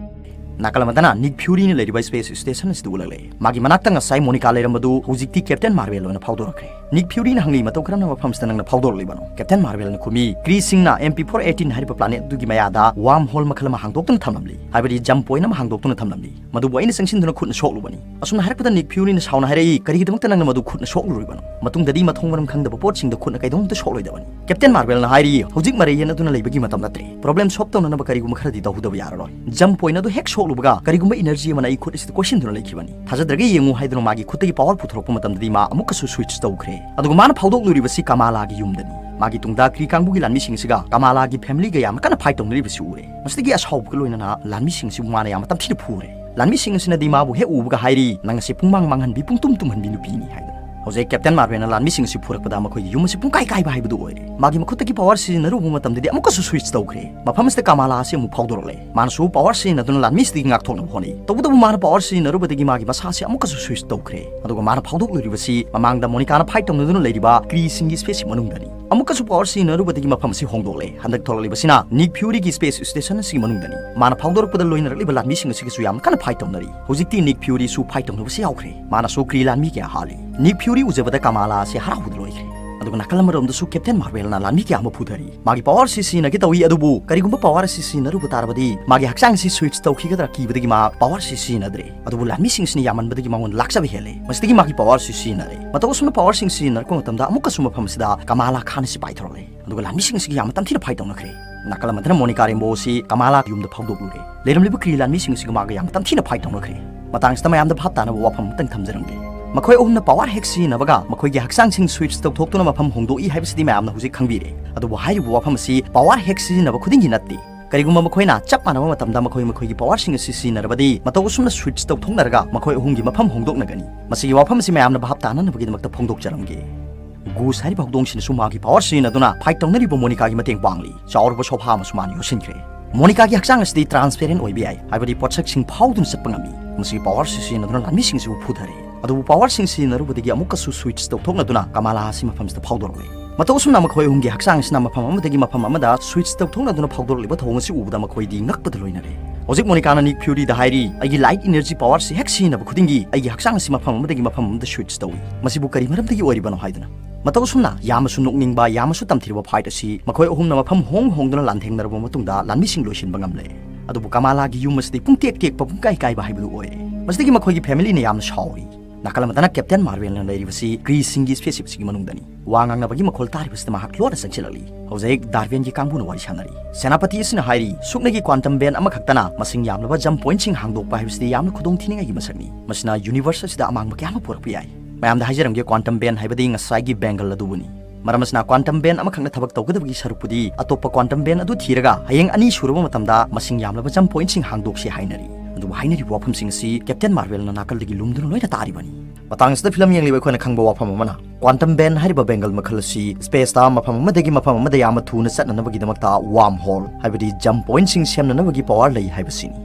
ꯅꯥꯀꯜ ꯑꯃꯗꯅ ꯅꯤꯛ ꯐ꯭ꯌꯨꯔꯤꯅ ꯂꯩꯔꯤꯕ ꯁ꯭ꯄꯦꯁ ꯁ꯭ꯇꯦꯁꯟ ꯑꯁꯤꯗ ꯎꯠꯂꯛꯂꯦ꯫ ꯃꯥꯒꯤ ꯃꯅꯥꯛꯇ ꯉꯁꯥꯏ ꯃꯣꯅꯤꯀꯥ ꯂꯩꯔꯝꯕꯗꯨ ꯍꯧꯖꯤꯛꯇꯤ ꯀꯦꯞꯇꯦꯟ ꯃꯥꯔꯕꯦꯜ ꯑꯣꯏꯅ ꯐꯥꯎꯗꯣꯔꯛꯈ꯭ꯔꯦ꯫ ꯅꯤꯛ ꯐ꯭ꯌꯨꯔꯤꯅ ꯍꯪꯂꯤ, "ꯃꯇꯧ ꯀꯔꯝꯅ ꯃꯐꯝꯁꯤꯗ ꯅꯪꯅ ꯐꯥꯎꯗꯣꯔꯛꯂꯤꯕꯅꯣ?" ꯀꯦꯞꯇꯦꯟ ꯃꯥꯔꯕꯦꯜꯅ ꯈꯨꯝꯃꯤ, "ꯀ꯭ꯔꯤꯁꯤꯡꯅ ꯑꯦꯝ ꯄꯤ ꯐꯣꯔ ꯑꯦꯇꯤꯟ ꯍꯥꯏꯔꯤꯕ ꯄ꯭ꯂꯥꯅꯦꯠ ꯑꯗꯨꯒꯤ ꯃꯌꯥꯗ ꯋꯥꯔꯝ ꯍꯣꯜ ꯃꯈꯜ ꯑꯃ ꯍꯥꯡꯗꯣꯛꯇꯨꯅ ꯊꯝꯂꯝꯂꯤ, ꯍꯥꯏꯕꯗꯤ ꯖꯝ ꯄꯣꯏꯟꯠ ꯑꯃ ꯍꯥꯡꯗꯣꯛꯇꯨꯅ ꯊꯝꯂꯝꯂꯤ꯫ ꯃꯗꯨꯕꯨ ꯑꯩꯅ ꯆꯪꯁꯤꯟꯗꯨꯅ ꯈꯨꯠꯅ ꯁꯣꯛꯂꯨꯕꯅꯤ꯫" ꯑꯁꯨꯝꯅ ꯍꯥꯏꯔꯛꯄꯗ ꯅꯤꯛ ꯐ꯭ꯌꯨꯔꯤꯅ ꯁꯥꯎꯅ ꯍꯥꯏꯔꯛꯏ, "ꯀꯔꯤꯒꯤꯗꯃꯛꯇ ꯅꯪꯅ ꯃꯗꯨ ꯈꯨꯠꯅ ꯁꯣꯛꯂꯨꯔꯤꯕꯅꯣ? ꯃꯇꯨꯡꯗꯗꯤ ꯃꯊꯣꯡ ꯃꯔꯝ ꯈꯪꯗꯕ ꯄꯣꯠꯁꯤꯡꯗ ꯈꯨꯠꯅ ꯀꯩꯗꯧꯅꯨꯡꯗ ꯁꯣꯛꯂꯣꯏꯗꯕꯅꯤ꯫" ꯀꯦꯞꯇꯦꯟ ꯃꯥꯔꯕꯦꯜꯅ ꯍꯥꯏꯔꯤ, "ꯍꯧꯖꯤꯛ ꯃꯔꯩ ꯌꯦꯠꯅꯗꯨꯅ ꯂꯩꯕꯒꯤ ꯃꯇꯝ ꯅꯠꯇ꯭ꯔꯦ꯫ ꯄ꯭ꯔꯣꯕ꯭ꯂꯦꯝ ꯁꯣꯜꯕ ꯇꯧꯅꯅꯕ ꯀꯔꯤꯒꯨꯝꯕ ꯈꯔꯗꯤ ꯇꯧꯍꯧꯗꯕ ꯌꯥꯔꯔꯣꯏ꯫" ꯖꯝ ꯄꯣꯏꯟꯠ ꯑꯗꯨ ꯍꯦꯛ ꯁꯣꯛꯂꯨꯕꯒ ꯀꯔꯤꯒꯨꯝꯕ ꯏꯅꯔꯖꯤ ꯑꯃꯅ ꯑꯩ ꯈꯨꯠ ꯑꯁꯤꯗ ꯀꯣꯏꯁꯤꯟꯗꯨꯅ ꯂꯩꯈꯤꯕꯅꯤ꯫ "ꯊꯥꯖꯗ꯭ꯔꯒ ꯌꯦꯡꯉꯨ" ꯍꯥꯏꯗꯨꯅ ꯃꯥꯒꯤ ꯈꯨꯠꯇꯒꯤ ꯄꯥꯋꯔ ꯄꯨꯊꯣꯔꯛꯄ ꯃꯇꯝꯗꯗꯤ ꯃꯥ ꯑꯃꯨꯛꯀꯁꯨ ꯁ꯭ꯋꯤꯆ ꯇꯧꯈ꯭ꯔꯦ꯫ ꯑꯗꯨꯒ ꯃꯥꯅ ꯐꯥꯎꯗꯣꯛꯂꯨꯔꯤꯕꯁꯤ ꯀꯃꯥꯂꯥꯒꯤ ꯌꯨꯝꯗꯅꯤ꯫ ꯃꯥꯒꯤ ꯇꯨꯡꯗ ꯀ꯭ꯔꯤ ꯀꯥꯡꯕꯨꯒꯤ ꯂꯥꯟꯃꯤꯁꯤꯡ ꯑꯁꯤꯒ ꯀꯃꯥꯂꯥꯒꯤ ꯐꯦꯃꯤꯂꯤꯒ ꯌꯥꯝꯅ ꯀꯟꯅ ꯐꯥꯏꯠ ꯇꯧꯅꯔꯤꯕꯁꯤ ꯎꯔꯦ꯫ ꯃꯁꯤꯗꯒꯤ ꯑꯁꯥꯎꯕꯒ ꯂꯣꯏꯅꯅ ꯂꯥꯟꯃꯤꯁꯤꯡ ꯑꯁꯤꯕꯨ ꯃꯥꯅ ꯌꯥꯝꯅ ꯇꯝꯊꯤꯅ ꯐꯨꯔꯦ꯫ ꯂꯥꯟꯃꯤꯁꯤꯡ ꯑꯁꯤꯅꯗꯤ ꯃꯥꯕꯨ ꯍꯦꯛ ꯎꯕꯒ ꯍꯥꯏꯔꯤ, "ꯅꯪ ꯑꯁꯤ ꯄꯨꯡꯃꯥꯡ ꯃꯥꯡꯍꯟꯕꯤ, ꯄꯨꯡꯇꯨꯝ ꯇꯨꯝꯍꯟꯕꯤ ꯅꯨꯄꯤꯅꯤ" ꯍꯥꯏꯗꯅ꯫ ꯍꯧꯖꯤꯛ ꯀꯦꯞꯇꯦꯟ ꯃꯥꯔꯕꯦꯜꯅ ꯂꯥꯟꯃꯤꯁꯤꯡ ꯑꯁꯤ ꯐꯨꯔꯛꯄꯗ ꯃꯈꯣꯏꯒꯤ ꯌꯨꯝ ꯑꯁꯤ ꯄꯨꯡꯀꯥꯏ ꯀꯥꯏꯕ ꯍꯥꯏꯕꯗꯨ ꯑꯣꯏꯔꯦ꯫ ꯃꯥꯒꯤ ꯃꯈꯨꯠꯇꯒꯤ ꯄꯥꯋꯔ ꯁꯤꯖꯤꯟꯅꯔꯨꯕ ꯃꯇꯝꯗꯗꯤ ꯑꯃꯨꯛꯀꯁꯨ ꯁ꯭ꯋꯤꯆ ꯇꯧꯈ꯭ꯔꯦ꯫ ꯃꯐꯝ ꯑꯁꯤꯗ ꯀꯃꯥꯂꯥ ꯑꯁꯤ ꯑꯃꯨꯛ ꯐꯥꯎꯗꯣꯔꯛꯂꯦ꯫ ꯃꯥꯅꯁꯨ ꯄꯥꯋꯔ ꯁꯤꯖꯤꯟꯅꯗꯨꯅ ꯂꯥꯟꯃꯤꯁꯤꯗꯒꯤ ꯉꯥꯛꯊꯣꯛꯅꯕ ꯍꯣꯠꯅꯩ꯫ ꯇꯧꯕꯇꯕꯨ ꯃꯥꯅ ꯄꯥꯋꯔ ꯁꯤꯖꯤꯟꯅꯔꯨꯕꯗꯒꯤ ꯃꯥꯒꯤ ꯃꯁꯥ ꯑꯁꯤ ꯑꯃꯨꯛꯀꯁꯨ ꯁ꯭ꯋꯤꯆ ꯇꯧꯈ꯭ꯔꯦ꯫ ꯑꯗꯨꯒ ꯃꯥꯅ ꯐꯥꯎꯗꯣꯛꯂꯨꯔꯤꯕꯁꯤ ꯃꯃꯥꯡꯗ ꯃꯣꯅꯤꯀꯥꯅ ꯐꯥꯏꯠ ꯇꯧꯅꯗꯨꯅ ꯂꯩꯔꯤꯕ ꯀ꯭ꯔꯤꯁꯤꯡꯒꯤ ꯁ꯭ꯄꯦꯁꯁꯤꯞ ꯃꯅꯨꯡꯗꯅꯤ꯫ ꯑꯃꯨꯛꯀꯁꯨ ꯄꯋꯥꯔ ꯁꯤꯖꯤꯟꯅꯔꯨꯕꯗꯒꯤ ꯃꯐꯝ ꯑꯁꯤ ꯍꯣꯡꯗꯣꯛꯂꯦ꯫ ꯍꯟꯗꯛ ꯊꯣꯛꯂꯛꯂꯤꯕꯁꯤꯅ ꯅꯤꯛ ꯐ꯭ꯌꯨꯔꯤꯒꯤ ꯁ꯭ꯄꯦꯁ ꯁ꯭ꯇꯦꯁꯟ ꯑꯁꯤꯒꯤ ꯃꯅꯨꯡꯗꯅꯤ꯫ ꯃꯥꯅ ꯐꯥꯎꯗꯣꯔꯛꯄꯗ ꯂꯣꯏꯅꯔꯛꯂꯤꯕ ꯂꯥꯟꯃꯤꯁꯤꯡ ꯑꯁꯤꯒꯁꯨ ꯌꯥꯝꯅ ꯀꯟꯅ ꯐꯥꯏꯠ ꯇꯧꯅꯔꯤ꯫ ꯍꯧꯖꯤꯛꯇꯤ ꯅꯤꯛ ꯐ꯭ꯌꯨꯔꯤꯁꯨ ꯐꯥꯏꯠ ꯇꯧꯅꯕꯁꯤ ꯌꯥꯎꯈ꯭ꯔꯦ꯫ ꯃꯥꯅꯁꯨ ꯀ꯭ꯔꯤ ꯂꯥꯟꯃꯤ ꯀꯌꯥ ꯍꯥꯠꯂꯤ꯫ ꯅꯤꯛ ꯐ꯭ꯌꯨꯔꯤ ꯎꯖꯕꯗ ꯀꯃꯥꯂꯥ ꯑꯁꯤ ꯍꯔꯥꯎꯕꯗ ꯂꯣꯏꯈ꯭ꯔꯦ꯫ ꯑꯗꯨꯒ ꯅꯥꯀꯜ ꯑꯃꯔꯣꯝꯗꯁꯨ ꯀꯦꯞꯇꯦꯟ ꯃꯥꯔꯚꯦꯜꯅ ꯂꯥꯟꯃꯤ ꯀꯌꯥ ꯑꯃ ꯐꯨꯊꯔꯤ꯫ ꯃꯥꯒꯤ ꯄꯋꯥꯔ ꯑꯁꯤ ꯁꯤꯖꯤꯟꯅꯒꯦ ꯇꯧꯏ, ꯑꯗꯨꯕꯨ ꯀꯔꯤꯒꯨꯝꯕ ꯄꯋꯥꯔ ꯑꯁꯤ ꯁꯤꯖꯤꯟꯅꯔꯨꯕ ꯇꯥꯔꯕꯗꯤ ꯃꯥꯒꯤ ꯍꯛꯆꯥꯡ ꯑꯁꯤ ꯁ꯭ꯋꯤꯆ ꯇꯧꯈꯤꯒꯗ꯭ꯔꯥ ꯀꯤꯕꯗꯒꯤ ꯃꯥ ꯄꯋꯥꯔ ꯑꯁꯤ ꯁꯤꯖꯤꯟꯅꯗ꯭ꯔꯦ꯫ ꯑꯗꯨꯕꯨ ꯂꯥꯟꯃꯤꯁꯤꯡꯁꯤꯅ ꯌꯥꯝꯃꯟꯕꯗꯒꯤ ꯃꯉꯣꯟꯗ ꯂꯥꯛꯆꯕ ꯍꯦꯜꯂꯦ꯫ ꯃꯁꯤꯗꯒꯤ ꯃꯥꯒꯤ ꯄꯋꯥꯔ ꯑꯁꯤ ꯁꯤꯖꯤꯟꯅꯔꯦ꯫ ꯃꯇꯧ ꯑꯁꯨꯝꯅ ꯄꯋꯥꯔꯁꯤꯡ ꯁꯤꯖꯤꯟꯅꯔꯛꯄ ꯃꯇꯝꯗ ꯑꯃꯨꯛꯀꯁꯨ ꯃꯐꯝ ꯑꯁꯤꯗ ꯀꯃꯥꯂꯥ ꯈꯥꯟ ꯑꯁꯤ ꯄꯥꯏꯊꯣꯔꯛꯂꯦ꯫ ꯑꯗꯨꯒ ꯂꯥꯟꯃꯤꯁꯤꯡ ꯑꯁꯤꯒ ꯌꯥꯝꯅ ꯇꯝꯊꯤꯅ ꯐꯥꯏꯠ ꯇꯧꯅꯈ꯭ꯔꯦ꯫ ꯅꯥꯀꯜ ꯑꯃꯗꯅ ꯃꯣꯅꯤꯀꯥ ꯔꯦꯝꯕꯣ ꯑꯁꯤ ꯀꯃꯥꯂꯥ ꯌꯨꯝꯗ ꯐꯥꯎꯗꯣꯛꯂꯨꯔꯦ꯫ ꯂꯩꯔꯝꯂꯤꯕ ꯀ꯭ꯔꯤ ꯂꯥꯟꯃꯤꯁꯤꯡ ꯑꯁꯤꯒ ꯃꯥꯒ ꯌꯥꯝꯅ ꯇꯝꯊꯤꯅ ꯐꯥꯏꯠ ꯇꯧꯅꯈ꯭ꯔꯦ꯫ ꯃꯇꯥꯡꯁꯤꯗ ꯃꯌꯥꯝꯗ ꯚꯥꯞ ꯇꯥꯅꯕ ꯋꯥꯐꯝ ꯑꯃꯇꯪ ꯊꯝꯖꯔꯝꯒꯦ꯫ ꯃꯈꯣꯏ ꯑꯍꯨꯝꯅ ꯄꯋꯥꯔ ꯍꯦꯛ ꯁꯤꯖꯤꯟꯅꯕꯒ ꯃꯈꯣꯏꯒꯤ ꯍꯛꯆꯥꯡꯁꯤꯡ ꯁ꯭ꯋꯤꯆ ꯇꯧꯊꯣꯛꯇꯨꯅ ꯃꯐꯝ ꯍꯣꯡꯗꯣꯛꯏ ꯍꯥꯏꯕꯁꯤꯗꯤ ꯃꯌꯥꯝꯅ ꯍꯧꯖꯤꯛ ꯈꯪꯕꯤꯔꯦ꯫ ꯑꯗꯨꯕꯨ ꯍꯥꯏꯔꯤꯕ ꯋꯥꯐꯝ ꯑꯁꯤ ꯄꯋꯥꯔ ꯍꯦꯛ ꯁꯤꯖꯤꯟꯅꯕ ꯈꯨꯗꯤꯡꯒꯤ ꯅꯠꯇꯦ꯫ ꯀꯔꯤꯒꯨꯝꯕ ꯃꯈꯣꯏꯅ ꯆꯞ ꯃꯥꯟꯅꯕ ꯃꯇꯝꯗ ꯃꯈꯣꯏ ꯃꯈꯣꯏꯒꯤ ꯄꯋꯥꯔꯁꯤꯡ ꯑꯁꯤ ꯁꯤꯖꯤꯟꯅꯔꯕꯗꯤ, ꯃꯇꯧ ꯑꯁꯨꯝꯅ ꯁ꯭ꯋꯤꯆ ꯇꯧꯊꯣꯛꯅꯔꯒ ꯃꯈꯣꯏ ꯑꯍꯨꯝꯒꯤ ꯃꯐꯝ ꯍꯣꯡꯗꯣꯛꯅꯒꯅꯤ꯫ ꯃꯁꯤꯒꯤ ꯋꯥꯐꯝ ꯑꯁꯤ ꯃꯌꯥꯝꯅ ꯚꯥꯞ ꯇꯥꯅꯅꯕꯒꯤꯗꯃꯛꯇ ꯐꯣꯡꯗꯣꯛꯆꯔꯝꯒꯦ꯫ ꯒꯨꯁ ꯍꯥꯏꯔꯤꯕ ꯍꯧꯗꯣꯡꯁꯤꯅꯁꯨ ꯃꯥꯒꯤ ꯄꯋꯥꯔ ꯁꯤꯖꯤꯟꯅꯗꯨꯅ ꯐꯥꯏꯠ ꯇꯧꯅꯔꯤꯕ ꯃꯣꯅꯤꯀꯥꯒꯤ ꯃꯇꯦꯡ ꯄꯥꯡꯂꯤ꯫ ꯆꯥꯎꯔꯕ ꯁꯣꯐꯥ ꯑꯃꯁꯨ ꯃꯥꯅ ꯌꯣꯠꯁꯤꯟꯈ꯭ꯔꯦ꯫ ꯃꯣꯅꯤꯀꯥꯒꯤ ꯍꯛꯆꯥꯡ ꯑꯁꯤꯗꯤ ꯇ꯭ꯔꯥꯟꯁꯄꯦꯔꯦꯟ ꯑꯣꯏꯕ ꯌꯥꯏ, ꯍꯥꯏꯕꯗꯤ ꯄꯣꯠꯁꯛꯁꯤꯡ ꯐꯥꯎꯗꯨꯅ ꯆꯠꯄ ꯉꯝꯃꯤ꯫ ꯃꯁꯤꯒꯤ ꯄꯋꯥꯔ ꯑꯁꯤ ꯁꯤꯖꯤꯟꯅꯗꯨꯅ ꯂꯥꯟꯃꯤꯁꯤꯡꯁꯤꯕꯨ ꯐꯨꯊꯔꯦ꯫ ꯑꯗꯨꯕꯨ ꯄꯋꯥꯔꯁꯤꯡ ꯁꯤꯖꯤꯟꯅꯔꯨꯕꯗꯒꯤ ꯑꯃꯨꯛꯀꯁꯨ ꯁ꯭ꯋꯤꯆ ꯇꯧꯊꯣꯛꯅꯗꯨꯅ ꯀꯃꯥꯂꯥ ꯑꯁꯤ ꯃꯐꯝꯁꯤꯗ ꯐꯥꯎꯗꯣꯔꯛꯂꯦ꯫ ꯃꯇꯧ ꯑꯁꯨꯝꯅ ꯃꯈꯣꯏ ꯑꯍꯨꯝꯒꯤ ꯍꯛꯆꯥꯡ ꯑꯁꯤꯅ ꯃꯐꯝ ꯑꯃꯗꯒꯤ ꯃꯐꯝ ꯑꯃꯗ ꯁ꯭ꯋꯤꯆ ꯇꯧꯊꯣꯛꯅꯗꯨꯅ ꯐꯥꯎꯗꯣꯔꯛꯂꯤꯕ ꯊꯧꯑꯣꯡ ꯑꯁꯤ ꯎꯕꯗ ꯃꯈꯣꯏꯗꯤ ꯉꯛꯄꯗ ꯂꯣꯏꯅꯔꯦ꯫ ꯍꯧꯖꯤꯛ ꯃꯣꯅꯤꯀꯥꯅ ꯅꯤꯛ ꯐ꯭ꯌꯨꯔꯤꯗ ꯍꯥꯏꯔꯤ, "ꯑꯩꯒꯤ ꯂꯥꯏꯠ ꯏꯅꯔꯖꯤ ꯄꯋꯥꯔꯁꯤ ꯍꯦꯛ ꯁꯤꯖꯤꯟꯅꯕ ꯈꯨꯗꯤꯡꯒꯤ ꯑꯩꯒꯤ ꯍꯛꯆꯥꯡ ꯑꯁꯤ ꯃꯐꯝ ꯑꯃꯗꯒꯤ ꯃꯐꯝ ꯑꯃꯗ ꯁ꯭ꯋꯤꯆ ꯇꯧꯏ꯫ ꯃꯁꯤꯕꯨ ꯀꯔꯤ ꯃꯔꯝꯗꯒꯤ ꯑꯣꯏꯔꯤꯕꯅꯣ?" ꯍꯥꯏꯗꯨꯅ꯫ ꯃꯇꯧ ꯑꯁꯨꯝꯅ ꯌꯥꯝꯅꯁꯨ ꯅꯣꯛꯅꯤꯡꯕ, ꯌꯥꯝꯅꯁꯨ ꯇꯝꯊꯤꯔꯕ ꯐꯥꯏꯠ ꯑꯁꯤ ꯃꯈꯣꯏ ꯑꯍꯨꯝꯅ ꯃꯐꯝ ꯍꯣꯡ ꯍꯣꯡꯗꯨꯅ ꯂꯥꯟꯊꯦꯡꯅꯔꯕ ꯃꯇꯨꯡꯗ ꯂꯥꯟꯃꯤꯁꯤꯡ ꯂꯣꯏꯁꯤꯟꯕ ꯉꯝꯂꯦ꯫ ꯑꯗꯨꯕꯨ ꯀꯃꯥꯂꯥꯒꯤ ꯌꯨꯝ ꯑꯁꯤꯗꯤ ꯄꯨꯡꯇꯦꯛ ꯇꯦꯛꯄ, ꯄꯨꯡꯀꯥꯏ ꯀꯥꯏꯕ ꯍꯥꯏꯕꯗꯨ ꯑꯣꯏꯔꯦ꯫ ꯃꯁꯤꯗꯒꯤ ꯃꯈꯣꯏꯒꯤ ꯐꯦꯃꯤꯂꯤꯅ ꯌꯥꯝꯅ ꯁꯥꯎꯔꯤ꯫ ꯅꯥꯀꯜ ꯑꯃꯗꯅ ꯀꯦꯞꯇꯦꯟ ꯃꯥꯔꯚꯦꯜꯅ ꯂꯩꯔꯤꯕꯁꯤ ꯒ꯭ꯔꯤꯁꯁꯤꯡꯒꯤ ꯁ꯭ꯄꯦꯁꯁꯤꯞ ꯑꯁꯤꯒꯤ ꯃꯅꯨꯡꯗꯅꯤ꯫ ꯋꯥ ꯉꯥꯡꯅꯕꯒꯤ ꯃꯈꯣꯜ ꯇꯥꯔꯤꯕꯁꯤꯗ ꯃꯍꯥꯛ ꯂꯣꯟꯅ ꯆꯪꯁꯤꯜꯂꯛꯂꯤ꯫ ꯍꯧꯖꯤꯛ ꯗꯥꯔꯕꯤꯌꯟꯒꯤ ꯀꯥꯡꯕꯨꯅ ꯋꯥꯔꯤ ꯁꯥꯟꯅꯔꯤ꯫ ꯁꯦꯅꯥꯄꯇꯤ ꯑꯁꯤꯅ ꯍꯥꯏꯔꯤ, "ꯁꯨꯞꯅꯒꯤ ꯀ꯭ꯋꯥꯟꯇꯝ ꯕꯦꯟ ꯑꯃꯈꯛꯇꯅ ꯃꯁꯤꯡ ꯌꯥꯝꯂꯕ ꯖꯝꯞ ꯄꯣꯏꯟꯠꯁꯤꯡ ꯍꯥꯡꯗꯣꯛꯄ ꯍꯥꯏꯕꯁꯤꯗꯤ ꯌꯥꯝꯅ ꯈꯨꯗꯣꯡꯊꯤꯅꯤꯡꯉꯥꯏꯒꯤ ꯃꯁꯛꯅꯤ꯫ ꯃꯁꯤꯅ ꯌꯨꯅꯤꯚꯔꯁ ꯑꯁꯤꯗ ꯑꯃꯥꯡꯕ ꯀꯌꯥ ꯑꯃ ꯄꯨꯔꯛꯄ ꯌꯥꯏ꯫" ꯃꯌꯥꯝꯗ ꯍꯥꯏꯖꯔꯝꯒꯦ, ꯀ꯭ꯋꯥꯟꯇꯝ ꯕꯦꯟ ꯍꯥꯏꯕꯗꯤ ꯉꯁꯥꯏꯒꯤ ꯕꯦꯡꯒꯜ ꯑꯗꯨꯕꯨꯅꯤ꯫ ꯃꯔꯝ ꯑꯁꯤꯅ ꯀ꯭ꯋꯥꯟꯇꯝ ꯕꯦꯟ ꯑꯃꯈꯛꯅ ꯊꯕꯛ ꯇꯧꯒꯗꯕꯒꯤ ꯁꯔꯨꯛꯄꯨꯗꯤ ꯑꯇꯣꯞꯄ ꯀ꯭ꯋꯥꯟꯇꯝ ꯕꯦꯟ ꯑꯗꯨ ꯊꯤꯔꯒ ꯍꯌꯦꯡ ꯑꯅꯤ ꯁꯨꯔꯕ ꯃꯇꯝꯗ ꯃꯁꯤꯡ ꯌꯥꯝꯂꯕ ꯖꯝꯞ ꯄꯣꯏꯟꯠꯁꯤꯡ ꯍꯥꯡꯗꯣꯛꯁꯤ ꯍꯥꯏꯅꯔꯤ꯫ ꯑꯗꯨꯕꯨ ꯍꯥꯏꯅꯔꯤꯕ ꯋꯥꯐꯝꯁꯤꯡ ꯑꯁꯤ ꯀꯦꯞꯇꯦꯟ ꯃꯥꯔꯚꯦꯜꯅ ꯅꯥꯀꯜꯗꯒꯤ ꯂꯨꯝꯗꯨꯅ ꯂꯣꯏꯅ ꯇꯥꯔꯤꯕꯅꯤ꯫ ꯃꯇꯥꯡ ꯑꯁꯤꯗ ꯐꯤꯂꯝ ꯌꯦꯡꯂꯤꯕ ꯑꯩꯈꯣꯏꯅ ꯈꯪꯕ ꯋꯥꯐꯝ ꯑꯃꯅ, ꯀ꯭ꯋꯥꯟꯇꯝ ꯕꯦꯟ ꯍꯥꯏꯔꯤꯕ ꯕꯦꯡꯒꯜ ꯃꯈꯜ ꯑꯁꯤ ꯁ꯭ꯄꯦꯁꯇ ꯃꯐꯝ ꯑꯃꯗꯒꯤ ꯃꯐꯝ ꯑꯃꯗ ꯌꯥꯝꯅ ꯊꯨꯅ ꯆꯠꯅꯅꯕꯒꯤꯗꯃꯛꯇ ꯋꯥꯔꯝ ꯍꯣꯜ, ꯍꯥꯏꯕꯗꯤ ꯖꯝꯞ ꯄꯣꯏꯟꯠꯁꯤꯡ ꯁꯦꯝꯅꯅꯕꯒꯤ ꯄꯋꯥꯔ ꯂꯩ ꯍꯥꯏꯕꯁꯤꯅꯤ꯫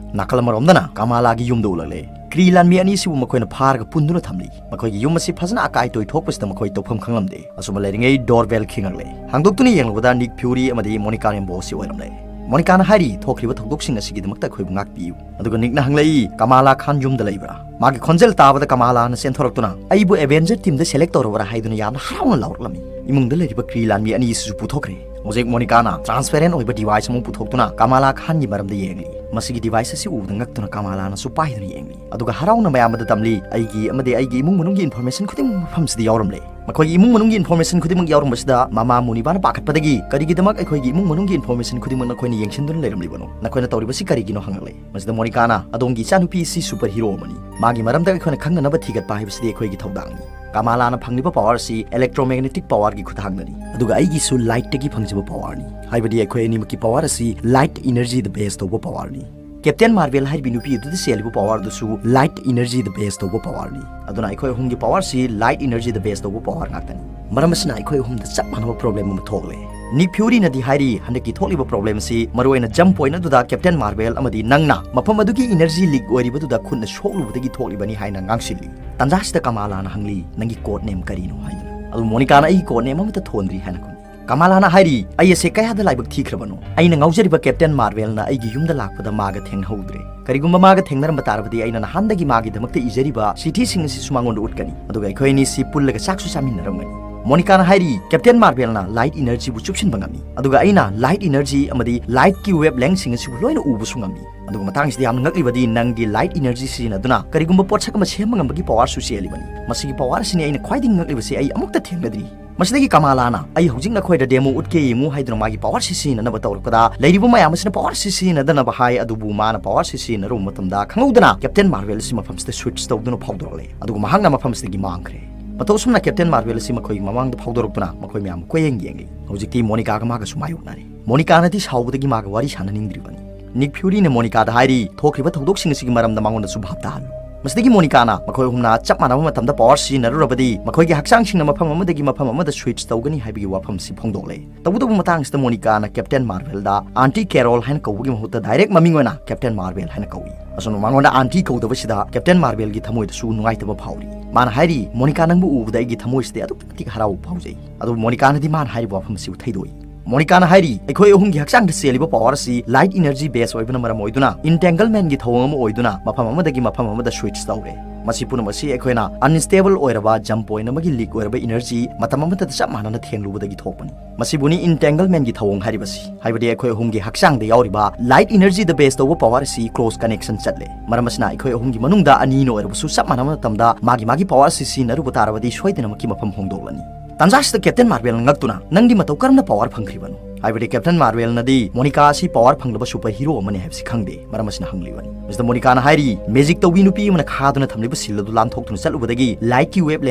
ꯅꯥꯀꯜ ꯑꯃꯔꯣꯝꯗꯅ ꯀꯃꯥꯂꯥꯒꯤ ꯌꯨꯝꯗ ꯎꯠꯂꯛꯂꯦ꯫ ꯀ꯭ꯔꯤ ꯂꯥꯟꯃꯤ ꯑꯅꯤꯁꯤꯕꯨ ꯃꯈꯣꯏꯅ ꯐꯥꯔꯒ ꯄꯨꯟꯗꯨꯅ ꯊꯝꯂꯤ꯫ ꯃꯈꯣꯏꯒꯤ ꯌꯨꯝ ꯑꯁꯤ ꯐꯖꯅ ꯑꯀꯥꯏ ꯇꯣꯏ ꯊꯣꯛꯄꯁꯤꯗ ꯃꯈꯣꯏ ꯇꯧꯐꯝ ꯈꯪꯂꯝꯗꯦ꯫ ꯑꯁꯨꯝꯅ ꯂꯩꯔꯤꯉꯩ doorbell ꯈꯤꯡꯂꯛꯂꯦ꯫ ꯍꯥꯡꯗꯣꯛꯇꯨꯅ ꯌꯦꯡꯂꯨꯕꯗ Nick Fury ꯑꯃꯗꯤ Monica Rambeau ꯑꯁꯤ ꯑꯣꯏꯔꯝꯂꯦ꯫ ꯃꯣꯅꯤꯀꯥꯅ ꯍꯥꯏꯔꯤ, "ꯊꯣꯛꯈ꯭ꯔꯤꯕ ꯊꯧꯗꯣꯛꯁꯤꯡ ꯑꯁꯤꯒꯤꯗꯃꯛꯇ ꯑꯩꯈꯣꯏꯕꯨ ꯉꯥꯛꯄꯤꯌꯨ"꯫ ꯑꯗꯨꯒ ꯅꯤꯛꯅ ꯍꯪꯂꯛꯏ, "ꯀꯃꯥꯂꯥ ꯈꯥꯟ ꯌꯨꯝꯗ ꯂꯩꯕ꯭ꯔꯥ?" ꯃꯥꯒꯤ ꯈꯣꯟꯖꯦꯜ ꯇꯥꯕꯗ ꯀꯃꯥꯂꯥꯅ ꯆꯦꯟꯊꯣꯔꯛꯇꯨꯅ, "ꯑꯩꯕꯨ Avenger teamꯗ select ꯇꯧꯔꯕ꯭ꯔꯥ?" ꯍꯥꯏꯗꯨꯅ ꯌꯥꯝꯅ ꯍꯔꯥꯎꯅ ꯂꯥꯎꯔꯛꯂꯝꯃꯤ꯫ ꯏꯃꯨꯡꯗ ꯂꯩꯔꯤꯕ ꯀ꯭ꯔꯤ ꯂꯥꯟꯃꯤ ꯑꯅꯤꯁꯤꯁꯨ ꯄꯨꯊꯣꯛꯈ꯭ꯔꯦ꯫ ꯍꯧꯖꯤꯛ ꯃꯣꯅꯤꯀꯥꯅ transparent ꯑꯣꯏꯕ device ꯑꯃ ꯄꯨꯊꯣꯛꯇꯨꯅ ꯀꯃꯥꯂꯥ ꯈꯥꯟꯒꯤ ꯃꯔꯝꯗ ꯌꯦꯡꯂꯤ꯫ ꯃꯁꯤꯒꯤ device ꯑꯁꯤ ꯎꯕꯗ ꯉꯛꯇꯨꯅ ꯀꯃꯥꯂꯥꯅꯁꯨ ꯄꯥꯏꯗꯨꯅ ꯌꯦꯡꯂꯤ꯫ ꯑꯗꯨꯒ ꯍꯔꯥꯎꯅ ꯃꯌꯥꯝꯗ ꯇꯝꯂꯤ, "ꯑꯩꯒꯤ ꯑꯃꯗꯤ ꯑꯩꯒꯤ ꯏꯃꯨꯡ ꯃꯅꯨꯡꯒꯤ information ꯈꯨꯗꯤꯡꯃꯛ ꯃꯐꯝꯁꯤꯗ ꯌꯥꯎꯔꯝꯂꯦ꯫ ꯃꯈꯣꯏꯒꯤ ꯏꯃꯨꯡ ꯃꯅꯨꯡꯒꯤ information ꯈꯨꯗꯤꯡꯃꯛ ꯌꯥꯎꯔꯝꯕꯁꯤꯗ ꯃꯃꯥ ꯃꯣꯅꯤꯕꯥꯅ ꯄꯥꯈꯠꯄꯗꯒꯤ, ꯀꯔꯤꯒꯤꯗꯃꯛ ꯑꯩꯈꯣꯏꯒꯤ ꯏꯃꯨꯡ ꯃꯅꯨꯡꯒꯤ information ꯈꯨꯗꯤꯡꯃꯛ ꯅꯈꯣꯏꯅ ꯌꯦꯡꯁꯤꯟꯗꯨꯅ ꯂꯩꯔꯝꯂꯤꯕꯅꯣ? ꯅꯈꯣꯏꯅ ꯇꯧꯔꯤꯕꯁꯤ ꯀꯔꯤꯒꯤꯅꯣ?" ꯍꯪꯂꯛꯂꯦ꯫ ꯃꯁꯤꯗ ꯃꯣꯅꯤꯀꯥꯅ, "ꯑꯗꯣꯝꯒꯤ ꯏꯆꯥꯅꯨꯄꯤ ꯑꯁꯤ super hero ꯑꯃꯅꯤ꯫ ꯃꯥꯒꯤ ꯃꯔꯝꯗ ꯑꯩꯈꯣꯏꯅ ꯈꯪꯅꯅꯕ ꯊꯤꯒꯠꯄ ꯍꯥꯏꯕꯁꯤꯗꯤ ꯑꯩꯈꯣꯏꯒꯤ ꯊꯧꯗꯥꯡꯅꯤ꯫ ꯀꯃꯥꯂꯥꯅ ꯐꯪꯂꯤꯕ power ꯑꯁꯤ electromagnetic powerꯒꯤ ꯈꯨꯠꯊꯥꯡꯗꯅꯤ꯫ ꯑꯗꯨꯒ ꯑꯩꯒꯤꯁꯨ lightꯇꯒꯤ ꯐꯪꯖꯕ powerꯅꯤ꯫ ꯍꯥꯏꯕꯗꯤ ꯑꯩꯈꯣꯏ ꯑꯅꯤꯃꯛꯀꯤ power ꯑꯁꯤ light energyꯗ base ꯇꯧꯕ powerꯅꯤ꯫ Captain Marvel ꯍꯥꯏꯔꯤꯕ ꯅꯨꯄꯤ ꯑꯗꯨꯗ ꯆꯦꯜꯂꯤꯕ power ꯑꯗꯨꯁꯨ light energyꯗ base ꯇꯧꯕ powerꯅꯤ꯫ ꯑꯗꯨꯅ ꯑꯩꯈꯣꯏ ꯑꯍꯨꯝꯒꯤ powerꯁꯤ light energyꯗ base ꯇꯧꯕ power ꯉꯥꯛꯇꯅꯤ꯫ ꯃꯔꯝ ꯑꯁꯤꯅ ꯑꯩꯈꯣꯏ ꯑꯍꯨꯝꯗ ꯆꯞ ꯃꯥꯟꯅꯕ problem ꯑꯃ ꯊꯣꯛꯂꯦ꯫ Nick Furyꯅꯗꯤ ꯍꯥꯏꯔꯤ, ꯍꯟꯗꯛꯀꯤ ꯊꯣꯛꯂꯤꯕ problem ꯑꯁꯤ ꯃꯔꯨꯑꯣꯏꯅ jump point ꯑꯗꯨꯗ Captain Marvel ꯑꯃꯗꯤ ꯅꯪꯅ ꯃꯐꯝ ꯑꯗꯨꯒꯤ energy leak ꯑꯣꯏꯔꯤꯕꯗꯨꯗ ꯈꯨꯠꯅ ꯁꯣꯛꯂꯨꯕꯗꯒꯤ ꯊꯣꯛꯂꯤꯕꯅꯤ ꯍꯥꯏꯅ ꯉꯥꯡꯁꯤꯜꯂꯤ꯫ ꯇꯟꯖꯥꯁꯤꯗ ꯀꯃꯥꯂꯥꯅ ꯍꯪꯂꯤ, "ꯅꯪꯒꯤ code name ꯀꯔꯤꯅꯣ?" ꯍꯥꯏꯗꯨꯅ꯫ ꯑꯗꯨ ꯃꯣꯅꯤꯀꯥꯅ, "ꯑꯩꯒꯤ code name ꯑꯃꯠꯇ ꯊꯣꯟꯗ꯭ꯔꯤ" ꯍꯥꯏꯅ ꯈꯨꯝꯃꯤ꯫ ꯀꯃꯥꯂꯥꯅ ꯍꯥꯏꯔꯤ, "ꯑꯩ ꯑꯁꯦ ꯀꯌꯥꯗ ꯂꯥꯏꯕꯛ ꯊꯤꯈ꯭ꯔꯕꯅꯣ? ꯑꯩꯅ ꯉꯥꯎꯖꯔꯤꯕ Captain Marvelꯅ ꯑꯩꯒꯤ ꯌꯨꯝꯗ ꯂꯥꯛꯄꯗ ꯃꯥꯒ ꯊꯦꯡꯅꯍꯧꯗ꯭ꯔꯦ꯫ ꯀꯔꯤꯒꯨꯝꯕ ꯃꯥꯒ ꯊꯦꯡꯅꯔꯝꯕ ꯇꯥꯔꯕꯗꯤ ꯑꯩꯅ ꯅꯍꯥꯟꯗꯒꯤ ꯃꯥꯒꯤꯗꯃꯛꯇ ꯏꯖꯔꯤꯕ ꯆꯤꯊꯤꯁꯤꯡ ꯑꯁꯤꯁꯨ ꯃꯉꯣꯟꯗ ꯎꯠꯀꯅꯤ꯫ ꯑꯗꯨꯒ ꯑꯩꯈꯣꯏ ꯑꯅꯤꯁꯤ ꯄꯨꯜꯂꯒ ꯆꯥꯛꯁꯨ ꯆꯥꯃꯤꯟꯅꯔꯝꯒꯅꯤ"꯫ ꯃꯣꯅꯤꯀꯥꯅ ꯍꯥꯏꯔꯤ, "Captain Marvelꯅ light energyꯕꯨ ꯆꯨꯞꯁꯤꯟꯕ ꯉꯝꯃꯤ, ꯑꯗꯨꯒ ꯑꯩꯅ light energy ꯑꯃꯗꯤ lightꯀꯤ wavelengthꯁꯤꯡ ꯑꯁꯤꯕꯨ ꯂꯣꯏꯅ ꯎꯕꯁꯨ ꯉꯝꯃꯤ꯫ ꯑꯗꯨꯒ ꯃꯇꯥꯡꯁꯤꯗ ꯌꯥꯝꯅ ꯉꯛꯂꯤꯕꯗꯤ ꯅꯪꯒꯤ light energy ꯁꯤꯖꯤꯟꯅꯗꯨꯅ ꯀꯔꯤꯒꯨꯝꯕ ꯄꯣꯠꯁꯛ ꯑꯃ ꯁꯦꯝꯕ ꯉꯝꯕꯒꯤ powerꯁꯨ ꯆꯦꯜꯂꯤꯕꯅꯤ꯫ ꯃꯁꯤꯒꯤ power ꯑꯁꯤꯅꯤ ꯑꯩꯅ ꯈ꯭ꯋꯥꯏꯗꯒꯤ ꯉꯛꯂꯤꯕꯁꯤ, ꯑꯩ ꯑꯃꯨꯛꯇ ꯊꯦꯡꯅꯗ꯭ꯔꯤ"꯫ ꯃꯁꯤꯗꯒꯤ ꯀꯃꯥꯂꯥꯅ, "ꯑꯩ ꯍꯧꯖꯤꯛ ꯅꯈꯣꯏꯗ demo ꯎꯠꯀꯦ, ꯌꯦꯡꯉꯨ" ꯍꯥꯏꯗꯨꯅ ꯃꯥꯒꯤ powerꯁꯤ ꯁꯤꯖꯤꯟꯅꯅꯕ ꯇꯧꯔꯛꯄꯗ, ꯂꯩꯔꯤꯕ ꯃꯌꯥꯝ ꯑꯁꯤꯅ powerꯁꯤ ꯁꯤꯖꯤꯟꯅꯗꯅꯕ ꯍꯥꯏ, ꯑꯗꯨꯕꯨ ꯃꯥꯅ powerꯁꯤ ꯁꯤꯖꯤꯟꯅꯔꯨꯕ ꯃꯇꯝꯗ ꯈꯪꯍꯧꯗꯅ Captain Marvel ꯑꯁꯤ ꯃꯐꯝꯁꯤꯗ switch ꯇꯧꯗꯨꯅ ꯐꯥꯎꯗꯣꯔꯛꯂꯦ꯫ ꯑꯗꯨꯒ ꯃꯍꯥꯛꯅ ꯃꯐꯝꯁꯤꯗꯒꯤ ꯃꯥꯡꯈ꯭ꯔꯦ꯫ ꯃꯇꯧ ꯑꯁꯨꯝꯅ Captain Marvel ꯑꯁꯤ ꯃꯈꯣꯏꯒꯤ ꯃꯃꯥꯡꯗ ꯐꯥꯎꯗꯣꯔꯛꯇꯨꯅ ꯃꯈꯣꯏ ꯃꯌꯥꯝꯕꯨ ꯀꯣꯏꯌꯦꯡ ꯌꯦꯡꯂꯤ꯫ ꯍꯧꯖꯤꯛꯇꯤ ꯃꯣꯅꯤꯀꯥꯒ ꯃꯥꯒꯁꯨ ꯃꯥꯌꯣꯛꯅꯔꯦ꯫ ꯃꯣꯅꯤꯀꯥꯅꯗꯤ ꯁꯥꯎꯕꯗꯒꯤ ꯃꯥꯒ ꯋꯥꯔꯤ ꯁꯥꯟꯅꯅꯤꯡꯗ꯭ꯔꯤꯕꯅꯤ꯫ Nick Furyꯅ ꯃꯣꯅꯤꯀꯥꯗ ꯍꯥꯏꯔꯤ, "ꯊꯣꯛꯈ꯭ꯔꯤꯕ ꯊꯧꯗꯣꯛꯁꯤꯡ ꯑꯁꯤꯒꯤ ꯃꯔꯝꯗ ꯃꯉꯣꯟꯗꯁꯨ ꯚꯥꯞ ꯇꯥꯍꯜꯂꯨ"꯫ ꯃꯁꯤꯗꯒꯤ ꯃꯣꯅꯤꯀꯥꯅ ꯃꯈꯣꯏ ꯑꯍꯨꯝꯅ ꯆꯞ ꯃꯥꯟꯅꯕ ꯃꯇꯝꯗ ꯄꯋꯥꯔ ꯁꯤꯖꯤꯟꯅꯔꯨꯔꯕꯗꯤ ꯃꯈꯣꯏꯒꯤ ꯍꯛꯆꯥꯡꯁꯤꯡꯅ ꯃꯐꯝ ꯑꯃꯗꯒꯤ ꯃꯐꯝ ꯑꯃꯗ ꯁ꯭ꯋꯤꯆ ꯇꯧꯒꯅꯤ ꯍꯥꯏꯕꯒꯤ ꯋꯥꯐꯝꯁꯤ ꯐꯣꯡꯗꯣꯛꯂꯦ꯫ ꯇꯧꯕꯇꯕꯨ ꯃꯇꯥꯡꯁꯤꯗ ꯃꯣꯅꯤꯀꯥꯅ ꯀꯦꯞꯇꯦꯟ ꯃꯥꯔꯚꯦꯜꯗ ꯑꯥꯟꯇꯤ ꯀꯦꯔꯣꯜ ꯍꯥꯏꯅ ꯀꯧꯕꯒꯤ ꯃꯍꯨꯠꯇ ꯗꯥꯏꯔꯦꯛ ꯃꯃꯤꯡ ꯑꯣꯏꯅ ꯀꯦꯞꯇꯦꯟ ꯃꯥꯔꯚꯦꯜ ꯍꯥꯏꯅ ꯀꯧꯏ꯫ ꯑꯁꯨꯝꯅ ꯃꯉꯣꯟꯗ ꯑꯥꯟꯇꯤ ꯀꯧꯗꯕꯁꯤꯗ ꯀꯦꯞꯇꯦꯟ ꯃꯥꯔꯚꯦꯜꯒꯤ ꯊꯃꯣꯏꯗꯁꯨ ꯅꯨꯡꯉꯥꯏꯇꯕ ꯐꯥꯎꯔꯤ꯫ ꯃꯥꯅ ꯍꯥꯏꯔꯤ, "ꯃꯣꯅꯤꯀꯥ, ꯅꯪꯕꯨ ꯎꯕꯗ ꯑꯩꯒꯤ ꯊꯃꯣꯏꯁꯤꯗꯤ ꯑꯗꯨꯛꯀꯤ ꯃꯇꯤꯛ ꯍꯔꯥꯎꯕ ꯐꯥꯎꯖꯩ"꯫ ꯑꯗꯨꯕꯨ ꯃꯣꯅꯤꯀꯥꯅꯗꯤ ꯃꯥꯅ ꯍꯥꯏꯔꯤꯕ ꯋꯥꯐꯝ ꯑꯁꯤꯕꯨ ꯊꯩꯗꯣꯛꯏ꯫ ꯃꯣꯅꯤꯀꯥꯅ ꯍꯥꯏꯔꯤ, "ꯑꯩꯈꯣꯏ ꯑꯍꯨꯝꯒꯤ ꯍꯛꯆꯥꯡꯗ ꯆꯦꯜꯂꯤꯕ ꯄꯋꯥꯔ ꯑꯁꯤ ꯂꯥꯏꯠ ꯏꯅꯔꯖꯤ ꯕꯦꯁ ꯑꯣꯏꯕꯅ ꯃꯔꯝ ꯑꯣꯏꯗꯨꯅ, ꯏꯟꯇꯦꯡꯒꯜꯃꯦꯟꯒꯤ ꯊꯧꯑꯣꯡ ꯑꯃ ꯑꯣꯏꯗꯨꯅ ꯃꯐꯝ ꯑꯃꯗꯒꯤ ꯃꯐꯝ ꯑꯃꯗ ꯁ꯭ꯋꯤꯆ ꯇꯧꯔꯦ꯫ ꯃꯁꯤ ꯄꯨꯝꯅꯃꯛ ꯑꯁꯤ ꯑꯩꯈꯣꯏꯅ ꯑꯟꯁꯇꯦꯕꯜ ꯑꯣꯏꯔꯕ, ꯖꯝ ꯄꯣꯏꯟꯠ ꯑꯃꯒꯤ ꯂꯤꯛ ꯑꯣꯏꯔꯕ ꯏꯅꯔꯖꯤ ꯃꯇꯝ ꯑꯃꯠꯇꯗ ꯆꯞ ꯃꯥꯟꯅꯅ ꯊꯦꯡꯂꯨꯕꯗꯒꯤ ꯊꯣꯛꯄꯅꯤ꯫ ꯃꯁꯤꯕꯨꯅꯤ ꯏꯟꯇꯦꯡꯒꯜꯃꯦꯟꯒꯤ ꯊꯧꯑꯣꯡ ꯍꯥꯏꯔꯤꯕꯁꯤ, ꯍꯥꯏꯕꯗꯤ ꯑꯩꯈꯣꯏ ꯑꯍꯨꯝꯒꯤ ꯍꯛꯆꯥꯡꯗ ꯌꯥꯎꯔꯤꯕ ꯂꯥꯏꯠ ꯏꯅꯔꯖꯤꯗ ꯕꯦꯁ ꯇꯧꯕ ꯄꯋꯥꯔ ꯑꯁꯤ ꯀ꯭ꯔꯣꯁ ꯀꯅꯦꯛꯁꯟ ꯆꯠꯂꯦ꯫ ꯃꯔꯝ ꯑꯁꯤꯅ ꯑꯩꯈꯣꯏ ꯑꯍꯨꯝꯒꯤ ꯃꯅꯨꯡꯗ ꯑꯅꯤꯅ ꯑꯣꯏꯔꯕꯁꯨ ꯆꯞ ꯃꯥꯟꯅꯕ ꯃꯇꯝꯗ ꯃꯥꯒꯤ ꯃꯥꯒꯤ ꯄꯋꯥꯔ ꯑꯁꯤ ꯁꯤꯖꯤꯟꯅꯔꯨꯕ ꯇꯥꯔꯕꯗꯤ ꯁꯣꯏꯗꯅꯃꯛꯀꯤ ꯃꯐꯝ ꯍꯣꯡꯗꯣꯛꯂꯅꯤ"꯫ ꯇꯥꯟꯖꯥꯁꯤꯗ ꯀꯦꯞꯇꯦꯟ ꯃꯥꯔꯚꯦꯜꯅ ꯉꯛꯇꯨꯅ, "ꯅꯪꯗꯤ ꯃꯇꯧ ꯀꯔꯝꯅ ꯄꯋꯥꯔ ꯐꯪꯈ꯭ꯔꯤꯕꯅꯣ?" ꯍꯥꯏꯕꯗꯤ ꯀꯦꯞꯇꯦꯟ ꯃꯥꯔꯚꯦꯜꯅꯗꯤ ꯃꯣꯅꯤꯀꯥ ꯑꯁꯤ ꯄꯋꯥꯔ ꯐꯪꯂꯕ ꯁꯨꯄꯔ ꯍꯤꯔꯣ ꯑꯃꯅꯤ ꯍꯥꯏꯕꯁꯤ ꯈꯪꯗꯦ꯫ ꯃꯔꯝ ꯑꯁꯤꯅ ꯍꯪꯂꯤꯕꯅꯤ꯫ ꯃꯁꯤꯗ ꯃꯣꯅꯤꯀꯥꯅ ꯍꯥꯏꯔꯤ, "ꯃꯦꯖꯤꯛ ꯇꯧꯕꯤ ꯅꯨꯄꯤ ꯑꯃꯅ ꯈꯥꯗꯨꯅ ꯊꯝꯂꯤꯕ ꯁꯤꯜ ꯑꯗꯨ ꯂꯥꯟꯊꯣꯛꯇꯨꯅ ꯆꯠꯂꯨꯕꯗꯒꯤ ꯂꯥꯏꯠꯀꯤ ꯋꯦꯕ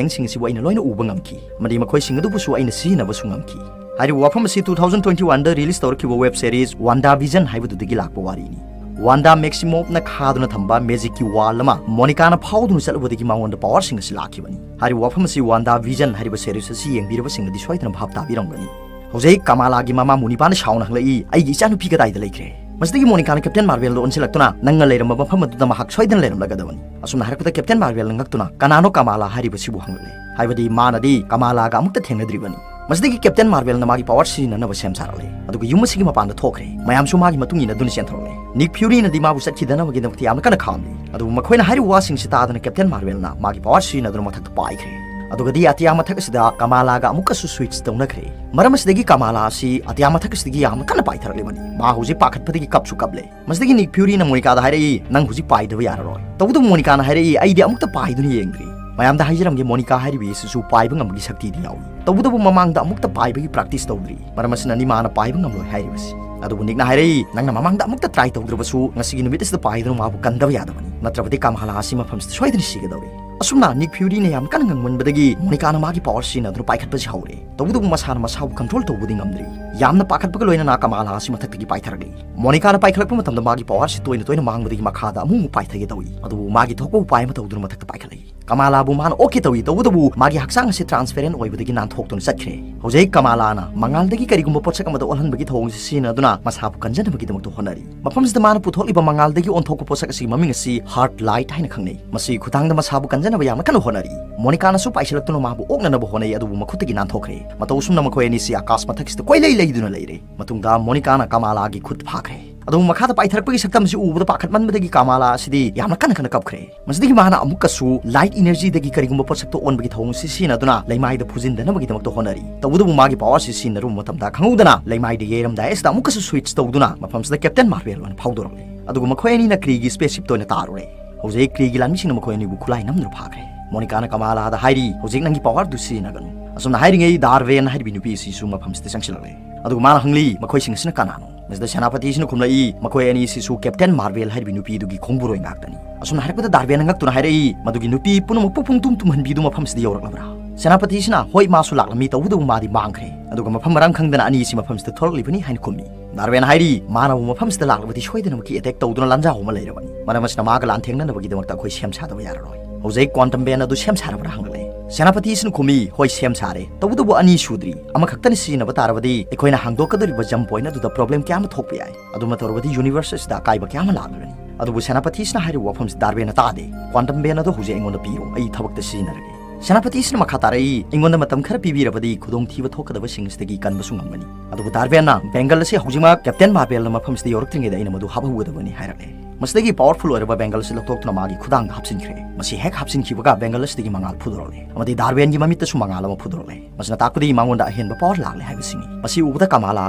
ꯂꯦꯡꯁꯤꯡ ꯑꯁꯤꯕꯨ ꯑꯩꯅ ꯂꯣꯏꯅ ꯎꯕ ꯉꯝꯈꯤ, ꯑꯃꯗꯤ ꯃꯈꯣꯏꯁꯤꯡ ꯑꯗꯨꯕꯨꯁꯨ ꯑꯩꯅ ꯁꯤꯖꯤꯟꯅꯕꯁꯨ ꯉꯝꯈꯤ"꯫ ꯍꯥꯏꯔꯤꯕ ꯋꯥꯐꯝ ꯑꯁꯤ two thousand twenty one ꯗ ꯔꯤꯂꯤꯁ ꯇꯧꯔꯛꯈꯤꯕ ꯋꯦꯕ ꯁꯦꯔꯤꯁ ꯋꯥꯟꯗꯥ ꯚꯤꯖꯟ ꯍꯥꯏꯕꯗꯨꯗꯒꯤ ꯂꯥꯛꯄ ꯋꯥꯔꯤꯅꯤ꯫ ꯋꯥꯟꯗꯥ ꯃꯦꯛꯁꯤꯃꯣꯞꯅ ꯈꯥꯗꯨꯅ ꯊꯝꯕ ꯃꯦꯖꯤꯛꯀꯤ ꯋꯥꯜ ꯑꯃ ꯃꯣꯅꯤꯀꯥꯅ ꯐꯥꯎꯗꯨꯅ ꯆꯠꯂꯨꯕꯗꯒꯤ ꯃꯉꯣꯟꯗ ꯄꯋꯥꯔꯁꯤꯡ ꯑꯁꯤ ꯂꯥꯛꯈꯤꯕꯅꯤ꯫ ꯍꯥꯏꯔꯤꯕ ꯋꯥꯐꯝ ꯑꯁꯤ ꯋꯥꯟꯗꯥ ꯚꯤꯖꯟ ꯍꯥꯏꯔꯤꯕ ꯁꯦꯔꯤꯁ ꯑꯁꯤ ꯌꯦꯡꯕꯤꯔꯕꯁꯤꯡꯅꯗꯤ ꯁꯣꯏꯗꯅ ꯚꯥꯞ ꯇꯥꯕꯤꯔꯝꯒꯅꯤ꯫ ꯍꯧꯖꯤꯛ ꯀꯃꯥꯂꯥꯒꯤ ꯃꯃꯥ ꯃꯨꯅꯤꯕꯥꯅ ꯁꯥꯎꯅ ꯍꯪꯂꯛꯏ, "ꯑꯩꯒꯤ ꯏꯆꯥꯅꯨꯄꯤ ꯀꯗꯥꯏꯗ ꯂꯩꯈ꯭ꯔꯦ?" ꯃꯁꯤꯗꯒꯤ ꯃꯣꯅꯤꯀꯥꯅ ꯀꯦꯞꯇꯦꯟ ꯃꯥꯔꯚꯦꯜꯗ ꯑꯣꯟꯁꯤꯜꯂꯛꯇꯨꯅ, "ꯅꯪꯅ ꯂꯩꯔꯝꯕ ꯃꯐꯝ ꯑꯗꯨꯗ ꯃꯍꯥꯛ ꯁꯣꯏꯗꯅ ꯂꯩꯔꯝꯂꯒꯗꯕꯅꯤ"꯫ ꯑꯁꯨꯝꯅ ꯍꯥꯏꯔꯛꯄꯗ ꯀꯦꯞꯇꯦꯟ ꯃꯥꯔꯚꯦꯜꯅ ꯉꯛꯇꯨꯅ, "ꯀꯅꯥꯅꯣ ꯀꯃꯥꯂꯥ ꯍꯥꯏꯔꯤꯕꯁꯤꯕꯨ?" ꯍꯪꯂꯛꯂꯦ꯫ ꯍꯥꯏꯕꯗꯤ ꯃꯥꯅꯗꯤ ꯀꯃꯥꯂꯥꯒ ꯑꯃꯨꯛꯇ ꯊꯦꯡꯅꯗ꯭ꯔꯤꯕꯅꯤ꯫ ꯃꯁꯤꯗꯒꯤ ꯀꯦꯞꯇꯦꯟ ꯃꯥꯔꯚꯦꯜꯅ ꯃꯥꯒꯤ ꯄꯋꯥꯔ ꯁꯤꯖꯤꯟꯅꯅꯕ ꯁꯦꯝ ꯁꯥꯔꯛꯂꯦ꯫ ꯑꯗꯨꯒ ꯌꯨꯝ ꯑꯁꯤꯒꯤ ꯃꯄꯥꯟꯗ ꯊꯣꯛꯈ꯭ꯔꯦ꯫ ꯃꯌꯥꯝꯁꯨ ꯃꯥꯒꯤ ꯃꯇꯨꯡ ꯏꯟꯅꯗꯨꯅ ꯆꯦꯟꯊꯣꯔꯛꯂꯦ꯫ ꯅꯤꯛ ꯐ꯭ꯌꯨꯔꯤꯅꯗꯤ ꯃꯥꯕꯨ ꯆꯠꯈꯤꯗꯅꯕꯒꯤꯗꯃꯛꯇ ꯌꯥꯝꯅ ꯀꯟꯅ ꯈꯥꯝꯂꯤ꯫ ꯑꯗꯨꯕꯨ ꯃꯈꯣꯏꯅ ꯍꯥꯏꯔꯤꯕ ꯋꯥꯁꯤꯡꯁꯤ ꯇꯥꯗꯅ ꯀꯦꯞꯇꯦꯟ ꯃꯥꯔꯚꯦꯜꯅ ꯃꯥꯒꯤ ꯄꯋꯥꯔ ꯁꯤꯖꯤꯟꯅꯗꯨꯅ ꯃꯊꯛꯇ ꯄꯥꯏꯈ꯭ꯔꯦ꯫ ꯑꯗꯨꯒꯗꯤ ꯑꯇꯤꯌꯥ ꯃꯊꯛ ꯑꯁꯤꯗ ꯀꯃꯥꯂꯥꯒ ꯑꯃꯨꯛꯀꯁꯨ ꯁ꯭ꯋꯤꯆ ꯇꯧꯅꯈ꯭ꯔꯦ꯫ ꯃꯔꯝ ꯑꯁꯤꯗꯒꯤ ꯀꯃꯥꯂꯥ ꯑꯁꯤ ꯑꯇꯤꯌꯥ ꯃꯊꯛ ꯑꯁꯤꯗꯒꯤ ꯌꯥꯝꯅ ꯀꯟꯅ ꯄꯥꯏꯊꯔꯛꯂꯤꯕꯅꯤ꯫ ꯃꯥ ꯍꯧꯖꯤꯛ ꯄꯥꯈꯠꯄꯗꯒꯤ ꯀꯞꯁꯨ ꯀꯞꯂꯦ꯫ ꯃꯁꯤꯗꯒꯤ ꯅꯤꯛ ꯐ꯭ꯌꯨꯔꯤꯅ ꯃꯣꯅꯤꯀꯥꯗ ꯍꯥꯏꯔꯛꯏ, "ꯅꯪ ꯍꯧꯖꯤꯛ ꯄꯥꯏꯗꯕ ꯌꯥꯔꯔꯣꯏ"꯫ ꯇꯧꯕꯇꯕꯨ ꯃꯣꯅꯤꯀꯥꯅ ꯍꯥꯏꯔꯛꯏ, "ꯑꯩꯗꯤ ꯑꯃꯨꯛꯇ ꯄꯥꯏꯗꯨꯅ ꯌꯦꯡꯗ꯭ꯔꯤ"꯫ ꯃꯌꯥꯝꯗ ꯍꯥꯏꯖꯔꯝꯒꯦ, ꯃꯣꯅꯤꯀꯥ ꯍꯥꯏꯔꯤꯕꯤ ꯑꯁꯤꯁꯨ ꯄꯥꯏꯕ ꯉꯝꯕꯒꯤ ꯁꯛꯇꯤꯗꯤ ꯌꯥꯎꯏ꯫ ꯇꯧꯕꯇꯕꯨ ꯃꯃꯥꯡꯗ ꯑꯃꯨꯛꯇ ꯄꯥꯏꯕꯒꯤ ꯄ꯭ꯔꯥꯛꯇꯤꯁ ꯇꯧꯗ꯭ꯔꯤ꯫ ꯃꯔꯝ ꯑꯁꯤꯅꯅꯤ ꯃꯥꯅ ꯄꯥꯏꯕ ꯉꯝꯂꯣꯏ ꯍꯥꯏꯔꯤꯕꯁꯤ꯫ ꯑꯗꯨꯕꯨ ꯅꯤꯛꯅ ꯍꯥꯏꯔꯛꯏ, "ꯅꯪꯅ ꯃꯃꯥꯡꯗ ꯑꯃꯨꯛꯇ ꯇ꯭ꯔꯥꯏ ꯇꯧꯗ꯭ꯔꯕꯁꯨ ꯉꯁꯤꯒꯤ ꯅꯨꯃꯤꯠ ꯑꯁꯤꯗ ꯄꯥꯏꯗꯨꯅ ꯃꯥꯕꯨ ꯀꯟꯗꯕ ꯌꯥꯗꯕꯅꯤ꯫ ꯅꯠꯇ꯭ꯔꯕꯗꯤ ꯀꯃꯥꯂꯥ ꯑꯁꯤ ꯃꯐꯝꯁꯤꯗ ꯁꯣꯏꯗꯅ ꯁꯤꯒꯗꯧꯔꯤ"꯫ ꯑꯁꯨꯝꯅ ꯅꯤꯛ ꯐ꯭ꯌꯨꯔꯤꯅ ꯌꯥꯝ ꯀꯟꯅ ꯉꯥꯡꯃꯟꯕꯗꯒꯤ ꯃꯣꯅꯤꯀꯥꯅ ꯃꯥꯒꯤ ꯄꯥꯋꯔ ꯁꯤꯖꯤꯟꯅꯗꯨꯅ ꯄꯥꯏꯈꯠꯄꯁꯤ ꯍꯧꯔꯦ꯫ ꯇꯧꯕꯇꯕꯨ ꯃꯁꯥꯅ ꯃꯁꯥꯕꯨ ꯀꯟꯇ꯭ꯔꯣꯜ ꯇꯧꯕꯗꯤ ꯉꯝꯗ꯭ꯔꯤ꯫ ꯌꯥꯝꯅ ꯄꯥꯈꯠꯄꯒ ꯂꯣꯏꯅꯅ ꯀꯃꯥꯂꯥ ꯑꯁꯤ ꯃꯊꯛꯇꯒꯤ ꯄꯥꯏꯊꯔꯛꯂꯤ꯫ ꯃꯣꯅꯤꯀꯥꯅ ꯄꯥꯏꯈꯠꯂꯛꯄ ꯃꯇꯝꯗ ꯃꯥꯒꯤ ꯄꯥꯋꯔꯁꯤ ꯇꯣꯏꯅ ꯇꯣꯏꯅ ꯃꯥꯡꯕꯗꯒꯤ ꯃꯈꯥꯗ ꯑꯃꯨꯛ ꯑꯃꯨꯛ ꯄꯥꯏꯊꯒꯦ ꯇꯧꯏ꯫ ꯑꯗꯨꯕꯨ ꯃꯥꯒꯤ ꯊꯣꯛꯄ ꯎꯄꯥꯏ ꯑꯃ ꯇꯧꯗꯨꯅ ꯃꯊꯛꯇ ꯄꯥꯏꯈꯠꯂꯛꯏ꯫ ꯀꯃꯥꯂꯥꯕꯨ ꯃꯥꯅ ꯑꯣꯛꯀꯦ ꯇꯧꯏ, ꯇꯧꯕꯇꯕꯨ ꯃꯥꯒꯤ ꯍꯛꯆꯥꯡ ꯑꯁꯤ ꯇ꯭ꯔꯥꯟꯁꯄꯦꯔꯦꯟ ꯑꯣꯏꯕꯗꯒꯤ ꯅꯥꯟꯊꯣꯛꯇꯨꯅ ꯆꯠꯈ꯭ꯔꯦ꯫ ꯍꯧꯖꯤꯛ ꯀꯃꯥꯂꯥꯅ ꯃꯉꯥꯜꯗꯒꯤ ꯀꯔꯤꯒꯨꯝꯕ ꯄꯣꯠꯁꯛ ꯑꯃꯗ ꯑꯣꯜꯍꯟꯕꯒꯤ ꯊꯧꯑꯣꯡꯁꯤ ꯁꯤꯖꯤꯟꯅꯗꯨꯅ ꯃꯁꯥꯕꯨ ꯀꯟꯖꯅꯕꯒꯤꯗꯃꯛꯇ ꯍꯣꯠꯅꯔꯤ꯫ ꯃꯐꯝꯁꯤꯗ ꯃꯥꯅ ꯄꯨꯊꯣꯛꯂꯤꯕ ꯃꯉꯥꯜꯗꯒꯤ ꯑꯣꯟꯊꯣꯛꯄ ꯄꯣꯠꯁꯛ ꯑꯁꯤꯒꯤ ꯃꯃꯤꯡ ꯑꯁꯤ ꯍꯥꯔꯠ ꯂꯥꯏꯠ ꯍꯥꯏꯅ ꯈꯪꯅꯩ꯫ ꯃꯁꯤꯒꯤ ꯈꯨꯠꯊꯥꯡꯗ ꯃꯁꯥꯕꯨ ꯀꯟꯖꯅꯕ ꯌꯥꯝꯅ ꯀꯟꯅ ꯍꯣꯠꯅꯔꯤ꯫ ꯃꯣꯅꯤꯀꯥꯅꯁꯨ ꯄꯥꯏꯁꯤꯜꯂꯛꯇꯨꯅ ꯃꯥꯕꯨ ꯑꯣꯛꯅꯅꯕ ꯍꯣꯠꯅꯩ, ꯑꯗꯨꯕꯨ ꯃꯈꯨꯠꯇꯒꯤ ꯅꯥꯟꯊꯣꯛꯈ꯭ꯔꯦ꯫ ꯃꯇꯧ ꯑꯁꯨꯝꯅ ꯃꯈꯣꯏ ꯑꯅꯤꯁꯤ ꯑꯀꯥꯁ ꯃꯊꯛꯁꯤꯗ ꯀꯣꯏꯂꯩ ꯂꯩꯗꯨꯅ ꯂꯩꯔꯦ꯫ ꯃꯇꯨꯡꯗ ꯃꯣꯅꯤꯀꯥꯅ ꯀꯃꯥꯂꯥꯒꯤ ꯈꯨꯠ ꯐꯥꯈ꯭ꯔꯦ꯫ ꯑꯗꯨꯕꯨ ꯃꯈꯥꯗ ꯄꯥꯏꯊꯔꯛꯄꯒꯤ ꯁꯛꯇꯝꯁꯤ ꯎꯕꯗ ꯄꯥꯈꯠꯃꯟꯕꯗꯒꯤ ꯀꯃꯥꯂꯥ ꯑꯁꯤꯗꯤ ꯌꯥꯝꯅ ꯀꯟꯅ ꯀꯟꯅ ꯀꯞꯈ꯭ꯔꯦ꯫ ꯃꯁꯤꯗꯒꯤ ꯃꯥꯅ ꯑꯃꯨꯛꯀꯁꯨ ꯂꯥꯏꯠ ꯏꯅꯔꯖꯤꯗꯒꯤ ꯀꯔꯤꯒꯨꯝꯕ ꯄꯣꯠꯁꯛꯇ ꯑꯣꯟꯕꯒꯤ ꯊꯧꯑꯣꯡꯁꯤ ꯁꯤꯖꯤꯟꯅꯗꯨꯅ ꯂꯩꯃꯥꯏꯗ ꯐꯨꯖꯤꯟꯗꯅꯕꯒꯤꯗꯃꯛꯇ ꯍꯣꯠꯅꯔꯤ꯫ ꯇꯧꯕꯇꯕꯨ ꯃꯥꯒꯤ ꯄꯥꯋꯔꯁꯤ ꯁꯤꯖꯤꯟꯅꯔꯨꯕ ꯃꯇꯝꯗ ꯈꯪꯍꯧꯗꯅ ꯂꯩꯃꯥꯏꯗ ꯌꯩꯔꯝꯗꯥꯏ ꯑꯁꯤꯗ ꯑꯃꯨꯛꯀꯁꯨ ꯁ꯭ꯋꯤꯆ ꯇꯧꯗꯨꯅ ꯃꯐꯝꯁꯤꯗ ꯀꯦꯞꯇꯦꯟ ꯃꯥꯔꯕꯦꯜ ꯑꯣꯏꯅ ꯐꯥꯎꯗꯣꯔꯛꯂꯦ꯫ ꯑꯗꯨꯒ ꯃꯈꯣꯏ ꯑꯅꯤꯅ ꯀ꯭ꯔꯤꯒꯤ ꯁ꯭ꯄꯦꯁꯁꯤꯞꯇ ꯑꯣꯏꯅ ꯇꯥꯔꯨꯔꯦ꯫ ꯍꯧꯖꯤꯛ ꯀ꯭ꯔꯤꯒꯤ ꯂꯥꯟꯃꯤꯁꯤꯡꯅ ꯃꯈꯣꯏ ꯑꯅꯤꯕꯨ ꯈꯨꯠꯂꯥꯏ ꯅꯝꯗꯨꯅ ꯐꯥꯈ꯭ꯔꯦ꯫ ꯃꯣꯅꯤꯀꯥꯅ ꯀꯃꯥꯂꯥꯗ ꯍꯥꯏꯔꯤ, "ꯍꯧꯖꯤꯛ ꯅꯪꯒꯤ ꯄꯥꯋꯔꯗꯨ ꯁꯤꯖꯤꯟꯅꯒꯅꯨ"꯫ ꯑꯁꯨꯝꯅ ꯍꯥꯏꯔꯤꯉꯩ ꯗꯥꯔꯕꯦꯟ ꯍꯥꯏꯔꯤꯕ ꯅꯨꯄꯤ ꯑꯁꯤꯁꯨ ꯃꯐꯝꯁꯤꯗ ꯆꯪꯁꯤꯜꯂꯛꯂꯦ꯫ ꯑꯗꯨꯒ ꯃꯥꯅ ꯍꯪꯂꯤ, "ꯃꯈꯣꯏꯁꯤꯡ ꯑꯁꯤꯅ ꯀꯅꯥꯅꯣ?" ꯃꯁꯤꯗ ꯁꯦꯅꯥꯄꯇꯤꯁꯤꯅ ꯈꯨꯝꯂꯛꯏ, "ꯃꯈꯣꯏ ꯑꯅꯤꯁꯤꯁꯨ ꯀꯦꯞꯇꯦꯟ ꯃꯥꯔꯕꯦꯜ ꯍꯥꯏꯔꯤꯕ ꯅꯨꯄꯤꯗꯨꯒꯤ ꯈꯣꯡꯕꯨꯔꯣꯏ ꯉꯥꯛꯇꯅꯤ"꯫ ꯑꯁꯨꯝꯅ ꯍꯥꯏꯔꯛꯄꯗ ꯗꯥꯔꯕꯦꯟꯅ ꯉꯛꯇꯨꯅ ꯍꯥꯏꯔꯛꯏ, "ꯃꯗꯨꯒꯤ ꯅꯨꯄꯤ ꯄꯨꯝꯅꯃꯛꯄꯨ ꯄꯨꯡꯇꯨꯝ ꯇꯨꯝꯍꯟꯕꯤꯗꯨ ꯃꯐꯝꯁꯤꯗ ꯌꯧꯔꯛꯂꯕ꯭ꯔꯥ?" ꯁꯦꯅꯥꯄꯇꯤꯁꯤꯅ, "ꯍꯣꯏ, ꯃꯥꯁꯨ ꯂꯥꯛꯂꯝꯃꯤ, ꯇꯧꯕꯇꯕꯨ ꯃꯥꯗꯤ ꯃꯥꯡꯈ꯭ꯔꯦ꯫ ꯑꯗꯨꯒ ꯃꯐꯝ ꯃꯔꯥꯡ ꯈꯪꯗꯅ ꯑꯅꯤꯁꯤ ꯃꯐꯝꯁꯤꯗ ꯊꯣꯛꯂꯛꯂꯤꯕꯅꯤ" ꯍꯥꯏꯅ ꯈꯨꯝꯃꯤ꯫ ꯗꯥꯔꯕꯦꯟ ꯍꯥꯏꯔꯤ, "ꯃꯥꯅꯕꯨ ꯃꯐꯝꯁꯤꯗ ꯂꯥꯛꯂꯕꯗꯤ ꯁꯣꯏꯗꯅꯃꯛꯀꯤ ꯑꯦꯇꯦꯛ ꯇꯧꯗꯨꯅ ꯂꯥꯟꯖꯥꯎ ꯑꯃ ꯂꯩꯔꯕꯅꯤ꯫ ꯃꯔꯝ ꯑꯁꯤꯅ ꯃꯥꯒ ꯂꯥꯟꯊꯦꯡꯅꯅꯕꯒꯤꯗꯃꯛꯇ ꯑꯩꯈꯣꯏ ꯁꯦꯝ ꯁꯥꯗꯕ ꯌꯥꯔꯔꯣꯏ꯫ ꯍꯧꯖꯤꯛ ꯀ꯭ꯋꯥꯟꯇꯝ ꯕꯦꯟ ꯑꯗꯨ ꯁꯦꯝ ꯁꯥꯔꯕ꯭ꯔꯥ?" ꯍꯪꯂꯛꯂꯦ꯫ ꯁꯦꯅꯥꯄꯇꯤꯁꯤꯅ ꯈꯨꯝꯃꯤ, "ꯍꯣꯏ, ꯁꯦꯝ ꯁꯥꯔꯦ, ꯇꯧꯕꯇꯕꯨ ꯑꯅꯤ ꯁꯨꯗ꯭ꯔꯤ꯫ ꯑꯃꯈꯛꯇꯅ ꯁꯤꯖꯤꯟꯅꯕ ꯇꯥꯔꯕꯗꯤ ꯑꯩꯈꯣꯏꯅ ꯍꯥꯡꯗꯣꯛꯀꯗꯧꯔꯤꯕ ꯖꯝ ꯄꯣꯏꯟꯠ ꯑꯗꯨꯗ ꯄ꯭ꯔꯣꯕ꯭ꯂꯦꯝ ꯀꯌꯥ ꯑꯃ ꯊꯣꯛꯄ ꯌꯥꯏ꯫ ꯑꯗꯨꯃ ꯇꯧꯔꯕꯗꯤ ꯌꯨꯅꯤꯚꯔꯁ ꯑꯁꯤꯗ ꯑꯀꯥꯏꯕ ꯀꯌꯥ ꯑꯃ ꯂꯥꯛꯂꯒꯅꯤ"꯫ ꯑꯗꯨꯕꯨ ꯁꯦꯅꯥꯄꯇꯤꯁꯤꯅ ꯍꯥꯏꯔꯤꯕ ꯋꯥꯐꯝꯁꯤ ꯗꯥꯔꯕꯦꯟꯅ ꯇꯥꯗꯦ꯫ "ꯀ꯭ꯋꯥꯟꯇꯝ ꯕꯦꯟ ꯑꯗꯨ ꯍꯧꯖꯤꯛ ꯑꯩꯉꯣꯟꯗ ꯄꯤꯔꯣ, ꯑꯩ ꯊꯕꯛꯇ ꯁꯤꯖꯤꯟꯅꯔꯒꯦ"꯫ ꯁꯦꯅꯥꯄꯇꯤꯁꯤꯅ ꯃꯈꯥ ꯇꯥꯔꯛꯏ, "ꯑꯩꯉꯣꯟꯗ ꯃꯇꯝ ꯈꯔ ꯄꯤꯕꯤꯔꯕꯗꯤ ꯈꯨꯗꯣꯡꯊꯤꯕ ꯊꯣꯛꯀꯗꯕꯁꯤꯡ ꯑꯁꯤꯗꯒꯤ ꯀꯟꯕꯁꯨ ꯉꯝꯒꯅꯤ꯫ ꯑꯗꯨꯕꯨ ꯗꯥꯔꯕꯦꯟꯅ, 'ꯕꯦꯡꯒꯜ ꯑꯁꯤ ꯍꯧꯖꯤꯛꯃꯛ ꯀꯦꯞꯇꯦꯟ ꯃꯥꯔꯕꯦꯜꯅ ꯃꯐꯝꯁꯤꯗ ꯌꯧꯔꯛꯇ꯭ꯔꯤꯉꯩꯗ ꯑꯩꯅ ꯃꯗꯨ ꯍꯥꯞꯍꯧꯒꯗꯕꯅꯤ' ꯍꯥꯏꯔꯛꯂꯦ꯫ ꯃꯁꯤꯗꯒꯤ ꯄꯥꯋꯔꯐꯨꯜ ꯑꯣꯏꯔꯕ ꯕꯦꯡꯒꯜ ꯑꯁꯤ ꯂꯧꯊꯣꯛꯇꯨꯅ ꯃꯥꯒꯤ ꯈꯨꯗꯥꯡꯗ ꯍꯥꯞꯆꯤꯟꯈ꯭ꯔꯦ꯫ ꯃꯁꯤ ꯍꯦꯛ ꯍꯥꯞꯆꯤꯟꯈꯤꯕꯒ ꯕꯦꯡꯒꯜ ꯑꯁꯤꯗꯒꯤ ꯃꯉꯥꯜ ꯐꯨꯗꯣꯔꯛꯂꯦ, ꯑꯃꯗꯤ ꯗꯥꯔꯕꯦꯟꯒꯤ ꯃꯃꯤꯠꯇꯁꯨ ꯃꯉꯥꯜ ꯑꯃ ꯐꯨꯗꯣꯔꯛꯂꯦ꯫ ꯃꯁꯤꯅ ꯇꯥꯛꯄꯗꯤ ꯃꯉꯣꯟꯗ ꯑꯍꯦꯟꯕ ꯄꯥꯋꯔ ꯂꯥꯛꯂꯦ ꯍꯥꯏꯕꯁꯤꯅꯤ꯫ ꯃꯁꯤ ꯎꯕꯗ ꯀꯃꯥꯂꯥ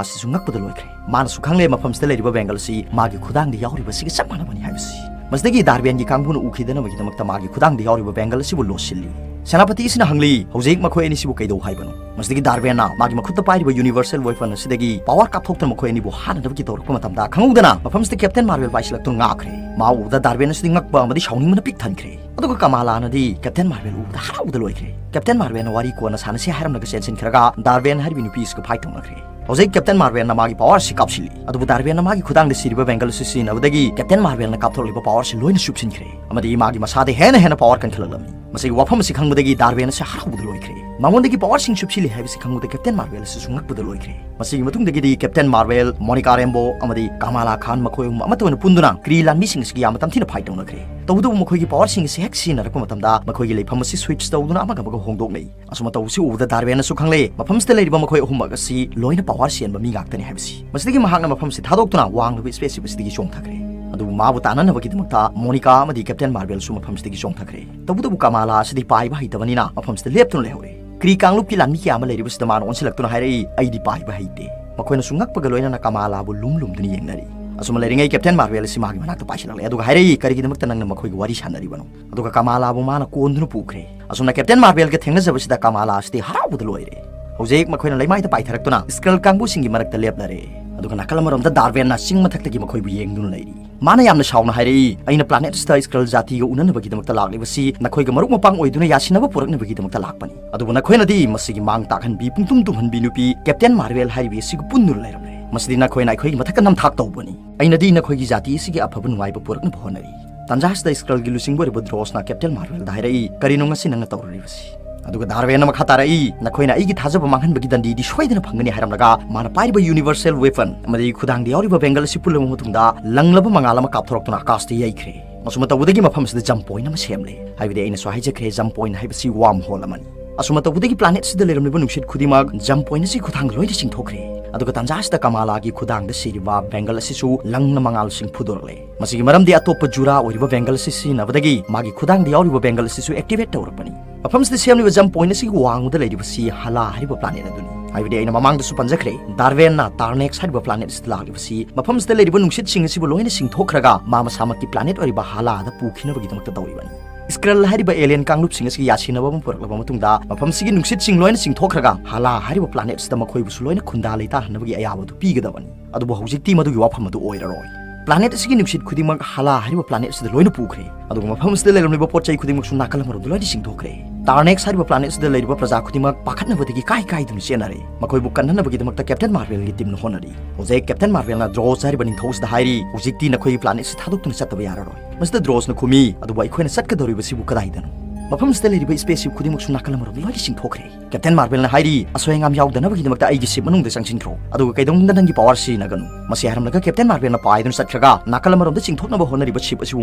ꯑꯁꯤꯁꯨ ꯉꯛꯄꯗ ꯂꯣꯏꯈ꯭ꯔꯦ꯫ ꯃꯥꯅꯁꯨ ꯈꯪꯂꯦ ꯃꯐꯝꯁꯤꯗ ꯂꯩꯔꯤꯕ ꯕꯦꯡꯒꯜ ꯑꯁꯤ ꯃꯥꯒꯤ ꯈꯨꯗꯥꯡꯗ ꯌꯥꯎꯔꯤꯕ ꯑꯁꯤꯒ ꯆꯞ ꯃꯥꯟꯅꯕꯅꯤ ꯍꯥꯏꯕꯁꯤ꯫ ꯃꯁꯤꯗꯒꯤ ꯗꯥꯔꯕꯦꯟꯒꯤ ꯀꯥꯡꯕꯨꯅ ꯎꯈꯤꯗꯅꯕꯒꯤꯗꯃꯛꯇ ꯃꯥꯒꯤ ꯈꯨꯗꯥꯡꯗ ꯌꯥꯎꯔꯤꯕ ꯕꯦꯡꯒꯜ ꯑꯁꯤꯕꯨ ꯂꯣꯠꯁꯤꯜꯂꯤ꯫ ꯁꯦꯅꯥꯄꯇꯤ ꯑꯁꯤꯅ ꯍꯪꯂꯤ, "ꯍꯧꯖꯤꯛ ꯃꯈꯣꯏ ꯑꯅꯤꯁꯤꯕꯨ ꯀꯩꯗꯧ ꯍꯥꯏꯕꯅꯣ?" ꯃꯁꯤꯗꯒꯤ ꯗꯥꯔꯕꯦꯟꯅ ꯃꯥꯒꯤ ꯃꯈꯨꯠꯇ ꯄꯥꯏꯔꯤꯕ ꯌꯨꯅꯤꯚꯔꯁꯦꯜ ꯋꯦꯄꯟ ꯑꯁꯤꯗꯒꯤ ꯄꯥꯋꯔ ꯀꯥꯞꯊꯣꯛꯇꯨꯅ ꯃꯈꯣꯏ ꯑꯅꯤꯕꯨ ꯍꯥꯠꯅꯅꯕꯒꯤ ꯇꯧꯔꯛꯄ ꯃꯇꯝꯗ, ꯈꯪꯍꯧꯗꯅ ꯃꯐꯝꯁꯤꯗ ꯀꯦꯞꯇꯦꯟ ꯃꯥꯔꯕꯦꯜ ꯄꯥꯏꯁꯤꯜꯂꯛꯇꯨꯅ ꯉꯥꯛꯈ꯭ꯔꯦ꯫ ꯃꯥ ꯎꯕꯗ ꯗꯥꯔꯕꯦꯟ ꯑꯁꯤꯗꯤ ꯉꯛꯄ ꯑꯃꯗꯤ ꯁꯥꯎꯅꯤꯡꯕꯅ ꯄꯤꯛ ꯊꯟꯈ꯭ꯔꯦ꯫ ꯑꯗꯨꯒ ꯀꯃꯥꯂꯥꯅꯗꯤ ꯀꯦꯞꯇꯦꯟ ꯃꯥꯔꯕꯦꯜ ꯎꯕꯗ ꯍꯔꯥꯎꯕꯗ ꯂꯣꯏꯈ꯭ꯔꯦ꯫ ꯀꯦꯞꯇꯦꯟ ꯃꯥꯔꯕꯦꯜꯅ ꯋꯥꯔꯤ ꯀꯣꯟꯅ ꯁꯥꯟꯅꯁꯤ ꯍꯥꯏꯔꯝꯂꯒ ꯆꯦꯟꯁꯤꯟꯈ꯭ꯔꯒ ꯗꯥꯔꯕꯦꯟ ꯍꯥꯏꯔꯤꯕ ꯅꯨꯄꯤ ꯑꯁꯤꯒ ꯐꯥꯏꯠ ꯇꯧꯅꯈ꯭ꯔꯦ꯫ ꯍꯧꯖꯤꯛ ꯀꯦꯞꯇꯦꯟ ꯃꯥꯔꯕꯦꯜꯅ ꯃꯥꯒꯤ ꯄꯋꯥꯔꯁꯤ ꯀꯥꯞꯁꯤꯜꯂꯤ, ꯑꯗꯨꯕꯨ ꯗꯥꯔꯕꯦꯟꯅ ꯃꯥꯒꯤ ꯈꯨꯗꯥꯡꯗ ꯁꯤꯔꯤꯕ ꯕꯦꯡꯒꯜ ꯑꯁꯤ ꯁꯤꯖꯤꯟꯅꯕꯗꯒꯤ ꯀꯦꯞꯇꯦꯟ ꯃꯥꯔꯕꯦꯜꯅ ꯀꯥꯞꯊꯣꯔꯛꯂꯤꯕ ꯄꯋꯥꯔꯁꯤ ꯂꯣꯏꯅ ꯆꯨꯞꯁꯤꯟꯈ꯭ꯔꯦ, ꯑꯃꯗꯤ ꯃꯥꯒꯤ ꯃꯁꯥꯗ ꯍꯦꯟꯅ ꯍꯦꯟꯅ ꯄꯋꯥꯔ ꯀꯟꯈꯠꯂꯛꯂꯝꯃꯤ꯫ ꯃꯁꯤꯒꯤ ꯋꯥꯐꯝ ꯑꯁꯤ ꯈꯪꯕꯗꯒꯤ ꯗꯥꯔꯕꯦꯟ ꯑꯁꯤ ꯍꯔꯥꯎꯕꯗ ꯂꯣꯏꯈ꯭ꯔꯦ꯫ ꯃꯉꯣꯟꯗꯒꯤ ꯄꯋꯥꯔꯁꯤꯡ ꯆꯨꯞꯁꯤꯜꯂꯤ ꯍꯥꯏꯕꯁꯤ ꯈꯪꯕꯗ ꯀꯦꯞꯇꯦꯟ ꯃꯥꯔꯕꯦꯜ ꯑꯁꯤꯁꯨ ꯉꯛꯄꯗ ꯂꯣꯏꯈ꯭ꯔꯦ꯫ ꯃꯁꯤꯒꯤ ꯃꯇꯨꯡꯗꯒꯤꯗꯤ ꯀꯦꯞꯇꯦꯟ ꯃꯥꯔꯕꯦꯜ, ꯃꯣꯅꯤꯀꯥ ꯔꯦꯝꯕꯣ ꯑꯃꯗꯤ ꯀꯃꯥꯂꯥ ꯈꯥꯟ ꯃꯈꯣꯏ ꯑꯍꯨꯝ ꯑꯃꯠꯇ ꯑꯣꯏꯅ ꯄꯨꯟꯗꯨꯅ ꯀ꯭ꯔꯤ ꯂꯥꯟꯃꯤꯁꯤꯡ ꯑꯁꯤꯒ ꯌꯥꯝꯅ ꯇꯝꯊꯤꯅ ꯐꯥꯏꯠ ꯇꯧꯅꯈ꯭ꯔꯦ꯫ ꯇꯧꯕꯇꯕꯨ ꯃꯈꯣꯏꯒꯤ ꯄꯋꯥꯔꯁꯤꯡ ꯑꯁꯤ ꯍꯦꯛ ꯁꯤꯖꯤꯟꯅꯔꯛꯄ ꯃꯇꯝꯗ ꯃꯈꯣꯏꯒꯤ ꯂꯩꯐꯝ ꯑꯁꯤ ꯁ꯭ꯋꯤꯠꯆ ꯇꯧꯗꯨꯅ ꯑꯃꯒ ꯑꯃꯒ ꯍꯣꯡꯗꯣꯛꯅꯩ꯫ ꯑꯁꯨꯝꯅ ꯇꯧꯕꯁꯤ ꯎꯕꯗ ꯗꯥꯔꯕꯦꯟꯅꯁꯨ ꯈꯪꯂꯦ, ꯃꯐꯝꯁꯤꯗ ꯂꯩꯔꯤꯕ ꯃꯈꯣꯏ ꯑꯍꯨꯝꯃꯛ ꯑꯁꯤ ꯂꯣꯏꯅ ꯄꯋꯥꯔ ꯆꯦꯟꯕ ꯃꯤ ꯉꯥꯛꯇꯅꯤ ꯍꯥꯏꯕꯁꯤ꯫ ꯃꯁꯤꯗꯒꯤ ꯃꯍꯥꯛꯅ ꯃꯐꯝꯁꯤ ꯊꯥꯗꯣꯛꯇꯨꯅ ꯋꯥꯡꯂꯕ ꯁ꯭ꯄꯦꯁꯁꯤꯞ ꯑꯁꯤꯗꯒꯤ ꯆꯣꯡꯊꯈ꯭ꯔꯦ꯫ ꯑꯗꯨꯕꯨ ꯃꯥꯕꯨ ꯇꯥꯟꯅꯅꯕꯒꯤꯗꯃꯛꯇ ꯃꯣꯅꯤꯀꯥ ꯑꯃꯗꯤ ꯀꯦꯞꯇꯦꯟ ꯃꯥꯔꯕꯦꯜꯁꯨ ꯃꯐꯝꯁꯤꯗꯒꯤ ꯆꯣꯡꯊꯈ꯭ꯔꯦ꯫ ꯇꯧꯕꯇꯕꯨ ꯀꯃꯥꯂꯥ ꯑꯁꯤꯗꯤ ꯄꯥꯏꯕ ꯍꯩꯇꯕꯅꯤꯅ ꯃꯐꯝꯁꯤꯗ ꯂꯦꯞꯇꯨꯅ ꯂꯩꯍꯧꯔꯦ꯫ ꯀ꯭ꯔꯤ ꯀꯥꯡꯂꯨꯞꯀꯤ ꯂꯥꯟꯃꯤ ꯀꯌꯥ ꯑꯃ ꯂꯩꯔꯤꯕꯁꯤꯗ ꯃꯥꯅ ꯑꯣꯟꯁꯤꯜꯂꯛꯇꯨꯅ ꯍꯥꯏꯔꯛꯏ, "ꯑꯩꯗꯤ ꯄꯥꯏꯕ ꯍꯩꯇꯦ"꯫ ꯃꯈꯣꯏꯅꯁꯨ ꯉꯛꯄꯒ ꯂꯣꯏꯅꯅ ꯀꯃꯥꯂꯥꯕꯨ ꯂꯨꯝ ꯂꯨꯝꯗꯨꯅ ꯌꯦꯡꯅꯔꯤ꯫ ꯑꯁꯨꯝꯅ ꯂꯩꯔꯤꯉꯩ ꯀꯦꯞꯇꯦꯟ ꯃꯥꯔꯕꯦꯜ ꯑꯁꯤ ꯃꯥꯒꯤ ꯃꯅꯥꯛꯇ ꯄꯥꯏꯁꯤꯜꯂꯛꯂꯦ, ꯑꯗꯨꯒ ꯍꯥꯏꯔꯛꯏ, "ꯀꯔꯤꯒꯤꯗꯃꯛꯇ ꯅꯪꯅ ꯃꯈꯣꯏꯒ ꯋꯥꯔꯤ ꯁꯥꯟꯅꯔꯤꯕꯅꯣ?" ꯑꯗꯨꯒ ꯀꯃꯥꯂꯥꯕꯨ ꯃꯥꯅ ꯀꯣꯟꯗꯨꯅ ꯄꯨꯈ꯭ꯔꯦ꯫ ꯑꯁꯨꯝꯅ ꯀꯦꯞꯇꯦꯟ ꯃꯥꯔꯕꯦꯜꯒ ꯊꯦꯡꯅꯖꯕꯁꯤꯗ ꯀꯃꯥꯂꯥ ꯑꯁꯤꯗꯤ ꯍꯔꯥꯎꯕꯗ ꯂꯣꯏꯔꯦ꯫ ꯍꯧꯖꯤꯛ ꯃꯈꯣꯏꯅ ꯂꯩꯃꯥꯏꯗ ꯄꯥꯏꯊꯔꯛꯇꯨꯅ ꯁ꯭ꯀ꯭ꯔꯜ ꯀꯥꯡꯕꯨꯁꯤꯡꯒꯤ ꯃꯔꯛꯇ ꯂꯦꯞꯂꯔꯦ꯫ ꯑꯗꯨꯒ ꯅꯥꯀꯜ ꯑꯃꯔꯣꯝꯗ ꯗꯥꯔꯕꯦꯟꯅ ꯆꯤꯡ ꯃꯊꯛꯇꯒꯤ ꯃꯈꯣꯏꯕꯨ ꯌꯦꯡꯗꯨꯅ ꯂꯩꯔꯤ꯫ ꯃꯥꯅ ꯌꯥꯝꯅ ꯁꯥꯎꯅ ꯍꯥꯏꯔꯛꯏ, "ꯑꯩꯅ ꯄ꯭ꯂꯥꯅꯦꯠ ꯑꯁꯤꯗ ꯁ꯭ꯀ꯭ꯔꯜ ꯖꯥꯇꯤꯒ ꯎꯅꯅꯕꯒꯤꯗꯃꯛꯇ ꯂꯥꯛꯂꯤꯕꯁꯤ ꯅꯈꯣꯏꯒ ꯃꯔꯨꯞ ꯃꯄꯥꯡ ꯑꯣꯏꯗꯨꯅ ꯌꯥꯁꯤꯟꯅꯕ ꯄꯨꯔꯛꯅꯕꯒꯤꯗꯃꯛꯇ ꯂꯥꯛꯄꯅꯤ꯫ ꯑꯗꯨꯕꯨ ꯅꯈꯣꯏꯅꯗꯤ ꯃꯁꯤꯒꯤ ꯃꯥꯡ ꯇꯥꯛꯍꯟꯕꯤ, ꯄꯨꯡꯇꯨꯝ ꯇꯨꯝꯍꯟꯕꯤ ꯅꯨꯄꯤ ꯀꯦꯞꯇꯦꯟ ꯃꯥꯔꯕꯦꯜ ꯍꯥꯏꯔꯤꯕꯤ ꯑꯁꯤꯒ ꯄꯨꯟꯗꯨꯅ ꯂꯩꯔꯝꯂꯦ꯫ ꯃꯁꯤꯗꯤ ꯅꯈꯣꯏꯅ ꯑꯩꯈꯣꯏꯒꯤ ꯃꯊꯛꯇ ꯅꯝꯊꯥꯛ ꯇꯧꯕꯅꯤ꯫ ꯑꯩꯅꯗꯤ ꯅꯈꯣꯏꯒꯤ ꯖꯥꯇꯤ ꯑꯁꯤꯒꯤ ꯑꯐꯕ ꯅꯨꯡꯉꯥꯏꯕ ꯄꯨꯔꯛꯅꯕ ꯍꯣꯠꯅꯔꯤ"꯫ ꯇꯥꯟꯖꯥ ꯑꯁꯤꯗ ꯁ꯭ꯀ꯭ꯔꯜꯒꯤ ꯂꯨꯆꯤꯡꯕ ꯑꯣꯏꯔꯤꯕ ꯗ꯭ꯔꯣꯁꯅ ꯀꯦꯞꯇꯦꯟ ꯃꯥꯔꯕꯦꯜꯗ ꯍꯥꯏꯔꯛꯏ, "ꯀꯔꯤꯅꯣ ꯉꯁꯤ ꯅꯪꯅ ꯇꯧꯔꯨꯔꯤꯕꯁꯤ?" ꯑꯗꯨꯒ ꯗꯥꯔꯕꯦꯟꯅ ꯃꯈꯥ ꯇꯥꯔꯛꯏ, "ꯅꯈꯣꯏꯅ ꯑꯩꯒꯤ ꯊꯥꯖꯕ ꯃꯥꯡꯍꯟꯕꯒꯤ ꯗꯟꯗꯤꯗꯤ ꯁꯣꯏꯗꯅ ꯐꯪꯒꯅꯤ" ꯍꯥꯏꯔꯝꯂꯒ ꯃꯥꯅ ꯄꯥꯏꯔꯤꯕ ꯌꯨꯅꯤꯚꯔꯁꯦꯜ ꯋꯦꯄꯟ ꯑꯃꯗꯤ ꯈꯨꯗꯥꯡꯗ ꯌꯥꯎꯔꯤꯕ ꯕꯦꯡꯒꯜ ꯑꯁꯤ ꯄꯨꯜꯂꯕ ꯃꯇꯨꯡꯗ ꯂꯪꯂꯕ ꯃꯉꯥꯜ ꯑꯃ ꯀꯥꯞꯊꯣꯔꯛꯇꯨꯅ ꯑꯀꯥꯁꯇ ꯌꯩꯈ꯭ꯔꯦ꯫ ꯑꯁꯨꯝꯅ ꯇꯧꯕꯗꯒꯤ ꯃꯐꯝ ꯑꯁꯤꯗ ꯖꯝ ꯄꯣꯏꯟ ꯑꯃ ꯁꯦꯝꯂꯦ꯫ ꯍꯥꯏꯕꯗꯤ ꯑꯩꯅꯁꯨ ꯍꯥꯏꯖꯈ꯭ꯔꯦ, ꯖꯝ ꯄꯣꯏꯟ ꯍꯥꯏꯕꯁꯤ ꯋꯥꯔꯝ ꯍꯣꯜ ꯑꯃꯅꯤ꯫ ꯑꯁꯨꯝꯅ ꯇꯧꯕꯗꯒꯤ ꯄ꯭ꯂꯥꯅꯦꯠ ꯑꯁꯤꯗ ꯂꯩꯔꯝꯂꯤꯕ ꯅꯨꯡꯁꯤꯠ ꯈꯨꯗꯤꯡꯃꯛ ꯖꯝ ꯄꯣꯏꯟ ꯑꯁꯤ ꯈꯨꯊꯥꯡꯗ ꯂꯣꯏꯅ ꯆꯤꯡꯊꯣꯛꯈ꯭ꯔꯦ꯫ ꯑꯗꯨꯒ ꯇꯥꯟꯖꯥ ꯑꯁꯤꯗ ꯀꯃꯥꯂꯥꯒꯤ ꯈꯨꯗꯥꯡꯗ ꯁꯤꯔꯤꯕ ꯕꯦꯡꯒꯜ ꯑꯁꯤꯁꯨ ꯂꯪꯅ ꯃꯉꯥꯜꯁꯤꯡ ꯐꯨꯗꯣꯔꯛꯂꯦ꯫ ꯃꯁꯤꯒꯤ ꯃꯔꯝꯗꯤ ꯑꯇꯣꯞꯄ ꯖꯨꯔꯥ ꯑꯣꯏꯔꯤꯕ ꯕꯦꯡꯒꯜ ꯑꯁꯤ ꯁꯤꯖꯤꯟꯅꯕꯗꯒꯤ ꯃꯥꯒꯤ ꯈꯨꯗꯥꯡꯗ ꯌꯥꯎꯔꯤꯕ ꯕꯦꯡꯒꯜ ꯑꯁꯤꯁꯨ ꯑꯦꯛꯇꯤꯚꯦꯠ ꯇꯧꯔꯛꯄꯅꯤ꯫ ꯃꯐꯝꯁꯤꯗ ꯁꯦꯝꯂꯤꯕ ꯖꯝ ꯄꯣꯏꯟ ꯑꯁꯤꯒꯤ ꯋꯥꯡꯃꯗ ꯂꯩꯔꯤꯕꯁꯤ ꯍꯥꯂꯥ ꯍꯥꯏꯔꯤꯕ ꯄ꯭ꯂꯥꯅꯦꯠ ꯑꯗꯨꯅꯤ꯫ ꯍꯥꯏꯕꯗꯤ ꯑꯩꯅ ꯃꯃꯥꯡꯗꯁꯨ ꯄꯟꯖꯈ꯭ꯔꯦ, ꯗꯥꯔꯋꯦꯟꯅ ꯇꯥꯔꯅꯦꯛꯁ ꯍꯥꯏꯔꯤꯕ ꯄ꯭ꯂꯥꯅꯦꯠ ꯑꯁꯤꯗ ꯂꯥꯛꯂꯤꯕꯁꯤ ꯃꯐꯝꯁꯤꯗ ꯂꯩꯔꯤꯕ ꯅꯨꯡꯁꯤꯠꯁꯤꯡ ꯑꯁꯤꯕꯨ ꯂꯣꯏꯅ ꯆꯤꯡꯊꯣꯛꯈ꯭ꯔꯒ ꯃꯥ ꯃꯁꯥꯃꯛꯀꯤ ꯄ꯭ꯂꯥꯅꯦꯠ ꯑꯣꯏꯔꯤꯕ ꯍꯥꯂꯥꯗ ꯄꯨꯈꯤꯅꯕꯒꯤꯗꯃꯛꯇ ꯇꯧꯔꯤꯕꯅꯤ꯫ ꯁ꯭ꯀ꯭ꯔꯜ ꯍꯥꯏꯔꯤꯕ ꯑꯦꯂꯤꯌꯟ ꯀꯥꯡꯂꯨꯞꯁꯤꯡ ꯑꯁꯤꯒ ꯌꯥꯁꯤꯟꯅꯕ ꯑꯃ ꯄꯨꯔꯛꯂꯕ ꯃꯇꯨꯡꯗ ꯃꯐꯝꯁꯤꯒꯤ ꯅꯨꯡꯁꯤꯠꯁꯤꯡ ꯂꯣꯏꯅ ꯆꯤꯡꯊꯣꯛꯈ꯭ꯔꯒ ꯍꯥꯂꯥ ꯍꯥꯏꯔꯤꯕ ꯄ꯭ꯂꯥꯅꯦꯠ ꯑꯁꯤꯗ ꯃꯈꯣꯏꯕꯨꯁꯨ ꯂꯣꯏꯅ ꯈꯨꯟꯗꯥ ꯂꯩꯇꯥꯍꯟꯅꯕꯒꯤ ꯑꯌꯥꯕ ꯑꯗꯨ ꯄꯤꯒꯗꯕꯅꯤ꯫ ꯑꯗꯨꯕꯨ ꯍꯧꯖꯤꯛꯇꯤ ꯃꯗꯨꯒꯤ ꯋꯥꯐꯝ ꯑꯗꯨ ꯑꯣꯏꯔꯔꯣꯏ꯫ ꯄ꯭ꯂꯥꯅꯦꯠ ꯑꯁꯤꯒꯤ ꯅꯨꯡꯁꯤꯠ ꯈꯨꯗꯤꯡꯃꯛ ꯍꯥꯂꯥ ꯍꯥꯏꯔꯤꯕ ꯄ꯭ꯂꯥꯅꯦꯠ ꯑꯁꯤꯗ ꯂꯣꯏꯅ ꯄꯨꯈ꯭ꯔꯦ꯫ ꯑꯗꯨꯒ ꯃꯐꯝ ꯑꯁꯤꯗ ꯂꯩꯔꯝꯂꯤꯕ ꯄꯣꯠ ꯆꯩ ꯈꯨꯗꯤꯡꯃꯛꯁꯨ ꯅꯥꯀꯜ ꯑꯃꯔꯣꯝꯗ ꯂꯣꯏꯅ ꯆꯤꯡꯊꯣꯛꯈ꯭ꯔꯦ꯫ ꯇꯥꯔꯅꯦꯛꯁ ꯍꯥꯏꯔꯤꯕ ꯄ꯭ꯂꯥꯅꯦꯠ ꯑꯁꯤꯗ ꯂꯩꯔꯤꯕ ꯄ꯭ꯔꯖꯥ ꯈꯨꯗꯤꯡꯃꯛ ꯄꯥꯈꯠꯅꯕꯗꯒꯤ ꯀꯥꯏ ꯀꯥꯏꯗꯨꯅ ꯆꯦꯟꯅꯔꯦ꯫ ꯃꯈꯣꯏꯕꯨ ꯀꯟꯅꯅꯕꯒꯤꯗꯃꯛꯇ ꯀꯦꯞꯇꯦꯟ ꯃꯥꯔꯚꯦꯜꯒꯤ ꯇꯤꯝꯅ ꯍꯣꯠꯅꯔꯤ꯫ ꯍꯧꯖꯤꯛ ꯀꯦꯞꯇꯦꯟ ꯃꯥꯔꯚꯦꯜꯅ ꯗ꯭ꯔꯣꯁ ꯍꯥꯏꯔꯤꯕ ꯅꯤꯡꯊꯧ ꯑꯁꯤꯗ ꯍꯥꯏꯔꯤ, "ꯍꯧꯖꯤꯛꯇꯤ ꯅꯈꯣꯏꯒꯤ ꯄ꯭ꯂꯥꯅꯦꯠ ꯑꯁꯤ ꯊꯥꯗꯣꯛꯇꯨꯅ ꯆꯠꯇꯕ ꯌꯥꯔꯔꯣꯏ"꯫ ꯃꯁꯤꯗ ꯗ꯭ꯔꯣꯁꯅ ꯈꯨꯝꯃꯤ, "ꯑꯗꯨꯕꯨ ꯑꯩꯈꯣꯏꯅ ꯆꯠꯀꯗꯧꯔꯤꯕꯁꯤꯕꯨ ꯀꯗꯥꯏꯗꯅꯣ?" ꯃꯐꯝ ꯑꯁꯤꯗ ꯂꯩꯔꯤꯕ ꯁ꯭ꯄꯦꯁ ꯁꯤꯞ ꯈꯨꯗꯤꯡꯃꯛꯁꯨ ꯅꯥꯀꯜ ꯑꯃꯔꯣꯝꯗ ꯂꯣꯏꯅ ꯆꯤꯡꯊꯣꯛꯈ꯭ꯔꯦ꯫ ꯀꯦꯞꯇꯦꯟ ꯃꯥꯔꯚꯦꯜꯅ ꯍꯥꯏꯔꯤ, "ꯑꯁꯣꯏ ꯑꯉꯥꯝ ꯌꯥꯎꯗꯅꯕꯒꯤꯗꯃꯛꯇ ꯑꯩꯒꯤ ꯁꯤꯞ ꯃꯅꯨꯡꯗ ꯆꯪꯁꯤꯟꯈ꯭ꯔꯣ, ꯑꯗꯨꯒ ꯀꯩꯗꯧꯅꯨꯡꯗ ꯅꯪꯒꯤ ꯄꯥꯋꯔ ꯁꯤꯖꯤꯟꯅꯒꯅꯨ"꯫ ꯃꯁꯤ ꯍꯥꯏꯔꯝꯂꯒ ꯀꯦꯞꯇꯦꯟ ꯃꯥꯔꯚꯦꯜꯅ ꯄꯥꯏꯗꯨꯅ ꯆꯠꯈ꯭ꯔꯒ ꯅꯥꯀꯜ ꯑꯃꯔꯣꯝꯗ ꯆꯤꯡꯊꯣꯛꯅꯕ ꯍꯣꯠꯅꯔꯤꯕ ꯁꯤꯞ ꯑꯁꯤꯕꯨ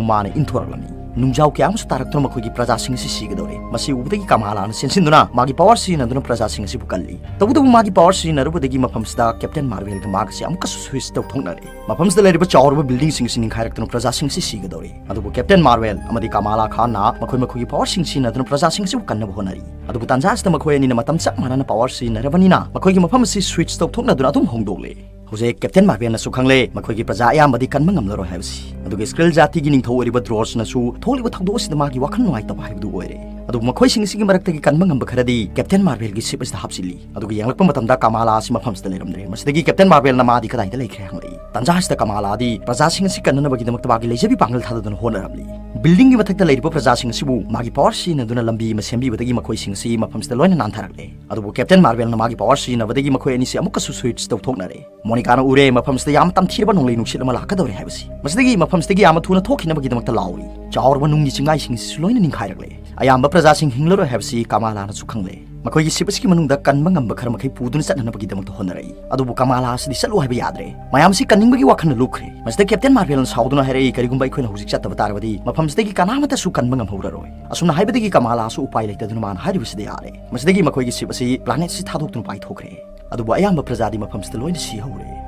ꯃꯥꯅ ꯏꯟꯊꯣꯔꯛꯂꯝꯃꯤ꯫ ꯅꯨꯡꯖꯥꯎ ꯀꯌꯥ ꯑꯃꯁꯨ ꯇꯥꯔꯛꯇꯨꯅ ꯃꯈꯣꯏꯒꯤ ꯄ꯭ꯔꯖꯥꯁꯤꯡ ꯑꯁꯤ ꯁꯤꯒꯗꯧꯔꯦ꯫ ꯃꯁꯤ ꯎꯕꯗꯒꯤ ꯀꯃꯥꯂꯥꯅ ꯆꯦꯟꯁꯤꯟꯗꯨꯅ ꯃꯥꯒꯤ ꯄꯥꯋꯔ ꯁꯤꯖꯤꯟꯅꯗꯨꯅ ꯄ꯭ꯔꯖꯥꯁꯤꯡ ꯑꯁꯤꯕꯨ ꯀꯜꯂꯤ꯫ ꯇꯧꯕꯇꯕꯨ ꯃꯥꯒꯤ ꯄꯥꯋꯔ ꯁꯤꯖꯤꯟꯅꯔꯨꯕꯗꯒꯤ ꯃꯐꯝꯁꯤꯗ ꯀꯦꯞꯇꯦꯟ ꯃꯥꯔꯚꯦꯜꯒ ꯃꯥꯒꯁꯤ ꯑꯃꯨꯛꯀꯁꯨ ꯁ꯭ꯋꯤꯆ ꯇꯧꯊꯣꯛꯅꯔꯦ꯫ ꯃꯐꯝꯁꯤꯗ ꯂꯩꯔꯤꯕ ꯆꯥꯎꯔꯕ ꯕꯤꯜꯗꯤꯡꯁꯤꯡ ꯑꯁꯤ ꯅꯤꯡꯈꯥꯏꯔꯛꯇꯨꯅ ꯄ꯭ꯔꯖꯥꯁꯤꯡ ꯑꯁꯤ ꯁꯤꯒꯗꯧꯔꯦ꯫ ꯑꯗꯨꯕꯨ ꯀꯦꯞꯇꯦꯟ ꯃꯥꯔꯚꯦꯜ ꯑꯃꯗꯤ ꯀꯃꯥꯂꯥ ꯈꯥꯟꯅ ꯃꯈꯣꯏ ꯃꯈꯣꯏꯒꯤ ꯄꯥꯋꯔꯁꯤꯡ ꯁꯤꯖꯤꯟꯅꯗꯨꯅ ꯄ꯭ꯔꯖꯥꯁꯤꯡ ꯑꯁꯤꯕꯨ ꯀꯟꯅꯕ ꯍꯣꯠꯅꯔꯤ꯫ ꯑꯗꯨꯕꯨ ꯇꯥꯟꯖꯥ ꯑꯁꯤꯗ ꯃꯈꯣꯏ ꯑꯅꯤꯅ ꯃꯇꯝ ꯆꯞ ꯃꯥꯟꯅꯅ ꯄꯥꯋꯔ ꯁꯤꯖꯤꯟꯅꯔꯕꯅꯤꯅ ꯃꯈꯣꯏꯒꯤ ꯃꯐꯝ ꯑꯁꯤ ꯁ꯭ꯋꯤꯆ ꯇꯧꯊꯣꯛꯅꯗꯨꯅ ꯑꯗꯨꯝ ꯍꯣꯡꯗꯣꯛꯂꯦ꯫ ꯍꯧꯖꯤꯛ ꯀꯦꯞꯇꯦꯟ ꯃꯥꯔꯚꯦꯜꯅꯁꯨ ꯈꯪꯂꯦ, ꯃꯈꯣꯏꯒꯤ ꯄ꯭ꯔꯖꯥ ꯑꯌꯥꯝꯕꯗꯤ ꯀꯟꯕ ꯉꯝꯂꯔꯣꯏ ꯍꯥꯏꯕꯁꯤ꯫ ꯑꯗꯨꯒ ꯁ꯭ꯀ꯭ꯔꯤꯜ ꯖꯥꯇꯤꯒꯤ ꯅꯤꯡꯊꯧ ꯑꯣꯏꯔꯤꯕ ꯗ꯭ꯔꯣꯁꯅꯁꯨ ꯊꯣꯛꯂꯤꯕ ꯊꯧꯗꯣꯛ ꯑꯁꯤꯗ ꯃꯥꯒꯤ ꯋꯥꯈꯜ ꯅꯨꯡꯉꯥꯏꯇꯕ ꯍꯥꯏꯕꯗꯨ ꯑꯣꯏꯔꯦ꯫ ꯑꯗꯨꯕꯨ ꯃꯈꯣꯏꯁꯤꯡ ꯑꯁꯤꯒꯤ ꯃꯔꯛꯇꯒꯤ ꯀꯟꯕ ꯉꯝꯕ ꯈꯔꯗꯤ ꯀꯦꯞꯇꯦꯟ ꯃꯥꯔꯚꯦꯜꯒꯤ ꯁꯤꯞ ꯑꯁꯤꯗ ꯍꯥꯞꯆꯤꯜꯂꯤ꯫ ꯑꯗꯨꯒ ꯌꯦꯡꯂꯛꯄ ꯃꯇꯝꯗ ꯀꯃꯥꯂꯥ ꯑꯁꯤ ꯃꯐꯝꯁꯤꯗ ꯂꯩꯔꯝꯗ꯭ꯔꯦ꯫ ꯃꯁꯤꯗꯒꯤ ꯀꯦꯞꯇꯦꯟ ꯃꯥꯔꯚꯦꯜꯅ ꯃꯥꯗꯤ ꯀꯗꯥꯏꯗ ꯂꯩꯈ꯭ꯔꯦ ꯍꯪꯂꯛꯏ꯫ ꯇꯥꯟꯖꯥ ꯑꯁꯤꯗ ꯀꯃꯥꯂꯥꯗꯤ ꯄ꯭ꯔꯖꯥꯁꯤꯡ ꯑꯁꯤ ꯀꯟꯅꯅꯕꯒꯤꯗꯃꯛꯇ ꯃꯥꯒꯤ ꯂꯩꯖꯕꯤ ꯄꯥꯡꯒꯜ ꯊꯥꯗꯗꯨꯅ ꯍꯣꯠꯅꯔꯝꯂꯤ꯫ ꯕꯤꯜꯗꯤꯡꯒꯤ ꯃꯊꯛꯇ ꯂꯩꯔꯤꯕ ꯄ꯭ꯔꯖꯥꯁꯤꯡ ꯑꯁꯤꯕꯨ ꯃꯥꯒꯤ ꯄꯥꯋꯔ ꯁꯤꯖꯤꯟꯅꯗꯨꯅ ꯂꯝꯕꯤ ꯑꯃ ꯁꯦꯝꯕꯤꯕꯗꯒꯤ ꯃꯈꯣꯏꯁꯤꯡ ꯑꯁꯤ ꯃꯐꯝꯁꯤꯗ ꯂꯣꯏꯅ ꯅꯥꯟꯊꯔꯛꯂꯦ꯫ ꯑꯗꯨꯕꯨ ꯀꯦꯞꯇꯦꯟ ꯃꯥꯔꯚꯦꯜꯅ ꯃꯥꯒꯤ ꯄꯥꯋꯔ ꯁꯤꯖꯤꯟꯅꯕꯗꯒꯤ ꯃꯈꯣꯏ ꯑꯅꯤꯁꯤ ꯑꯃꯨꯛꯀꯁꯨ ꯁ꯭ꯋꯤꯆ ꯇꯧꯊꯣꯛꯅꯔꯦ꯫ ꯃꯣꯅꯤꯀꯥꯅ ꯎꯔꯦ, ꯃꯐꯝꯁꯤꯗ ꯌꯥꯝꯅ ꯇꯝꯊꯤꯔꯕ ꯅꯣꯡꯂꯩ ꯅꯨꯡꯁꯤꯠ ꯑꯃ ꯂꯥꯛꯀꯗꯧꯔꯦ ꯍꯥꯏꯕꯁꯤ꯫ ꯃꯁꯤꯗꯒꯤ ꯃꯐꯝꯁꯤꯗꯒꯤ ꯌꯥꯝꯅ ꯊꯨꯅ ꯊꯣꯛꯈꯤꯅꯕꯒꯤꯗꯃꯛꯇ ꯂꯥꯎꯔꯤ꯫ ꯆꯥꯎꯔꯕ ꯅꯨꯡꯒꯤ ꯆꯤꯡꯒꯥꯏꯁꯤꯡ ꯑꯁꯤꯁꯨ ꯂꯣꯏꯅ ꯅꯤꯡꯈꯥꯏꯔꯛꯂꯦ꯫ ꯑꯌꯥꯝꯕ ꯄ꯭ꯔꯖꯥꯁꯤꯡ ꯍꯤꯡꯂꯔꯣꯏ ꯍꯥꯏꯕꯁꯤ ꯀꯃꯥꯂꯥꯅꯁꯨ ꯈꯪꯂꯦ꯫ ꯃꯈꯣꯏꯒꯤ ꯁꯤꯞ ꯑꯁꯤꯒꯤ ꯃꯅꯨꯡꯗ ꯀꯟꯕ ꯉꯝꯕ ꯈꯔ ꯃꯈꯩ ꯄꯨꯗꯨꯅ ꯆꯠꯅꯅꯕꯒꯤꯗꯃꯛꯇ ꯍꯣꯠꯅꯔꯛꯏ꯫ ꯑꯗꯨꯕꯨ ꯀꯃꯥꯂꯥ ꯑꯁꯤꯗꯤ ꯆꯠꯂꯨ ꯍꯥꯏꯕ ꯌꯥꯗ꯭ꯔꯦ꯫ ꯃꯌꯥꯝꯁꯤ ꯀꯟꯅꯤꯡꯕꯒꯤ ꯋꯥꯈꯜꯅ ꯂꯨꯞꯈ꯭ꯔꯦ꯫ ꯃꯁꯤꯗ ꯀꯦꯞꯇꯦꯟ ꯃꯥꯔꯚꯦꯜꯅ ꯁꯥꯎꯗꯨꯅ ꯍꯥꯏꯔꯛꯏ, "ꯀꯔꯤꯒꯨꯝꯕ ꯑꯩꯈꯣꯏꯅ ꯍꯧꯖꯤꯛ ꯆꯠꯇꯕ ꯇꯥꯔꯕꯗꯤ ꯃꯐꯝꯁꯤꯗꯒꯤ ꯀꯅꯥꯃꯠꯇꯁꯨ ꯀꯟꯕ ꯉꯝꯍꯧꯔꯔꯣꯏ"꯫ ꯑꯁꯨꯝꯅ ꯍꯥꯏꯕꯗꯒꯤ ꯀꯃꯥꯂꯥꯁꯨ ꯎꯄꯥꯏ ꯂꯩꯇꯗꯨꯅ ꯃꯥꯅ ꯍꯥꯏꯔꯤꯕꯁꯤꯗ ꯌꯥꯔꯦ꯫ ꯃꯁꯤꯗꯒꯤ ꯃꯈꯣꯏꯒꯤ ꯁꯤꯞ ꯑꯁꯤ ꯄ꯭ꯂꯥꯅꯦꯠꯁꯤ ꯊꯥꯗꯣꯛꯇꯨꯅ ꯄꯥꯏꯊꯣꯛꯈ꯭ꯔꯦ꯫ ꯑꯗꯨꯕꯨ ꯑꯌꯥꯝꯕ ꯄ꯭ꯔꯖꯥꯗꯤ ꯃꯐꯝꯁꯤꯗ ꯂꯣꯏꯅ ꯁꯤꯍꯧꯔꯦ꯫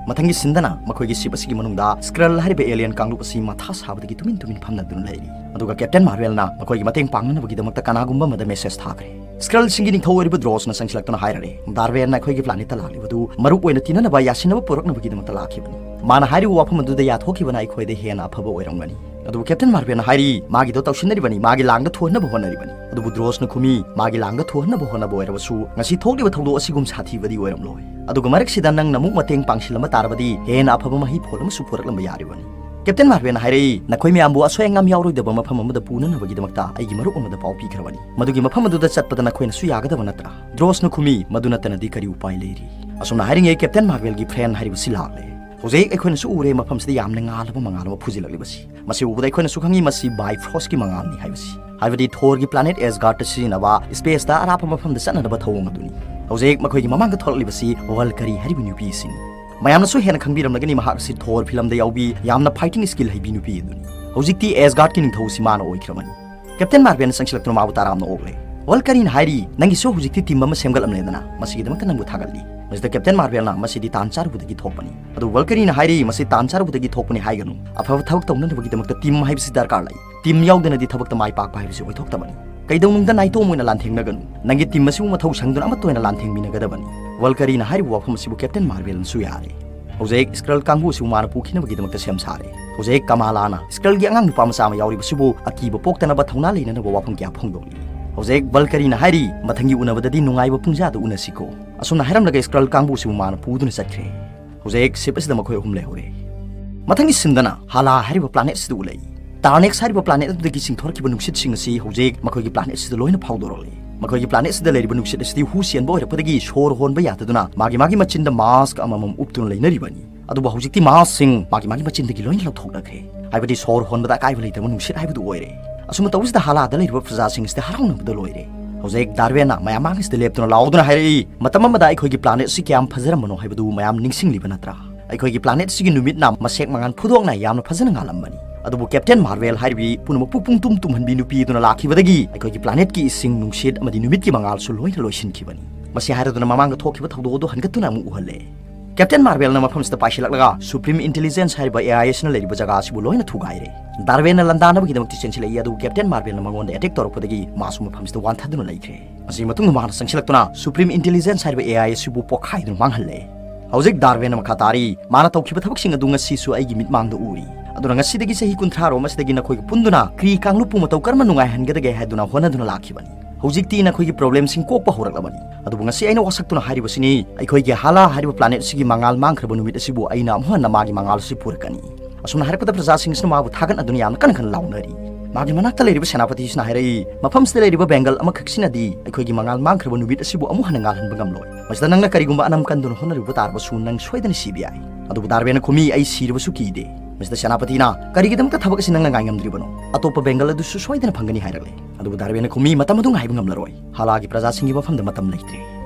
ꯃꯊꯪꯒꯤ ꯁꯤꯟꯗꯅ ꯃꯈꯣꯏꯒꯤ ꯁꯤꯞ ꯑꯁꯤꯒꯤ ꯃꯅꯨꯡꯗ ꯁ꯭ꯀ꯭ꯔꯜ ꯍꯥꯏꯔꯤꯕ ꯑꯦꯂꯤꯌꯟ ꯀꯥꯡꯂꯨꯞ ꯑꯁꯤ ꯃꯊꯥ ꯁꯥꯕꯗꯒꯤ ꯇꯨꯃꯤꯟ ꯇꯨꯃꯤꯟ ꯐꯝꯅꯗꯨꯅ ꯂꯩꯔꯤ꯫ ꯑꯗꯨꯒ ꯀꯦꯞꯇꯦꯟ ꯃꯥꯔꯚꯦꯜꯅ ꯃꯈꯣꯏꯒꯤ ꯃꯇꯦꯡ ꯄꯥꯡꯅꯅꯕꯒꯤꯗꯃꯛꯇ ꯀꯅꯥꯒꯨꯝꯕ ꯑꯃꯗ ꯃꯦꯁꯦꯖ ꯊꯥꯈ꯭ꯔꯦ꯫ ꯁ꯭ꯀ꯭ꯔꯜꯁꯤꯡꯒꯤ ꯅꯤꯡꯊꯧ ꯑꯣꯏꯔꯤꯕ ꯗ꯭ꯔꯣꯁꯅ ꯆꯪꯁꯤꯜꯂꯛꯇꯨꯅ ꯍꯥꯏꯔꯔꯦ, "ꯗꯥꯔꯕꯦꯟꯅ ꯑꯩꯈꯣꯏꯒꯤ ꯄ꯭ꯂꯥꯅꯦꯠꯇ ꯂꯥꯛꯂꯤꯕꯗꯨ ꯃꯔꯨꯞ ꯑꯣꯏꯅ ꯇꯤꯟꯅꯅꯕ ꯌꯥꯁꯤꯟꯅꯕ ꯄꯨꯔꯛꯅꯕꯒꯤꯗꯃꯛꯇ ꯂꯥꯛꯈꯤꯕꯅꯤ꯫ ꯃꯥꯅ ꯍꯥꯏꯔꯤꯕ ꯋꯥꯐꯝ ꯑꯗꯨꯗ ꯌꯥꯊꯣꯛꯈꯤꯕꯅ ꯑꯩꯈꯣꯏꯗ ꯍꯦꯟꯅ ꯑꯐꯕ ꯑꯣꯏꯔꯝꯒꯅꯤ"꯫ ꯑꯗꯨꯕꯨ ꯀꯦꯞꯇꯦꯟ ꯃꯥꯔꯚꯦꯜꯅ ꯍꯥꯏꯔꯤ, ꯃꯥꯒꯤꯗꯣ ꯇꯧꯁꯤꯟꯅꯔꯤꯕꯅꯤ, ꯃꯥꯒꯤ ꯂꯥꯡꯗ ꯊꯨꯍꯟꯅꯕ ꯍꯣꯠꯅꯔꯤꯕꯅꯤ꯫ ꯑꯗꯨꯕꯨ ꯗ꯭ꯔꯣꯁꯅ ꯈꯨꯝꯃꯤ, ꯃꯥꯒꯤ ꯂꯥꯡꯗ ꯊꯨꯍꯟꯅꯕ ꯍꯣꯠꯅꯕ ꯑꯣꯏꯔꯕꯁꯨ ꯉꯁꯤ ꯊꯣꯛꯂꯤꯕ ꯊꯧꯗꯣꯛ ꯑꯁꯤꯒꯨꯝ ꯁꯥꯊꯤꯕꯗꯤ ꯑꯣꯏꯔꯝꯂꯣꯏ꯫ ꯑꯗꯨꯒ ꯃꯔꯛꯁꯤꯗ ꯅꯪꯅ ꯑꯃꯨꯛ ꯃꯇꯦꯡ ꯄꯥꯡꯁꯤꯜꯂꯝꯕ ꯇꯥꯔꯕꯗꯤ ꯍꯦꯟꯅ ꯑꯐꯕ ꯃꯍꯩ ꯐꯣꯜ ꯑꯃꯁꯨ ꯄꯨꯔꯛꯂꯝꯕ ꯌꯥꯔꯤꯕꯅꯤ꯫ ꯀꯦꯞꯇꯦꯟ ꯃꯥꯔꯚꯦꯜꯅ ꯍꯥꯏꯔꯛꯏ, ꯅꯈꯣꯏ ꯃꯌꯥꯝꯕꯨ ꯑꯁꯣꯏ ꯑꯉꯥꯝ ꯌꯥꯎꯔꯣꯏꯗꯕ ꯃꯐꯝ ꯑꯃꯗ ꯄꯨꯅꯅꯕꯒꯤꯗꯃꯛꯇ ꯑꯩꯒꯤ ꯃꯔꯨꯞ ꯑꯃꯗ ꯄꯥꯎ ꯄꯤꯈ꯭ꯔꯕꯅꯤ꯫ ꯃꯗꯨꯒꯤ ꯃꯐꯝ ꯑꯗꯨꯗ ꯆꯠꯄꯗ ꯅꯈꯣꯏꯅꯁꯨ ꯌꯥꯒꯗꯕ ꯅꯠꯇ꯭ꯔꯥ? ꯗ꯭ꯔꯣꯁꯅ ꯈꯨꯝꯃꯤ, ꯃꯗꯨ ꯅꯠꯇꯅꯗꯤ ꯀꯔꯤ ꯎꯄꯥꯏ ꯂꯩꯔꯤ? ꯑꯁꯨꯝꯅ ꯍꯥꯏꯔꯤꯉꯩ ꯀꯦꯞꯇꯦꯟ ꯃꯥꯔꯚꯦꯜꯒꯤ ꯐ꯭ꯔꯦꯟ ꯍꯥꯏꯔꯤꯕꯁꯤ ꯂꯥꯛꯂꯦ꯫ ꯍꯧꯖꯤꯛ ꯑꯩꯈꯣꯏꯅꯁꯨ ꯎꯔꯦ ꯃꯐꯝꯁꯤꯗ ꯌꯥꯝꯅ ꯉꯥꯜꯂꯕ ꯃꯉꯥꯜ ꯑꯃ ꯐꯨꯖꯤꯜꯂꯛꯂꯤꯕꯁꯤ꯫ ꯃꯁꯤ ꯎꯕꯗ ꯑꯩꯈꯣꯏꯅꯁꯨ ꯈꯪꯉꯤ ꯃꯁꯤ ꯕꯥꯏꯐ꯭ꯔꯣꯁꯀꯤ ꯃꯉꯥꯜꯅꯤ ꯍꯥꯏꯕꯁꯤ꯫ ꯍꯥꯏꯕꯗꯤ ꯊꯣꯔꯒꯤ ꯄ꯭ꯂꯥꯅꯦꯠ ꯑꯦꯁꯒꯥꯔꯗꯇ ꯁꯤꯖꯤꯟꯅꯕ ꯁ꯭ꯄꯦꯁꯇ ꯑꯔꯥꯞꯄ ꯃꯐꯝꯗ ꯆꯠꯅꯅꯕ ꯊꯧꯑꯣꯡ ꯑꯗꯨꯅꯤ꯫ ꯍꯧꯖꯤꯛ ꯃꯈꯣꯏꯒꯤ ꯃꯃꯥꯡꯗ ꯊꯣꯛꯂꯛꯂꯤꯕꯁꯤ ꯋꯜꯀꯔꯤ ꯍꯥꯏꯔꯤꯕ ꯅꯨꯄꯤ ꯑꯁꯤꯅꯤ꯫ ꯃꯌꯥꯝꯅꯁꯨ ꯍꯦꯟꯅ ꯈꯪꯕꯤꯔꯝꯂꯒꯅꯤ ꯃꯍꯥꯛ ꯑꯁꯤ ꯊꯣꯔ ꯐꯤꯂꯝꯗ ꯌꯥꯎꯕꯤ ꯌꯥꯝꯅ ꯐꯥꯏꯇꯤꯡ ꯁ꯭ꯀꯤꯜ ꯍꯩꯕꯤ ꯅꯨꯄꯤ ꯑꯗꯨꯅꯤ꯫ ꯍꯧꯖꯤꯛꯇꯤ ꯑꯦꯁꯒꯥꯔꯗꯀꯤ ꯅꯤꯡꯊꯧ ꯑꯁꯤ ꯃꯥꯅ ꯑꯣꯏꯈ꯭ꯔꯕꯅꯤ꯫ ꯀꯦꯞꯇꯦꯟ ꯃꯥꯔꯚꯦꯜꯅ ꯆꯪꯁꯤꯜꯂꯛꯇꯨꯅ ꯃꯥꯕꯨ ꯇꯔꯥꯝꯅ ꯑꯣꯛꯂꯦ꯫ ꯋꯜꯀꯔꯤꯅ ꯍꯥꯏꯔꯤ, ꯅꯪꯒꯤꯁꯨ ꯍꯧꯖꯤꯛꯇꯤ ꯇꯤꯝ ꯑꯃ ꯁꯦꯝꯒꯠꯂꯝꯂꯦꯗꯅ, ꯃꯁꯤꯒꯤꯗꯃꯛꯇ ꯅꯪꯕꯨ ꯊꯥꯒꯠꯂꯤ꯫ ꯃꯁꯤꯗ ꯀꯦꯞꯇꯦꯟ ꯃꯥꯔꯚꯦꯜꯅ, ꯃꯁꯤꯗꯤ ꯇꯥꯟ ꯆꯥꯔꯨꯕꯗꯒꯤ ꯊꯣꯛꯄꯅꯤ꯫ ꯑꯗꯨ ꯋꯜꯀꯔꯤꯅ ꯍꯥꯏꯔꯤ, ꯃꯁꯤ ꯇꯥꯟ ꯆꯥꯔꯨꯕꯗꯒꯤ ꯊꯣꯛꯄꯅꯤ ꯍꯥꯏꯒꯅꯨ꯫ ꯑꯐꯕ ꯊꯕꯛ ꯇꯧꯅꯅꯕꯒꯤꯗꯃꯛꯇ ꯇꯤꯝ ꯍꯥꯏꯕꯁꯤ ꯗꯔꯀꯥꯔ ꯂꯩ꯫ ꯇꯤꯝ ꯌꯥꯎꯗꯅꯗꯤ ꯊꯕꯛꯇ ꯃꯥꯏ ꯄꯥꯛꯄ ꯍꯥꯏꯕꯁꯤ ꯑꯣꯏꯊꯣꯛꯇꯕꯅꯤ꯫ ꯀꯩꯗꯧꯅꯨꯡꯗ ꯅꯥꯏꯇꯣꯝ ꯑꯣꯏꯅ ꯂꯥꯟꯊꯦꯡꯅꯒꯅꯨ꯫ ꯅꯪꯒꯤ ꯇꯤꯝ ꯑꯁꯤꯕꯨ ꯃꯊꯧ ꯁꯪꯗꯨꯅ ꯑꯃꯠꯇ ꯑꯣꯏꯅ ꯂꯥꯟꯊꯦꯡꯃꯤꯟꯅꯒꯗꯕꯅꯤ꯫ ꯋꯜꯀꯔꯤꯅ ꯍꯥꯏꯔꯤꯕ ꯋꯥꯐꯝ ꯑꯁꯤꯕꯨ ꯀꯦꯞꯇꯦꯟ ꯃꯥꯔꯚꯦꯜꯅꯁꯨ ꯌꯥꯔꯦ꯫ ꯍꯧꯖꯤꯛ ꯁ꯭ꯀ꯭ꯔꯜ ꯀꯥꯡꯕꯨ ꯑꯁꯤꯕꯨ ꯃꯥꯅ ꯄꯨꯈꯤꯅꯕꯒꯤꯗꯃꯛꯇ ꯁꯦꯝ ꯁꯥꯔꯦ꯫ ꯍꯧꯖꯤꯛ ꯀꯃꯥꯂꯥꯅ ꯁ꯭ꯀ꯭ꯔꯜꯒꯤ ꯑꯉꯥꯡ ꯅꯨꯄꯥ ꯃꯆꯥ ꯑꯃ ꯌꯥꯎꯔꯤꯕꯁꯤꯕꯨ ꯑꯀꯤꯕ ꯄꯣꯛꯇꯅꯕ ꯊꯧꯅꯥ ꯂꯩꯅꯅꯕ ꯋꯥꯐꯝ ꯀꯌꯥ ꯐꯣꯡꯗꯣꯛꯂꯤ꯫ ꯍꯧꯖꯤꯛ ꯋꯜꯀꯔꯤꯅ ꯍꯥꯏꯔꯤ, ꯃꯊꯪꯒꯤ ꯎꯅꯕꯗꯗꯤ ꯅꯨꯡꯉꯥꯏꯕ ꯄꯨꯡꯖꯥꯗ ꯎꯅꯁꯤꯀꯣ꯫ ꯑꯁꯨꯝꯅ ꯍꯥꯏꯔꯝꯂꯒ ꯁ꯭ꯀ꯭ꯔꯜ ꯀꯥꯡꯕꯨ ꯑꯁꯤꯕꯨ ꯃꯥꯅ ꯄꯨꯗꯨꯅ ꯆꯠꯈ꯭ꯔꯦ꯫ ꯍꯧꯖꯤꯛ ꯁꯤꯞ ꯑꯁꯤꯗ ꯃꯈꯣꯏ ꯑꯍꯨꯝ ꯂꯩꯍꯧꯔꯦ꯫ ꯃꯊꯪꯒꯤ ꯁꯤꯟꯗꯅ ꯍꯥꯂꯥ ꯍꯥꯏꯔꯤꯕ ꯄ꯭ꯂꯥꯅꯦꯠ ꯑꯁꯤꯗ ꯎꯠꯂꯛꯏ꯫ ꯇꯥꯔꯅꯦꯛꯁ ꯍꯥꯏꯔꯤꯕ ꯄ꯭ꯂꯥꯅꯦꯠ ꯑꯗꯨꯗꯒꯤ ꯆꯤꯡꯊꯣꯔꯛꯈꯤꯕ ꯅꯨꯡꯁꯤꯠꯁꯤꯡ ꯑꯁꯤ ꯍꯧꯖꯤꯛ ꯃꯈꯣꯏꯒꯤ ꯄ꯭ꯂꯥꯅꯦꯠ ꯑꯁꯤꯗ ꯂꯣꯏꯅ ꯐꯥꯎꯗꯣꯔꯛꯂꯤ꯫ ꯃꯈꯣꯏꯒꯤ ꯄ꯭ꯂꯥꯅꯦꯠ ꯑꯁꯤꯗ ꯂꯩꯔꯤꯕ ꯅꯨꯡꯁꯤꯠ ꯑꯁꯤꯗꯤ ꯍꯨ ꯆꯦꯟꯕ ꯑꯣꯏꯔꯛꯄꯗꯒꯤ ꯁꯣꯔ ꯍꯣꯟꯕ ꯌꯥꯗꯗꯨꯅ ꯃꯥꯒꯤ ꯃꯥꯒꯤ ꯃꯆꯤꯟꯗ ꯃꯥꯁꯛ ꯑꯃꯃꯝ ꯎꯞꯇꯨꯅ ꯂꯩꯅꯔꯤꯕꯅꯤ꯫ ꯑꯗꯨꯕꯨ ꯍꯧꯖꯤꯛꯇꯤ ꯃꯥꯁꯛꯁꯤꯡ ꯃꯥꯒꯤ ꯃꯥꯒꯤ ꯃꯆꯤꯟꯗꯒꯤ ꯂꯣꯏꯅ ꯂꯧꯊꯣꯛꯅꯈ꯭ꯔꯦ꯫ ꯍꯥꯏꯕꯗꯤ ꯁꯣꯔ ꯍꯣꯟꯕꯗ ꯑꯀꯥꯏꯕ ꯂꯩꯇꯕ ꯅꯨꯡꯁꯤꯠ ꯍꯥꯏꯕꯗꯨ ꯑꯣꯏꯔꯦ꯫ ꯑꯁꯨꯝꯅ ꯇꯧꯕꯁꯤꯗ ꯍꯥꯂꯥꯗ ꯂꯩꯔꯤꯕ ꯄ꯭ꯔꯖꯥꯁꯤꯡ ꯑꯁꯤꯗꯤ ꯍꯔꯥꯎꯅꯕꯗ ꯂꯣꯏꯔꯦ꯫ ꯍꯧꯖꯤꯛ ꯗꯥꯔꯋꯦꯟꯅ ꯃꯌꯥꯝ ꯃꯥꯡ ꯑꯁꯤꯗ ꯂꯦꯞꯇꯨꯅ ꯂꯥꯎꯗꯨꯅ ꯍꯥꯏꯔꯛꯏ, ꯃꯇꯝ ꯑꯃꯗ ꯑꯩꯈꯣꯏꯒꯤ ꯄ꯭ꯂꯥꯅꯦꯠ ꯑꯁꯤ ꯀꯌꯥꯝ ꯐꯖꯔꯝꯕꯅꯣ ꯍꯥꯏꯕꯗꯨ ꯃꯌꯥꯝ ꯅꯤꯡꯁꯤꯡꯂꯤꯕ ꯅꯠꯇ꯭ꯔꯥ? ꯑꯩꯈꯣꯏꯒꯤ ꯄ꯭ꯂꯥꯅꯦꯠ ꯑꯁꯤꯒꯤ ꯅꯨꯃꯤꯠꯅ ꯃꯁꯦꯛ ꯃꯉꯥꯜ ꯐꯨꯗꯣꯛꯅ ꯌꯥꯝꯅ ꯐꯖꯅ ꯉꯥꯜꯂꯝꯕꯅꯤ꯫ ꯑꯗꯨꯕꯨ ꯀꯦꯞꯇꯦꯟ ꯃꯥꯔꯚꯦꯜ ꯍꯥꯏꯔꯤꯕꯤ ꯄꯨꯝꯅꯃꯛꯄꯨ ꯄꯨꯡ ꯇꯨꯝ ꯇꯨꯝꯍꯟꯕꯤ ꯅꯨꯄꯤ ꯑꯗꯨꯅ ꯂꯥꯛꯈꯤꯕꯗꯒꯤ ꯑꯩꯈꯣꯏꯒꯤ ꯄ꯭ꯂꯥꯅꯦꯠꯀꯤ ꯏꯁꯤꯡ, ꯅꯨꯡꯁꯤꯠ ꯑꯃꯗꯤ ꯅꯨꯃꯤꯠꯀꯤ ꯃꯉꯥꯜꯁꯨ ꯂꯣꯏꯅ ꯂꯣꯏꯁꯤꯟꯈꯤꯕꯅꯤ꯫ ꯃꯁꯤ ꯍꯥꯏꯔꯗꯨꯅ ꯃꯃꯥꯡꯗ ꯊꯣꯛꯈꯤꯕ ꯊꯧꯗꯣꯛ ꯑꯗꯨ ꯍꯟꯒꯠꯇꯨꯅ ꯑꯃꯨꯛ ꯎꯍꯜꯂꯦ꯫ ꯀꯦꯞꯇꯦꯟ ꯃꯥꯔꯚꯦꯜꯅ ꯃꯐꯝꯁꯤꯗ ꯄꯥꯏꯁꯤꯜꯂꯛꯂꯒ ꯁꯨꯄ꯭ꯔꯤꯝ ꯏꯟꯇꯦꯂꯤꯖꯦꯟꯁ ꯍꯥꯏꯔꯤꯕ ꯑꯦ ꯑꯥꯏ ꯑꯁꯤꯅ ꯂꯩꯔꯤꯕ ꯖꯒꯥ ꯑꯁꯤꯕꯨ ꯂꯣꯏꯅ ꯊꯨꯒꯥꯏꯔꯦ꯫ ꯗꯥꯔꯋꯦꯟꯅ ꯂꯥꯟꯗꯥꯅꯕꯒꯤꯗꯃꯛꯇ ꯆꯦꯟꯁꯤꯜꯂꯛꯏ, ꯑꯗꯨꯕꯨ ꯀꯦꯞꯇꯦꯟ ꯃꯥꯔꯚꯦꯜꯅ ꯃꯉꯣꯟꯗ ꯑꯦꯇꯦꯛ ꯇꯧꯔꯛꯄꯗꯒꯤ ꯃꯥꯁꯨ ꯃꯐꯝꯁꯤꯗ ꯋꯥꯟꯊꯗꯨꯅ ꯂꯩꯈ꯭ꯔꯦ꯫ ꯃꯁꯤꯒꯤ ꯃꯇꯨꯡꯗ ꯃꯥꯅ ꯆꯪꯁꯤꯜꯂꯛꯇꯨꯅ ꯁꯨꯄ꯭ꯔꯤꯝ ꯏꯟꯇꯦꯂꯤꯖꯦꯟꯁ ꯍꯥꯏꯔꯤꯕ ꯑꯦ ꯑꯥꯏ ꯑꯁꯤꯕꯨ ꯄꯣꯛꯈꯥꯏꯗꯨꯅ ꯃꯥꯡꯍꯜꯂꯦ꯫ ꯍꯧꯖꯤꯛ ꯗꯥꯔꯋꯦꯟꯅ ꯃꯈꯥ ꯇꯥꯔꯤ, ꯃꯥꯅ ꯇꯧꯈꯤꯕ ꯊꯕꯛꯁꯤꯡ ꯑꯗꯨ ꯉꯁꯤꯁꯨ ꯑꯩꯒꯤ ꯃꯤꯠꯃꯥꯡꯗ ꯎꯔꯤ꯫ ꯑꯗꯨꯅ ꯉꯁꯤꯗꯒꯤ ꯆꯍꯤ ꯀꯨꯟꯊ꯭ꯔꯥ ꯔꯣꯝ ꯑꯁꯤꯗꯒꯤ ꯅꯈꯣꯏꯒꯤ ꯄꯨꯟꯗꯨꯅ ꯀ꯭ꯔꯤ ꯀꯥꯡꯂꯨꯞꯄꯨ ꯃꯇꯧ ꯀꯔꯝꯅ ꯅꯨꯡꯉꯥꯏꯍꯟꯒꯗꯒꯦ ꯍꯥꯏꯗꯨꯅ ꯍꯣꯠꯅꯗꯨꯅ ꯂꯥꯛꯈꯤꯕꯅꯤ꯫ ꯍꯧꯖꯤꯛꯇꯤ ꯅꯈꯣꯏꯒꯤ problemꯁꯤꯡ ꯀꯣꯛꯄ ꯍꯧꯔꯛꯂꯕꯅꯤ꯫ ꯑꯗꯨꯕꯨ ꯉꯁꯤ ꯑꯩꯅ ꯋꯥꯁꯛꯇꯨꯅ ꯍꯥꯏꯔꯤꯕꯁꯤꯅꯤ, ꯑꯩꯈꯣꯏꯒꯤ ꯍꯥꯂꯥ ꯍꯥꯏꯔꯤꯕ planetꯁꯤꯒꯤ ꯃꯉꯥꯜ ꯃꯥꯡꯈ꯭ꯔꯕ ꯅꯨꯃꯤꯠ ꯑꯁꯤꯕꯨ ꯑꯩꯅ ꯑꯃꯨꯛ ꯍꯟꯅ ꯃꯥꯒꯤ ꯃꯉꯥꯜ ꯑꯁꯤ ꯄꯨꯔꯛꯀꯅꯤ꯫ ꯑꯁꯨꯝꯅ ꯍꯥꯏꯔꯛꯄꯗ ꯄ꯭ꯔꯖꯥꯁꯤꯡꯁꯤꯅ ꯃꯥꯕꯨ ꯊꯥꯒꯠꯅꯗꯨꯅ ꯌꯥꯝꯅ ꯀꯟꯅ ꯀꯟꯅ ꯂꯥꯎꯅꯔꯤ꯫ ꯃꯥꯒꯤ ꯃꯅꯥꯛꯇ ꯂꯩꯔꯤꯕ ꯁꯦꯅꯥꯄꯇꯤꯁꯤꯅ ꯍꯥꯏꯔꯛꯏ, "ꯃꯐꯝꯁꯤꯗ ꯂꯩꯔꯤꯕ ꯕꯦꯡꯒꯜ ꯑꯃꯈꯛꯁꯤꯅꯗꯤ ꯑꯩꯈꯣꯏꯒꯤ ꯃꯉꯥꯜ ꯃꯥꯡꯈ꯭ꯔꯕ ꯅꯨꯃꯤꯠ ꯑꯁꯤꯕꯨ ꯑꯃꯨꯛ ꯍꯟꯅ ꯉꯥꯜꯍꯟꯕ ꯉꯝꯂꯣꯏ꯫ ꯃꯁꯤꯗ ꯅꯪꯅ ꯀꯔꯤꯒꯨꯝꯕ ꯑꯅꯝ ꯀꯟꯗꯨꯅ ꯍꯣꯠꯅꯔꯨꯕ ꯇꯥꯔꯕꯁꯨ ꯅꯪ ꯁꯣꯏꯗꯅ ꯁꯤꯕ ꯌꯥꯏ꯫" ꯑꯗꯨꯕꯨ ꯗꯥꯔꯕꯦꯟꯅ ꯈꯨꯝꯃꯤ, "ꯑꯩ ꯁꯤꯔꯕꯁꯨ ꯀꯤꯗꯦ꯫" ꯃꯁꯤꯗ ꯁꯦꯅꯥꯄꯇꯤꯅ, "ꯀꯔꯤꯒꯤꯗꯃꯛꯇ ꯊꯕꯛ ꯑꯁꯤ ꯅꯪꯅ ꯉꯥꯏꯉꯝꯗ꯭ꯔꯤꯕꯅꯣ? ꯑꯇꯣꯞꯄ ꯕꯦꯡꯒꯜ ꯑꯗꯨꯁꯨ ꯁꯣꯏꯗꯅ ꯐꯪꯒꯅꯤ" ꯍꯥꯏꯔꯛꯂꯦ꯫ ꯑꯗꯨꯕꯨ ꯗꯥꯔꯕꯦꯟꯅ ꯈꯨꯝꯃꯤ, "ꯃꯇꯝ ꯑꯗꯨ ꯉꯥꯏꯕ ꯉꯝꯂꯔꯣꯏ꯫ ꯍꯥꯂꯥꯒꯤ ꯄ꯭ꯔꯖꯥꯁꯤꯡꯒꯤ ꯃꯐꯝꯗ ꯃꯇꯝ ꯂꯩꯇ꯭ꯔꯦ꯫